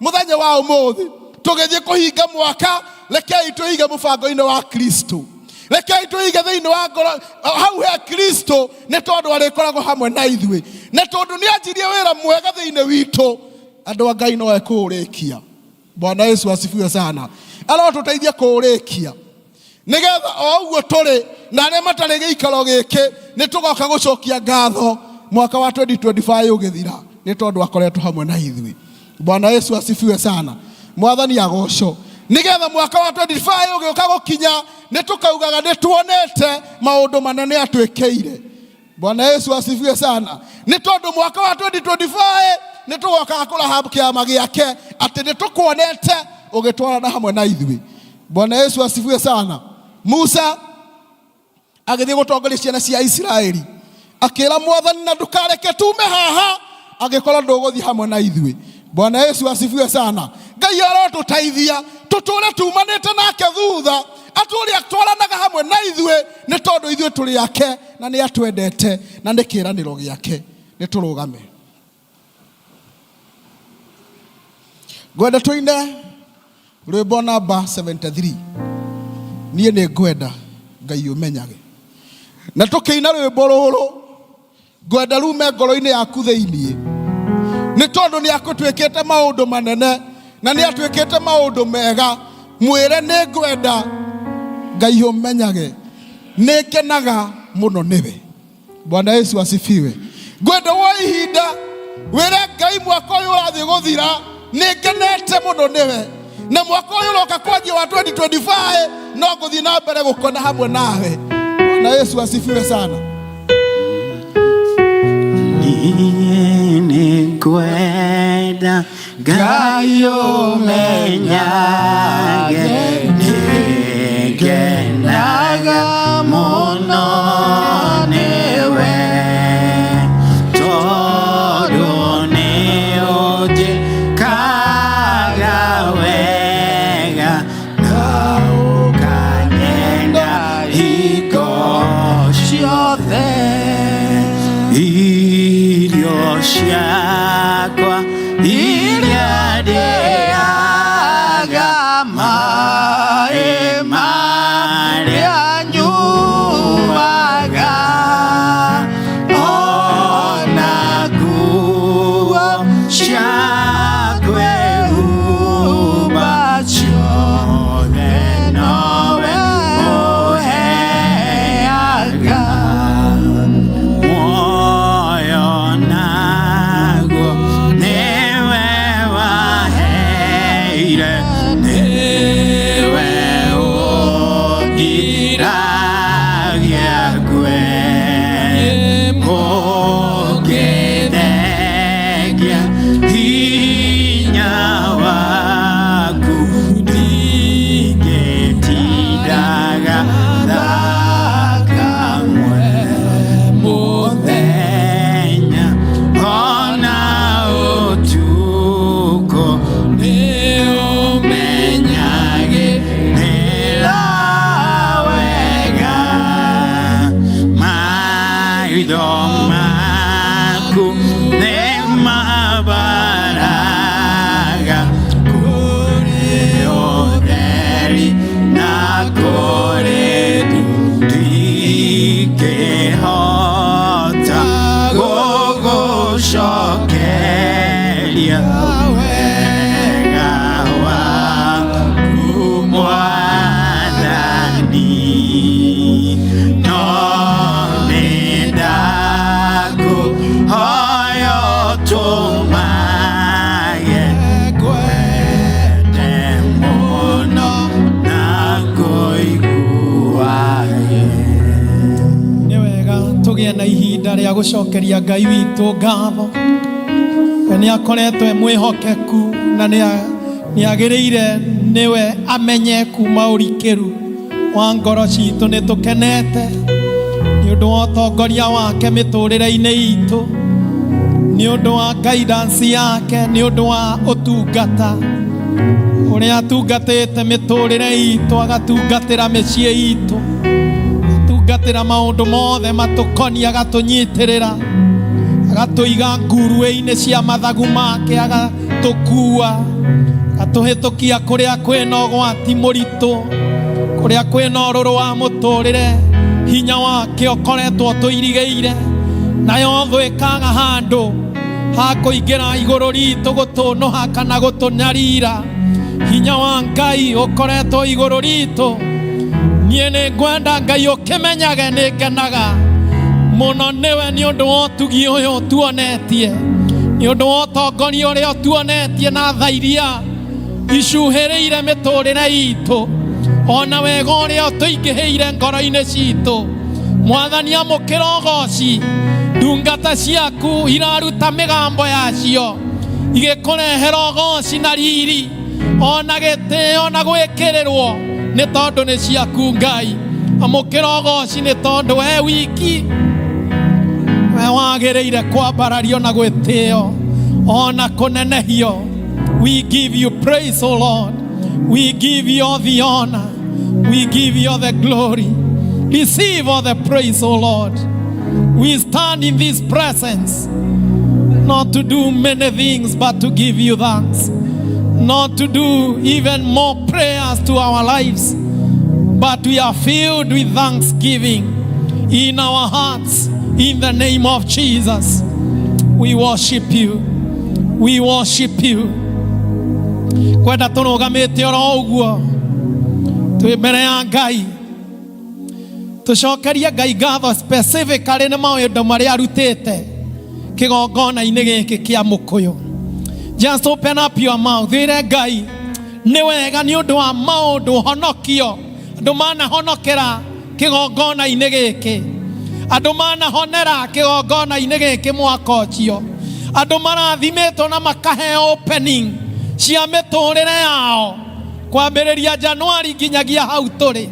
mũthenya wa ũmũthĩ tũgĩthiĩ kũhinga mwaka, rekei tũige mũbango-inĩ wa Kristo, rekei tũige thĩinĩ wa ngoro hau he Kristo, nĩ tondũ arĩkoragwo hamwe na ithuĩ, na tondũ nĩ anjirie wĩra mwega thĩinĩ witũ, andũ a Ngai no ekũũrĩkia. Bwana Yesu asifiwe sana. Arotũteithia kũũrĩkia. Nĩgetha o ũguo tũrĩ na arĩa matarĩ gĩikaro gĩkĩ nĩ tũgoka gũcokia ngatho mwaka wa 2025 ũgĩthira nĩ tondũ akoretwo hamwe na ithuĩ. Bwana Yesu asifiwe sana. Mwathani agocwo. Nĩgetha mwaka wa 25 ũgĩũka gũkinya nĩ tũkaugaga nĩ tuonete maũndũ manene atwĩkĩire. Bwana Yesu asifiwe sana. Nĩ tondũ mwaka wa 2025 nĩ tũgokaga kũrahabu kĩama gĩake atĩ nĩ tũkuonete ũgĩtwarana hamwe na ithuĩ. Bwana Yesu asifiwe sana. Musa agĩthiĩ gũtongoria ciana cia Isiraeli akĩra mwathani na ndũkareke tume haha angĩkorwo ndũgũthiĩ hamwe na ithuĩ. Bwana Yesu asifiwe sana. Ngai arotũteithia tũtũre tumanĩte nake thutha atũre atwaranaga hamwe na ithuĩ nĩ tondũ ithuĩ tũrĩ ake na nĩ atwendete na nĩ kĩĩranĩro gĩake. Nĩ tũrũgame. Ngwenda tũine rwĩmbo namba 73 niĩ nĩ ngwenda Ngai ũmenyage. Na tũkĩina rwĩmbo rũrũ ngwenda rume ngoro-inĩ yaku thĩiniĩ nĩ tondũ nĩ akũtuĩkĩte maũndũ manene na nĩ atuĩkĩte maũndũ mega. Mwĩre nĩ ngwenda Ngai ũmenyage nĩ ngenaga mũno nĩwe. Bwana Yesu asifiwe. Ngwenda woe ihinda wĩre Ngai mwaka ũyũ ũrathiĩ gũthira nĩ ngenete mũno nĩwe na mwaka ũyũ ũroka kwanjia wa 2025 no ngũthiĩ na mbere gũkona hamwe nawe. Bwana Yesu asifiwe sana. Niĩ nĩngwenda Ngai ũmenyage nĩngenaga mũno nĩwe tondũ nĩũnjĩkaga wega na ũkanyenda hingo ciothe irio ciakwa iria ndĩaga maĩ marĩa nyuaga ona nguo cia kwĩhumba ciothe nowe ũheaga muoyo naguo nĩwe waheire nĩwe ũngiragia ngue ũngĩthengia hinya waku ndingĩtindaga thakamwe mũthenya ona ũtukũ nĩũmenyagĩrĩra wega maitho maku nĩmabaraga kũrĩ ũtheri na kũrĩ ndingĩhota gũgũcokeria wega waku Mwathani no nĩndakũhoya ũtũmage ngwende mũno na kũiguage. Nĩ wega tũgĩe na ihinda rĩa gũcokeria Ngai witũ ngatho. We nĩ akoretwo e mwĩhokeku na nĩ agĩrĩire nĩwe amenye kuma ũrikĩru wa ngoro citũ. Nĩ tũkenete nĩ ũndũ wa ũtongoria wake mĩtũrĩre-inĩ itũ, nĩ ũndũ wa guidance yake, nĩ ũndũ wa ũtungata ũrĩa atungatĩte mĩtũrĩre itũ, agatungatĩra mĩciĩ itũ, atungatĩra maũndũ mothe matũkonia, agatũnyitĩrĩra, agatũiga nguruĩ-inĩ cia mathagu make, agatũkua, agatũhĩtũkia kũrĩa kwĩna ũgwati mũritũ, kũrĩa kwĩna ũrũrũ wa mũtũrĩre. Hinya wake ũkoretwo ũtũirigĩire, nayo thũ ĩkaga handũ ha kũingĩra igũrũ ritũ gũtũnũha kana gũtũnyarira. Hinya wa Ngai ũkoretwo igũrũ ritũ. Niĩ Niĩ nĩ ngwenda Ngai ũkĩmenyage nĩ ngenaga mũno nĩwe nĩ ũndũ wa ũtugi ũyũ ũtuonetie, nĩ ũndũ wa ũtongoria ũrĩa ũtuonetie na tha iria icuhĩrĩire mĩtũrĩre itũ, ona wega ũrĩa ũtũingĩhĩire ngoro-inĩ citũ. Mwathani, amũkĩra ũgoci. Ndungata ciaku iraruta mĩgambo yacio igĩkũrehera ũgoci na riri ona gĩtĩo na gwĩkĩrĩrwo, nĩ tondũ nĩ ciaku Ngai. Amũkĩra ũgoci nĩ tondũ we wiki we wagĩrĩire kwambarario na gwĩtĩo ona kũnenehio. We give you praise, O Lord. We give you all the honor. We give you all the glory. Receive all the praise, O Lord. We stand in this presence not to do many things, but to give you thanks. Not to do even more prayers to our lives, but we are filled with thanksgiving in our hearts. In the name of Jesus, we worship you. We worship you. Kwenda tũrũgamĩte oro ũguo twĩ mbere ya Ngai, tũcokerie Ngai ngatho specifically nĩ maũndũ marĩa arutĩte kĩgongona-inĩ gĩkĩ kĩa mũkũyũ. Just open up your mouth, wĩre Ngai nĩ wega nĩ ũndũ wa maũndũ honokio andũ manahonokera kĩgongona-inĩ gĩkĩ, andũ manahonera kĩgongona-inĩ gĩkĩ mwaka ũcio, andũ marathimĩtwo na makaheo opening cia mĩtũrĩre yao kwambĩrĩria Januari nginyagia hau tũrĩ.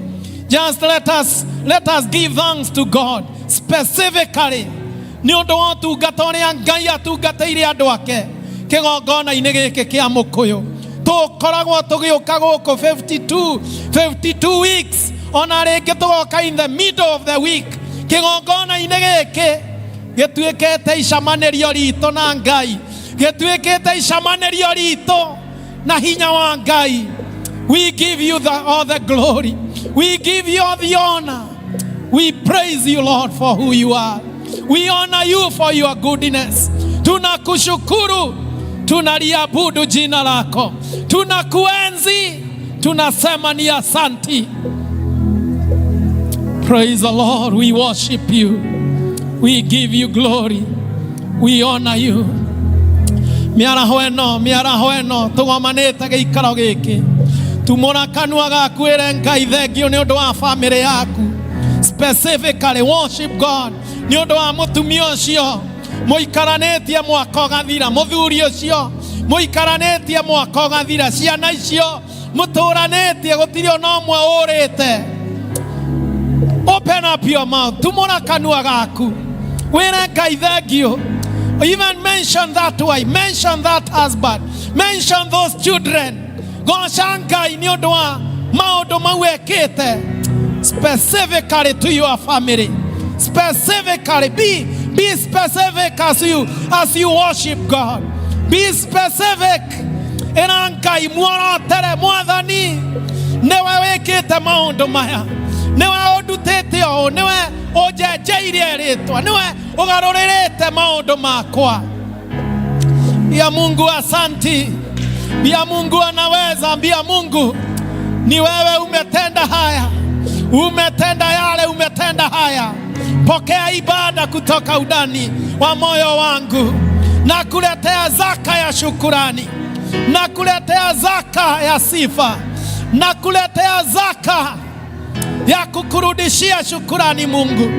Just let us give thanks to God specifically nĩ ũndũ wa ũtungata ũrĩa Ngai atungatĩire andũ ake kĩgongona-inĩ gĩkĩ kĩa mũkũyũ. Tũkoragwo tũgĩũka gũkũ 52 52 weeks, ona rĩngĩ tũgoka in the middle of the week. Kĩgongona-inĩ gĩkĩ gĩtuĩkĩte icamanĩrio ritũ na Ngai, gĩtuĩkĩte icamanĩrio ritũ na hinya wa Ngai. We give you all the glory. We give you all the honor. We praise you, Lord, for who you are. We honor you for your goodness. Tunakushukuru, tunaliabudu jina lako, tunakuenzi, tunasema ni asanti. Praise the Lord. We worship you. We give you glory. We honor you. Mĩaraho ĩno, mĩaraho ĩno tũgomanĩte gĩikaro gĩkĩ, tumũra kanua gaku ĩre Ngai thengio nĩ ũndũ wa famĩlĩ yaku. Specifically worship God nĩ ũndũ wa mũtumia ũcio mũikaranĩtie mwaka ũgathira, mũthuri ũcio mũikaranĩtie mwaka ũgathira, ciana icio mũtũranĩtie gũtirĩ ona ũmwe ũrĩte. Open up your mouth, tumũra kanua gaku wĩre Ngai thengio. Even mention that wife, mention that husband, mention those children. Goca Ngai nĩ ũndũ wa maũndũ mau ekĩte specifically to your family. Specifically, be specific as you worship God. Be specific. Ĩra Ngai muorotere, Mwathani nĩwe wĩkĩte maũndũ maya, nĩwe ũndutĩte ũũ, nĩwe ũnjenjeirie rĩtwa, nĩwe ũgarũrĩrĩte maũndũ makwa. Ya Mungu asanti, ya Mungu anaweza, ambia Mungu ni wewe umetenda haya, umetenda yale, umetenda haya. Pokea ibada kutoka undani wa moyo wangu, na kuletea zaka ya shukurani, na kuletea zaka ya sifa, na kuletea zaka ya kukurudishia shukurani. Mungu,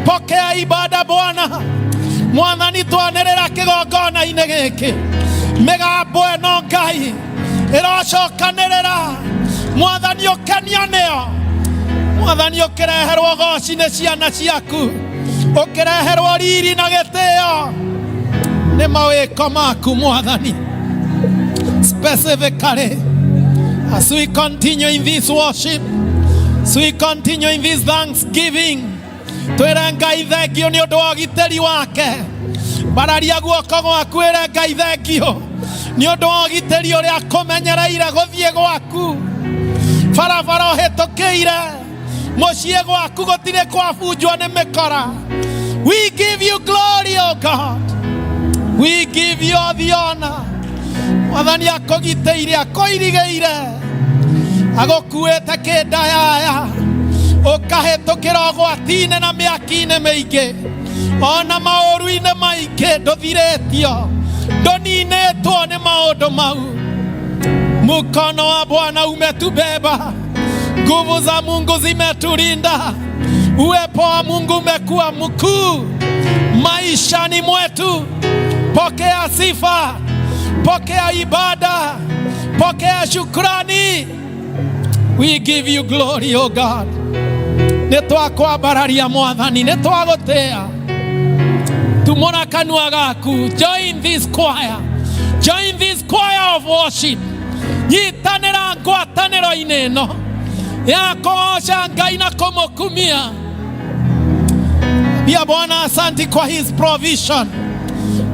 pokea ibada Bwana. Mwathani, twanĩrĩra kĩgongona-inĩ gĩkĩ mĩgambo ĩno Ngai ĩrocokanĩrĩra. Mwathani, ũkenio nĩyo. Mwathani, ũkĩreherwo goci nĩ ciana ciaku, ũkĩreherwo riri na gĩtĩo nĩ mawĩko maku Mwathani. Specifically, as we continue in this worship, as we continue in this thanksgiving, twĩre Ngai thengio nĩ ũndũ wa ũgitĩri wake. Mbararia guoko gwaku ĩre Ngai thengio nĩ ũndũ wa ũgitĩri ũrĩa akũmenyereire gũthiĩ gwaku, barabara ũhĩtũkĩire, mũciĩ gwaku gũtirĩ kwabunjwo nĩ mĩkora. We give you glory, O God. We give you all the honor. Mwathani akũgitĩire, akũirigĩire, agũkuĩte kĩndayaya. Ũkahĩtũkĩra ũgwati-inĩ na mĩaki-inĩ mĩingĩ, ona maũru-inĩ maingĩ, ndũthirĩtio, ndũninĩtwo nĩ maũndũ mau. Mkono wa Bwana umetubeba, nguvu za Mungu zimetulinda, uwepo wa Mungu umekuwa mkuu maishani mwetu. Pokea sifa, pokea ibada, pokea shukrani. We give you glory, O God. Nĩ twakwambararia Mwathani, nĩ twagũtĩa. Tumũra kanua gaku. Join this choir, join this choir of worship. Nyitanĩra ngwatanĩro-inĩ ĩno ya kũgoca Ngai na kũmũkumia. Pia Bwana, asanti kwa his provision.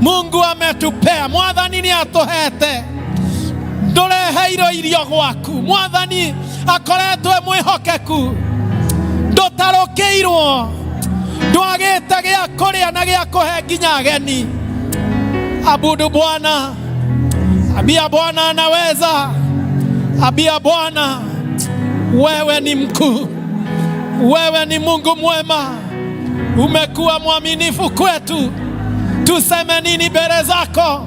Mungu ametupea, Mwathani nĩ atũhete. Ndũreheirwo irio gwaku. Mwathani akoretwo e mwĩhokeku, ndũtarũkĩirwo, ndwagĩte gĩa kũrĩa na gĩa kũhe nginya ageni. Abudu Bwana, ambia Bwana anaweza, ambia Bwana wewe ni mkuu, wewe ni Mungu mwema, umekuwa mwaminifu kwetu. Tuseme nini mbele zako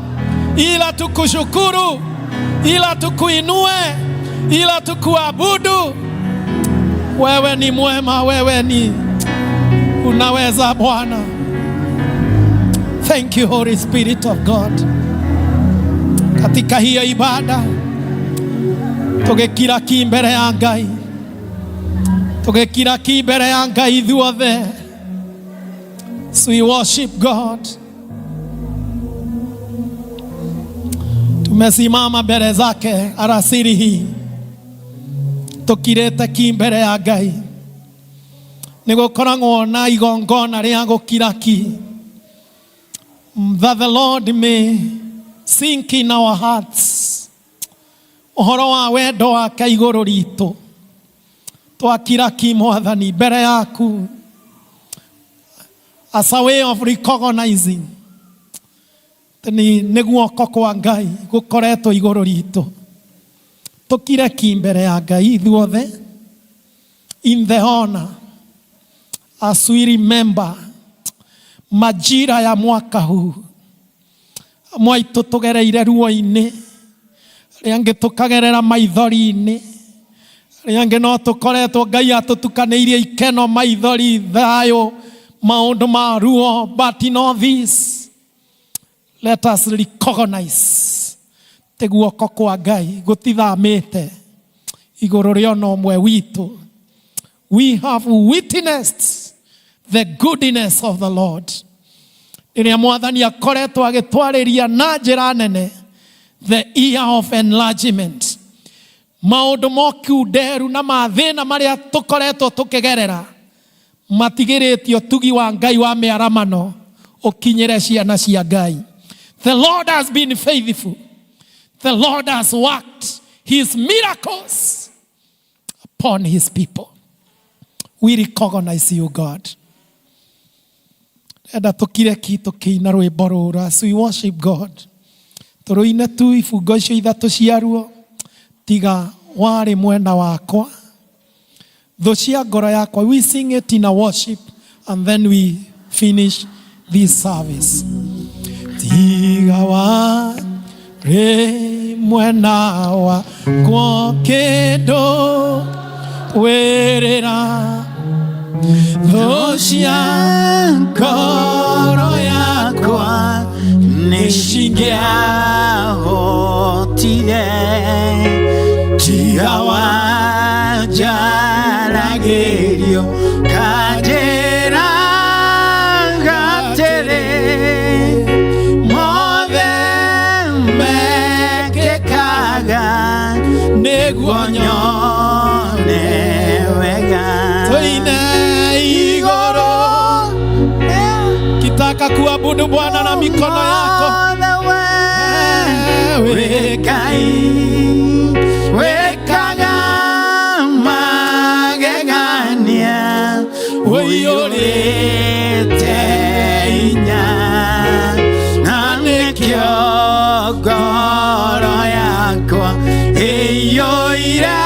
ila tukushukuru, ila tukuinue, ila tukuabudu. Wewe ni mwema, wewe ni unaweza Bwana. Thank you, Holy Spirit of God. Katika hiyo ibada tũgĩkira ki mbere ya Ngai, tũgĩkira ki mbere ya Ngai ithuothe. So we worship God. Tumesimama mbele zake alasiri hii, tũkirĩte ki mbere ya Ngai. Nĩ gũkoragwo na igongona rĩa gũkira ki, that the Lord may sink in our hearts ũhoro wa wendo wake igũrũ ritũ. Twakira ki, Mwathani, mbere yaku as a way of recognizing nĩ guoko kwa Ngai gũkoretwo igũrũ ritũ. Tũkire ki mbere ya Ngai ithuothe in the honor as we remember majira ya mwaka huu. Amwe aitũ tũgereire ruo-inĩ, arĩa angĩ tũkagerera maithori-inĩ, arĩa angĩ no tũkoretwo Ngai atũtukanĩirie ikeno, maithori, thayũ, maũndũ ma ruo. But in all this, let us recognize atĩ guoko kwa Ngai gũtithamĩte igũrũ rĩa ona ũmwe witũ. We have witnessed the goodness of the Lord, rĩrĩa Mwathani akoretwo agĩtwarĩria na njĩra nene, the year of enlargement. Maũndũ mokunderu na mathĩna marĩa tũkoretwo tũkĩgerera matigĩrĩtie ũtugi wa Ngai wa mĩaramano ũkinyĩre ciana cia Ngai. The Lord has been faithful. The Lord has worked his miracles upon his people. We recognize you, God. Enda tũkire ki tũkĩina rwĩmbo rũrũ as we worship God. Tũrũine tu ibungo icio ithatũ ciaruo. Tiga warĩ mwena wakwa, thũ cia ngoro yakwa. We sing it in a worship and then we finish this service. Tiga warĩ mwena wakwa, kĩndũ wĩrĩra, thũ cia ngoro yakwa nĩcingĩahotire. Tiga wanjaragĩrio kanjĩra atĩrĩ, mothe mekĩkaga nĩguo nyone wega. Tũine igũrũ. Kitaka kuabudu Bwana na mikono yako. Wĩ Ngai wĩkaga magegania, ũiyũrĩte hinya, na nĩkĩo ngoro yakwa ĩiyũire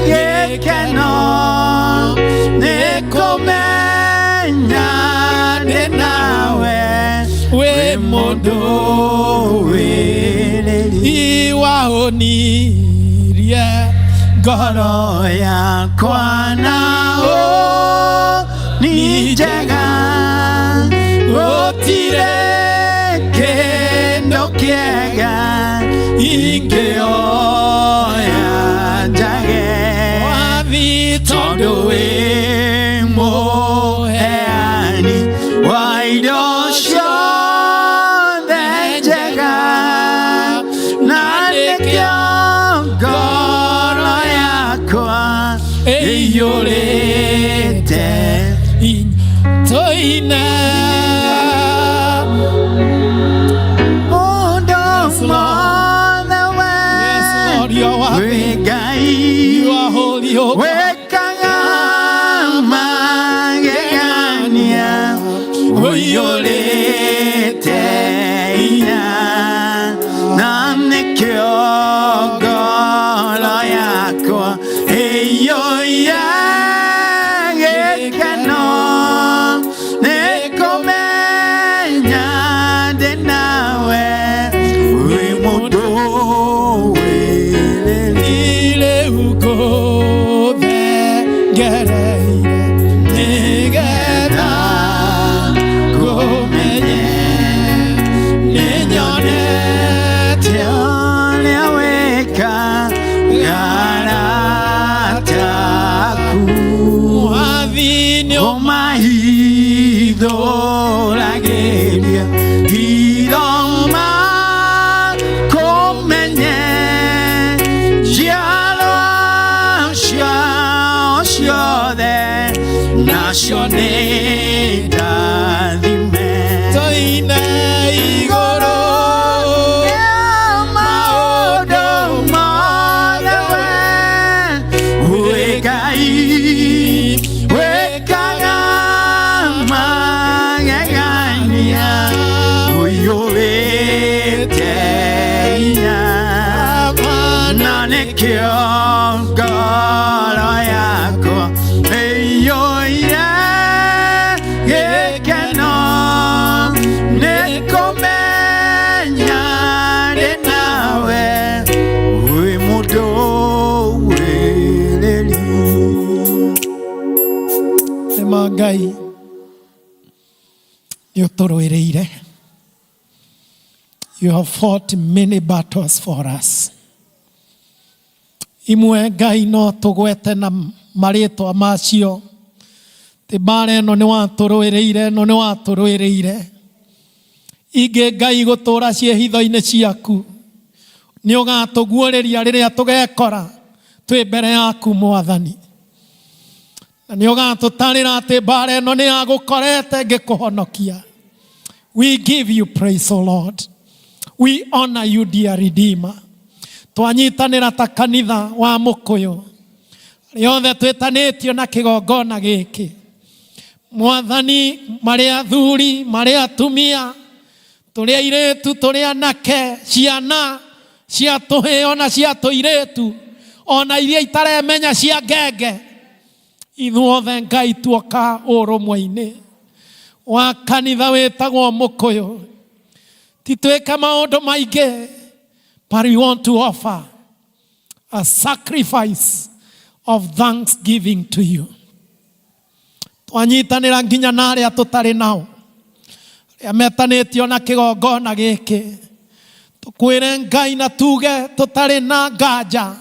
gĩkeno. ndĩ nawe wĩ mũndũ wĩrĩri wahonirie ngoro yakwa na ũ nĩ njega gũtirĩ kĩndũ kĩega ingĩoya njage wathi tondũ wĩ mũheani wa indo ciothe njega na nĩkĩo ngoro yakwa ĩiyũrĩte tũine mũndũ mothe we wĩ Ngai wĩkaga magegania ũiyũrĩte hinya na nĩkĩo ngoro yakwa ĩiyũire gĩkeno nĩ kũmenya ndĩ nawe wĩ mũndũ wĩrĩri rĩu ngũthengereire nĩgetha ngũmenye nĩnyonete ũrĩa wĩkaga arata aku mwathi nĩ ũmahithũragĩria hitho makũmenye njiarwa ciao ciothe nacio nĩ ndathime tũine igũrũ maũndũ mothe we wĩ Ngai wĩkaga magegania ũiyũrĩte hinya na nĩkĩo ngoro yakwa ĩiyũire gĩkeno nĩ kũmenya ndĩ nawe wĩ mũndũ wĩrĩri nĩma Ngai nĩ ũtũrũĩrĩire. You have fought many battles for us. Imwe Ngai no tũgwete na marĩtwa macio ti mbara ĩno nĩ watũrũĩrĩire ĩno nĩ watũrũĩrĩire ingĩ Ngai gũtũra ciĩ hitho-inĩ ciaku nĩ ũgatũguũrĩria rĩrĩa tũgekora twĩ mbere yaku mwathani na nĩ ũgatũtarĩra atĩ mbara ĩno nĩ yagũkorete ngĩkũhonokia. We give you praise, O Lord. We honor you, dear Redeemer. Twanyitanĩra ta kanitha wa Mũkũyũ arĩa othe twĩtanĩtio na kĩgongona gĩkĩ mwathani marĩ athuri marĩ atumia tũrĩ airĩtu tũrĩ anake ciana cia tũhĩĩ ona cia tũirĩtu ona iria itaremenya cia ngenge ithuothe Ngai tuoka ũrũmwe-inĩ wa kanitha wĩtagwo Mũkũyũ ti twĩke maũndũ maingĩ but we want to offer a sacrifice of thanksgiving to you. Twanyitanĩra nginya na arĩa tũtarĩ nao arĩa metanĩtio na kĩgongona gĩkĩ tũkwĩre Ngai na tuge tũtarĩ na nganja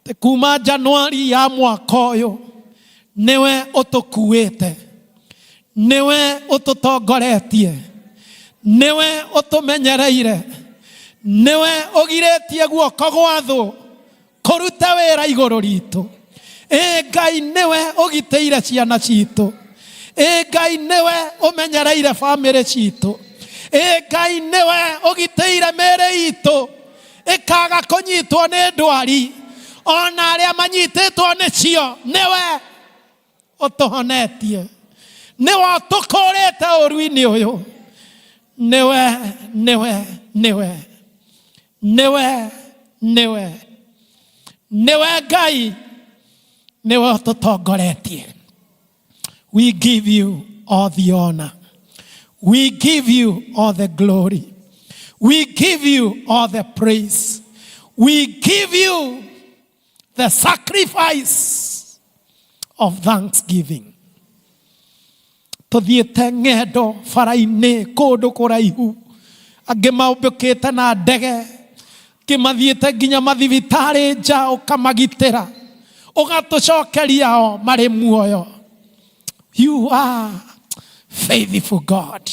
atĩ kuma Januari ya mwaka ũyũ nĩwe ũtũkuĩte nĩwe ũtũtongoretie nĩwe ũtũmenyereire nĩwe ũgirĩtie guoko gwa thũ kũruta wĩra igũrũ ritũ. Ĩ Ngai nĩwe ũgitĩire ciana citũ. Ĩ Ngai nĩwe ũmenyereire bamĩrĩ citũ. Ĩ Ngai nĩwe ũgitĩire mĩĩrĩ itũ ĩkaga kũnyitwo nĩ ndwari ona arĩa manyitĩtwo nĩcio nĩwe ũtũhonetie nĩwe ũtũkũrĩte ũru-inĩ ũyũ nĩwe nĩwe nĩwe nĩwe nĩwe nĩwe Ngai nĩwe ũtũtongoretie. We give you all the honor. We give you all the glory. We give you all the praise. We give you the sacrifice of thanksgiving. Tũthiĩte ng'endo bara-inĩ kũndũ kũraihu, angĩ maũmbũkĩte na ndege, angĩ mathiĩte nginya mathibitarĩ nja, ũkamagitĩra ũgatũcokeria o marĩ muoyo. You are faithful God.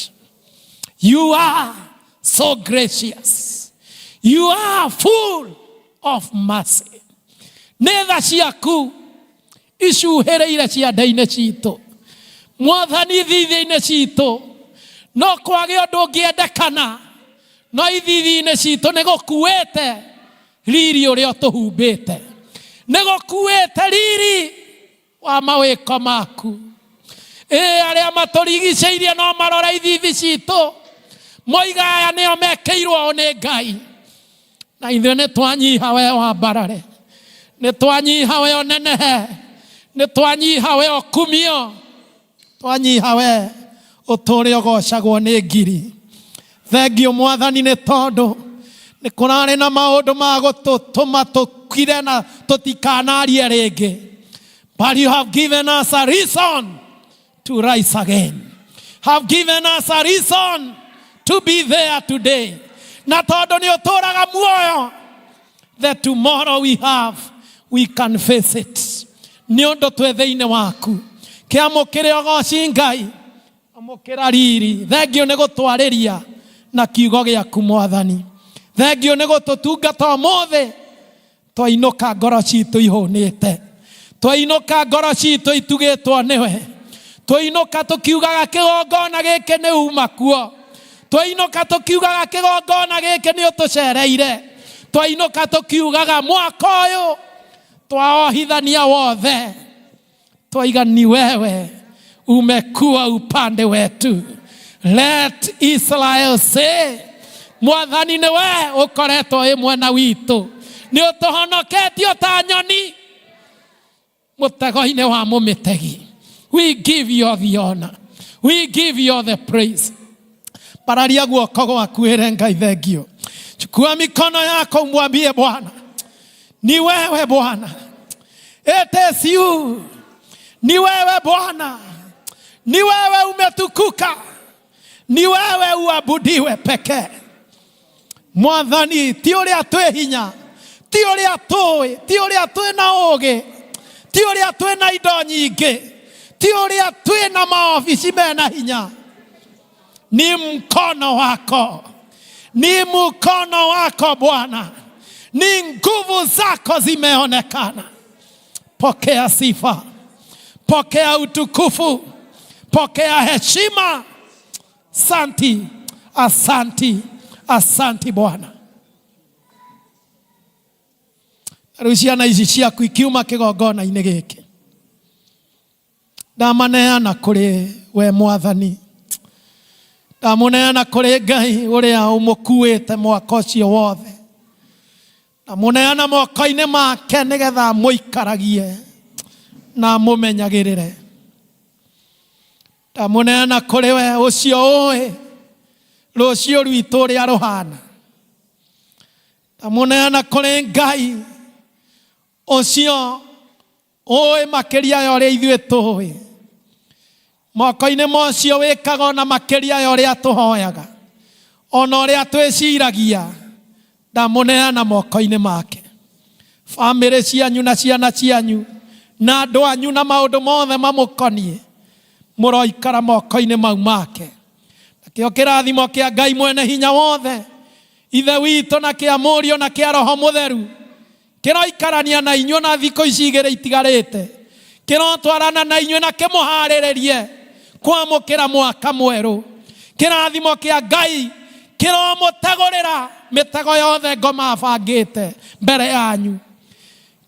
You are so gracious. You are full of mercy. Nĩ tha ciaku icuhĩrĩire ciande-inĩ citũ, Mwathani, ithithi-inĩ citũ no kwage ũndũ ũngĩendekana, no ithithi-inĩ citũ nĩ gũkuĩte riri ũrĩa ũtũhumbĩte, nĩ gũkuĩte riri wa mawĩko maku. Ĩ arĩa matũrigicĩirie no marora ithithi citũ moiga aya nĩo mekĩirwo ũũ nĩ Ngai, na ithuĩ nĩ twanyiha we wambarare, nĩ twanyiha we ũnenehe, nĩ twanyiha we ũkumio, twanyiha we ũtũre ũgocagwo nĩ ngiri. Thengiũ Mwathani, nĩ tondũ nĩ kũrarĩ na maũndũ ma gũtũtũma tũkire na tũtikanarie rĩngĩ, but you have given us a reason to rise again, have given us a reason to be there today. Na tondũ nĩ ũtũraga muoyo, the tomorrow we have, we can face it, nĩ ũndũ twĩ thĩinĩ waku. Kĩamũkĩre ũgoci Ngai, amũkĩra riri. Thengiũ nĩ gũtwarĩria na kiugo gĩaku, Mwathani. Thengiũ nĩ gũtũtungata ũmũthĩ. Twainũka ngoro citũ ihũnĩte, twainũka ngoro citũ itugĩtwo nĩwe, twainũka tũkiugaga kĩgongona gĩkĩ nĩ uma kuo, twainũka tũkiugaga kĩgongona gĩkĩ nĩ ũtũcereire, twainũka tũkiugaga mwaka ũyũ twaohithania wothe, twaiga ni wewe umekuwa upande wetu. Let Israel say, Mwathani nĩ we ũkoretwo wĩ mwena witũ, nĩ ũtũhonoketie ta nyoni mũtego-inĩ wa mũmĩtegi. We give you all the honor, we give you all the praise. Pararia guoko gwaku ĩre Ngai thengio. Chukua mikono yako umwambie Bwana, ni wewe Bwana, it is you, ni wewe Bwana, ni wewe umetukuka, ni wewe uabudiwe pekee. Mwathani, ti ũrĩa twĩ hinya, ti ũrĩa tũĩ, ti ũrĩa twĩ na ũgĩ, ti ũrĩa twĩ na indo nyingĩ, ti ũrĩa twĩ na maobici mena hinya, ni mkono wako, ni mkono wako Bwana, ni nguvu zako zimeonekana. Pokea sifa, pokea utukufu, pokea heshima. Asanti, asanti, asanti Bwana. Rĩu ciana ici ciaku ikiuma kĩgongona-inĩ gĩkĩ, ndamaneana kũrĩ we Mwathani, ndamũneana kũrĩ Ngai ũrĩa ũmũkuĩte mwaka ũcio wothe, ndamũneana moko-inĩ make nĩgetha mũikaragie na mũmenyagĩrĩre. Ndamũneana kũrĩ we ũcio ũĩ rũciũ rwitũ ũrĩa rũhana. Ndamũneana kũrĩ Ngai ũcio ũĩ makĩria ya ũrĩa ithuĩ tũĩ. Moko-inĩ ma ũcio wĩkaga ona makĩria ya ũrĩa tũhoyaga, ona ũrĩa twĩciragia, ndamũneana moko-inĩ make. Bamĩrĩ cianyu na ciana cianyu na andũ anyu na maũndũ mothe mamũkoniĩ mũroikara moko-inĩ mau make. Nakĩo kĩrathimo kĩa Ngai mwene hinya wothe, Ithe witũ, na kĩa Mũriũ, na kĩa Roho Mũtheru kĩroikarania na inyuĩ na thikũ ici igĩrĩ itigarĩte, kĩrotwarana na inyuĩ na kĩmũharĩrĩrie kwamũkĩra mwaka mwerũ. Kĩrathimo kĩa Ngai kĩromũtegũrĩra mĩtego yothe ngoma abangĩte mbere yanyu.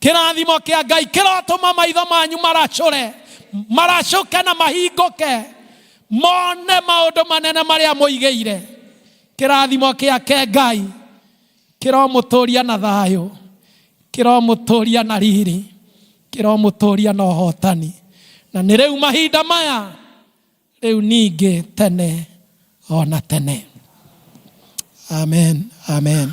Kĩrathimo kĩa Ngai kĩrotũma maitho manyu maracũre, maracũke na mahingũke, mone maũndũ manene marĩa mũigĩire. Kĩrathimo gĩake Ngai kĩromũtũria na thayũ, kĩromũtũria na riri, kĩromũtũria na ũhotani, na nĩ rĩu mahinda maya, rĩu ningĩ tene ona tene. Amen, amen.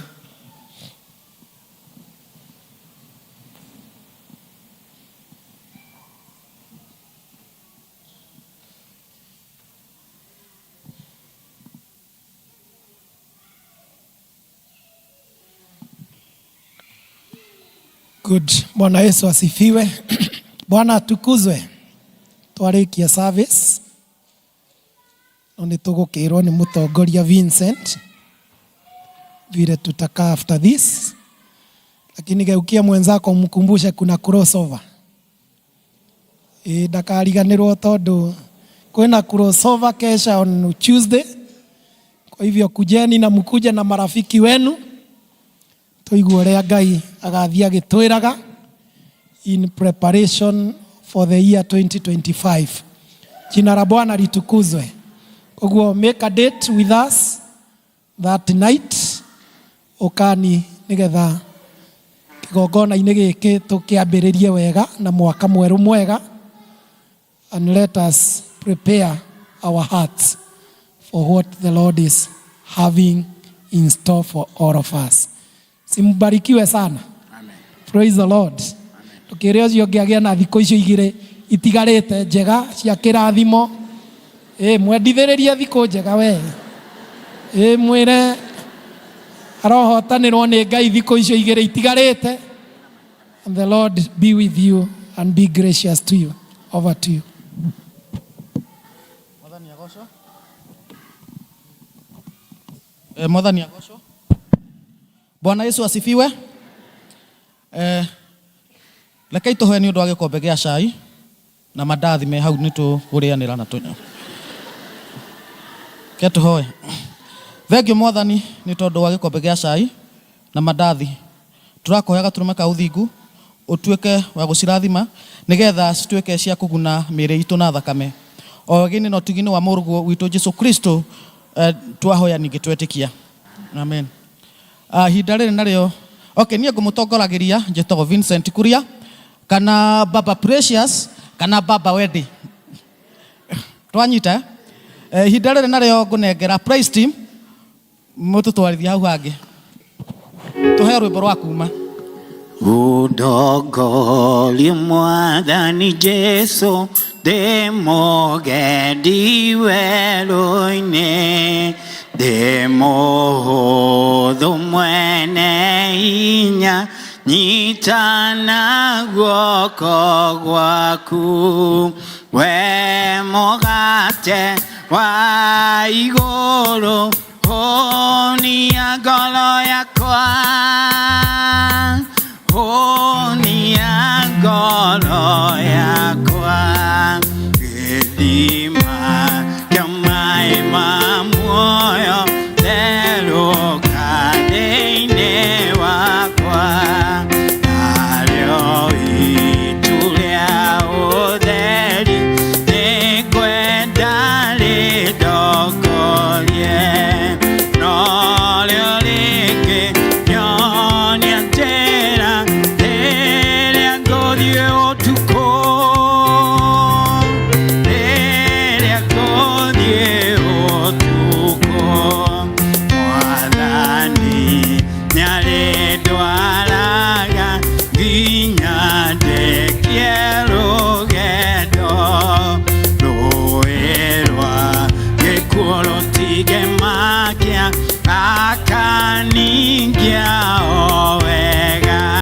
Good. Bwana Yesu asifiwe. Bwana atukuzwe. Twarikia service no nĩ tũgũkĩrwo nĩ mũtongoria Vincent vile tutakaa after this, lakini geukia mwenzako mkumbushe kuna crossover. Ĩ ndakariganĩrwo tondũ kwĩna crossover kesha on Tuesday. Kwa hivyo kujeni na mkuje na marafiki wenu tuigue ũrĩa Ngai agathiĩ agĩtwĩraga in preparation for the year 2025. Jina la Bwana litukuzwe. Koguo make a date with us that night ukani nigetha kigongona-inĩ gĩkĩ tũkĩambĩrĩrie wega na mwaka mwerũ mwega, and let us prepare our hearts for what the Lord is having in store for all of us. Simbarikiwe sana. Amen. Praise the Lord. Tukire ũcio ũngĩ agĩe na thikũ icio igĩrĩ itigarĩte njega cia kĩrathimo. Ĩ mwendithĩrĩrie thikũ njega we. Ĩ mwĩre arohotanĩrwo nĩ Ngai thikũ icio igĩrĩ itigarĩte. And the Lord be with you and be gracious to you. Over to you. Mwathani agocwo. Mwathani agocwo. Bwana Yesu asifiwe. Rekei tũhoe nĩ ũndũ wa gĩkombe gĩa cai na mandathi me hau nĩ tũkũrĩanĩra na tũnyua. Ke tũhoe. Thengiũ Mwathani nĩ tondũ wa gĩkombe gĩa cai na mandathi. Tũrakũhoya gatũrũme ka ũthingu ũtuĩke wa gũcirathima nĩgetha cituĩke cia kũguna mĩĩrĩ itũ na thakame. O wega-inĩ na ũtugi-inĩ wa mũrũguo witũ Jesu Kristo, twahoya ningĩ twetĩkia. Amen. Ihinda rĩrĩ narĩo, okay, niĩ ngũmũtongoragĩria njĩtagwo Vincent Kuria kana Baba Precious kana Baba Wendi. Twanyita eh? Ihinda rĩrĩ narĩo ngũnengera praise team mũtũtwarithie hau hangĩ. Tũhe rwĩmbo rwa kuma. Ũndongorie Mwathani Jesu ndĩ mũgendi werũ-inĩ, ndĩ mũhũthũ mwene hinya, nyita na guoko gwaku. We mũgate wa igũrũ, hũnia ngoro yakwa, hũnia ngoro yakwa, gĩthima kĩa maĩ ma muoyo, therũka thĩinĩ wakwa, narĩo itu rĩa ũtheri nĩngwenda rĩndongorie, norĩo rĩngĩnyonia njĩra rĩrĩa ngũthiĩ ũtukũ, rĩrĩa ngũthiĩ ũtukũ, Mwathani nĩarĩndwaraga.